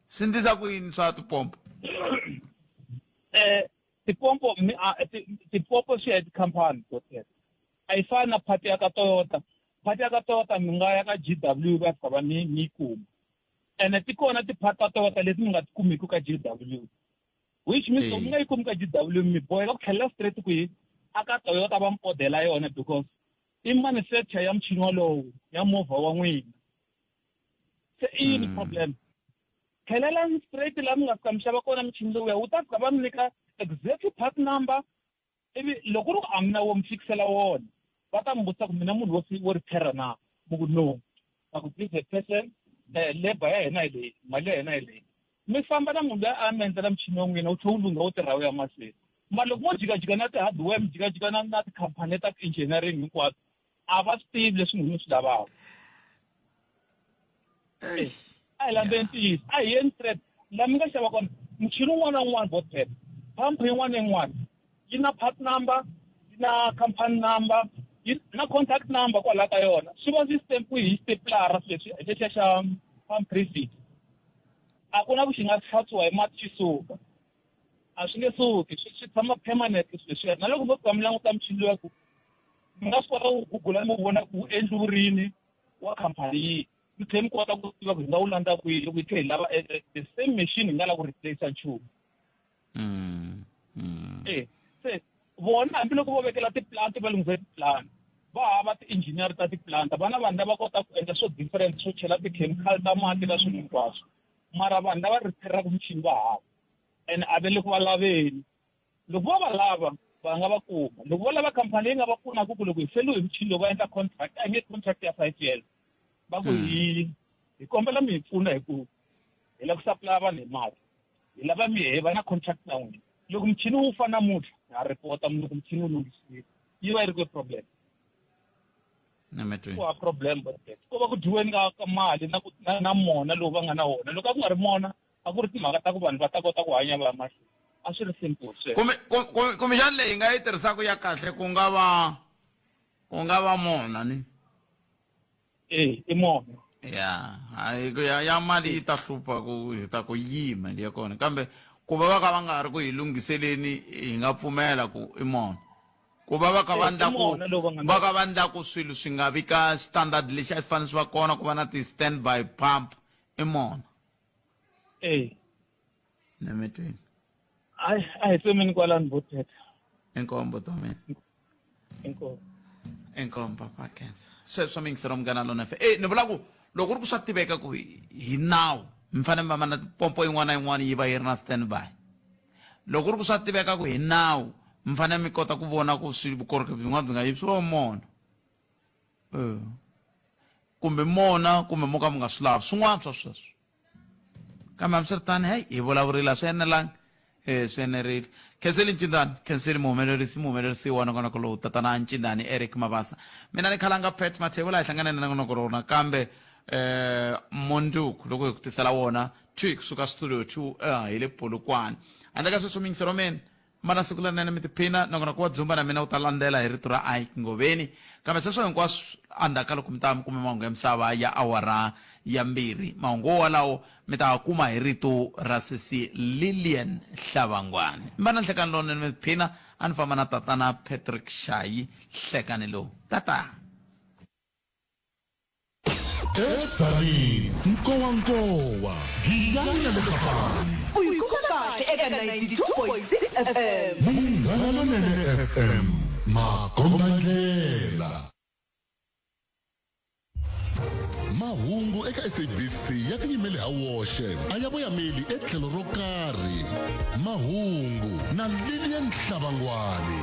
swi ndlisa ku yini swa tipompo Eh tipompo mi a tipompo swi ya hi tikhampani to tele. A yi fani na part ya ka Toyota. Part ya ka Toyota mi nga ya ka GW va fika va mi mi yi kuma. Ene ti kona ti-part ta Toyota leti mi nga ti kumiki ka GW. Which means loko mi nga yi kumi ka GW mi boheka ku tlhelela straight kwihi a ka Toyota va mi odela yona because i manufacture ya muchini walowo ya movha wa n'wina. Se i yini problem? Tlhelelani straight laha mi nga fika mi xava kona muchini lowuya wu ta fika va mi nyika exactly part number ivi loko ku ri ku a mi na wo mi fikisela wona va ta mi vutisa ku mina munhu wo wo repair na mi ku no va ku please person eh, labor ya hina hi leyi mali ya hina hi leyi mi famba na munhu loyi a mi endlela muchini wa n'wina wu tlhe wu lungha wu tirha wu ya mahlweni mara loko mo jikajika na ti-hardware mi jikajika na na tikhampani ta ti-engineering hinkwato a va swi tivi leswi munhu mi swi lavaka a hi landzeni ntiyiso a hi yeni straight laha mi nga xava kona muchini wun'wana na wun'wana bot pep pump yin'wana na yin'wana yi na part number yi na company number yi na contact number kwalaha ka yona swi va swi stampiwe hi xiteplara leswi lexiya xa pump receipt a ku na ku xi nga hlantswiwa hi mati xi suka a swi nge suki swi swi tshama permanent swilo leswiya na loko mo fika mi languta muchini luya ku mi nga swi kota ku gugula mi vona ku wu endliwe rini wa khampani yihi mi tlhela mi kota ku tiva ku hi nga wu landza kwihi loko hi tlhela hi lava eh, eh, the same machine hi nga lava ku replace nchumu e se vona hambiloko vo vekela ti-plant va lunghisa ti-plant va hava ti-engineer ta ti-plant va na vanhu lava kotaka ku endla swo different swo chela ti-chemical ta mati na swilo hinkwaswo mara vanhu lava repairaka michini va hava and a va le ku va laveni loko vo va lava va nga va kuma loko vo lava khampani leyi nga va pfunaka ku loko hi feliwe hi michini loko va endla contract a hi nge contract ya five years va ku hi hi kombela mi hi pfuna hi ku hi lava ku supply vanhu hi mati hi lava mi hi va na contract na n'wina loko muchini wu fa namuntlha ha report-a loko muchini wu lunghisiwile yi va yi ri kwe problem ku ha problem ko va ku dyiweni ka ka mali na ku na, na mona lowu va nga na wona loko a ku nga ri mona a ku ri timhaka ta ku vanhu va ta kota ku hanya va ya mahlweni a swi ri simple sweswo kumbe kumbexana leyi hi nga yi tirhisaka ya kahle ku nga va ku nga va mona ni e i mona ya hayi ku ya ya mali yi ta hlupha ku hi ta ku yima ya kona kambe ku va va ka va nga ri ku hi lunghiseleni hi nga pfumela ku i mona ku va va ka va Eh, i ndla ku mona lowu va nga na va ka va ndla ku swilo swi nga vi ka standard lexi a swi fanele swi va kona ku va na ti-stand by pump i mona e nemetweni hayi a hi tsemeni kwalani boteta inkombo tomeni inkomu inkomu papa cancer sweswo mi yingisela munghana lona fe e ni vula ku loko ku ri ku swa tiveka ku hi nawu mi fanele mi va na pompo yin'wana na yin'wana yi va yi ri na stand by loko ku ri ku swa tiveka ku hi nawu mi fanele mi kota ku vona ku swi vukorhokeri byin'wana byi nga yivi swo mona eh. kumbe mona kumbe mo ka mi nga swi lavi swin'wana swa sweswo kambe hambiswiritano heyi hi vulavurile a swi enelanga e swi enerile khenseli ncindani khenseli muhumelerisi muhumelerisi wa nongonoko lowu tatana ncindani eric mabasa mina ni khalanga pet mathevula hi hlangane na nongonoko rona kambe eh mondzuku loko hi ku tisela wona twi kusuka studio 2 eh, hi le polokwane handle ka sweswo mingiselo mina Mana siku lerinene mi tiphina, nongonoko wa Dzumba na mina wu ta landzela hi rito ra Ike Ngoveni. Kambe sweswo hinkwaswo endzhaku ka loko mi ta mi kume mahungu ya misava ya awara ya mbirhi. Mahungu wolawo mi ta kuma hi rito ra sesi Lillian Hlavangwani. Mi va na nhlekani lowunene mi tiphina, a ni famba na tatana Patrick Shayi nhlekani lowu. Tata! Edzanini, Nkowankowa, Giyani na le Kapani. U yi kuma kahle eka 92.6 FM. Munghana Lonene FM, makombandlela. Mahungu eka SABC ya tiyimele ha woxe, a ya voyameli etlhelo ro karhi. Mahungu na Lillian Hlavangwani.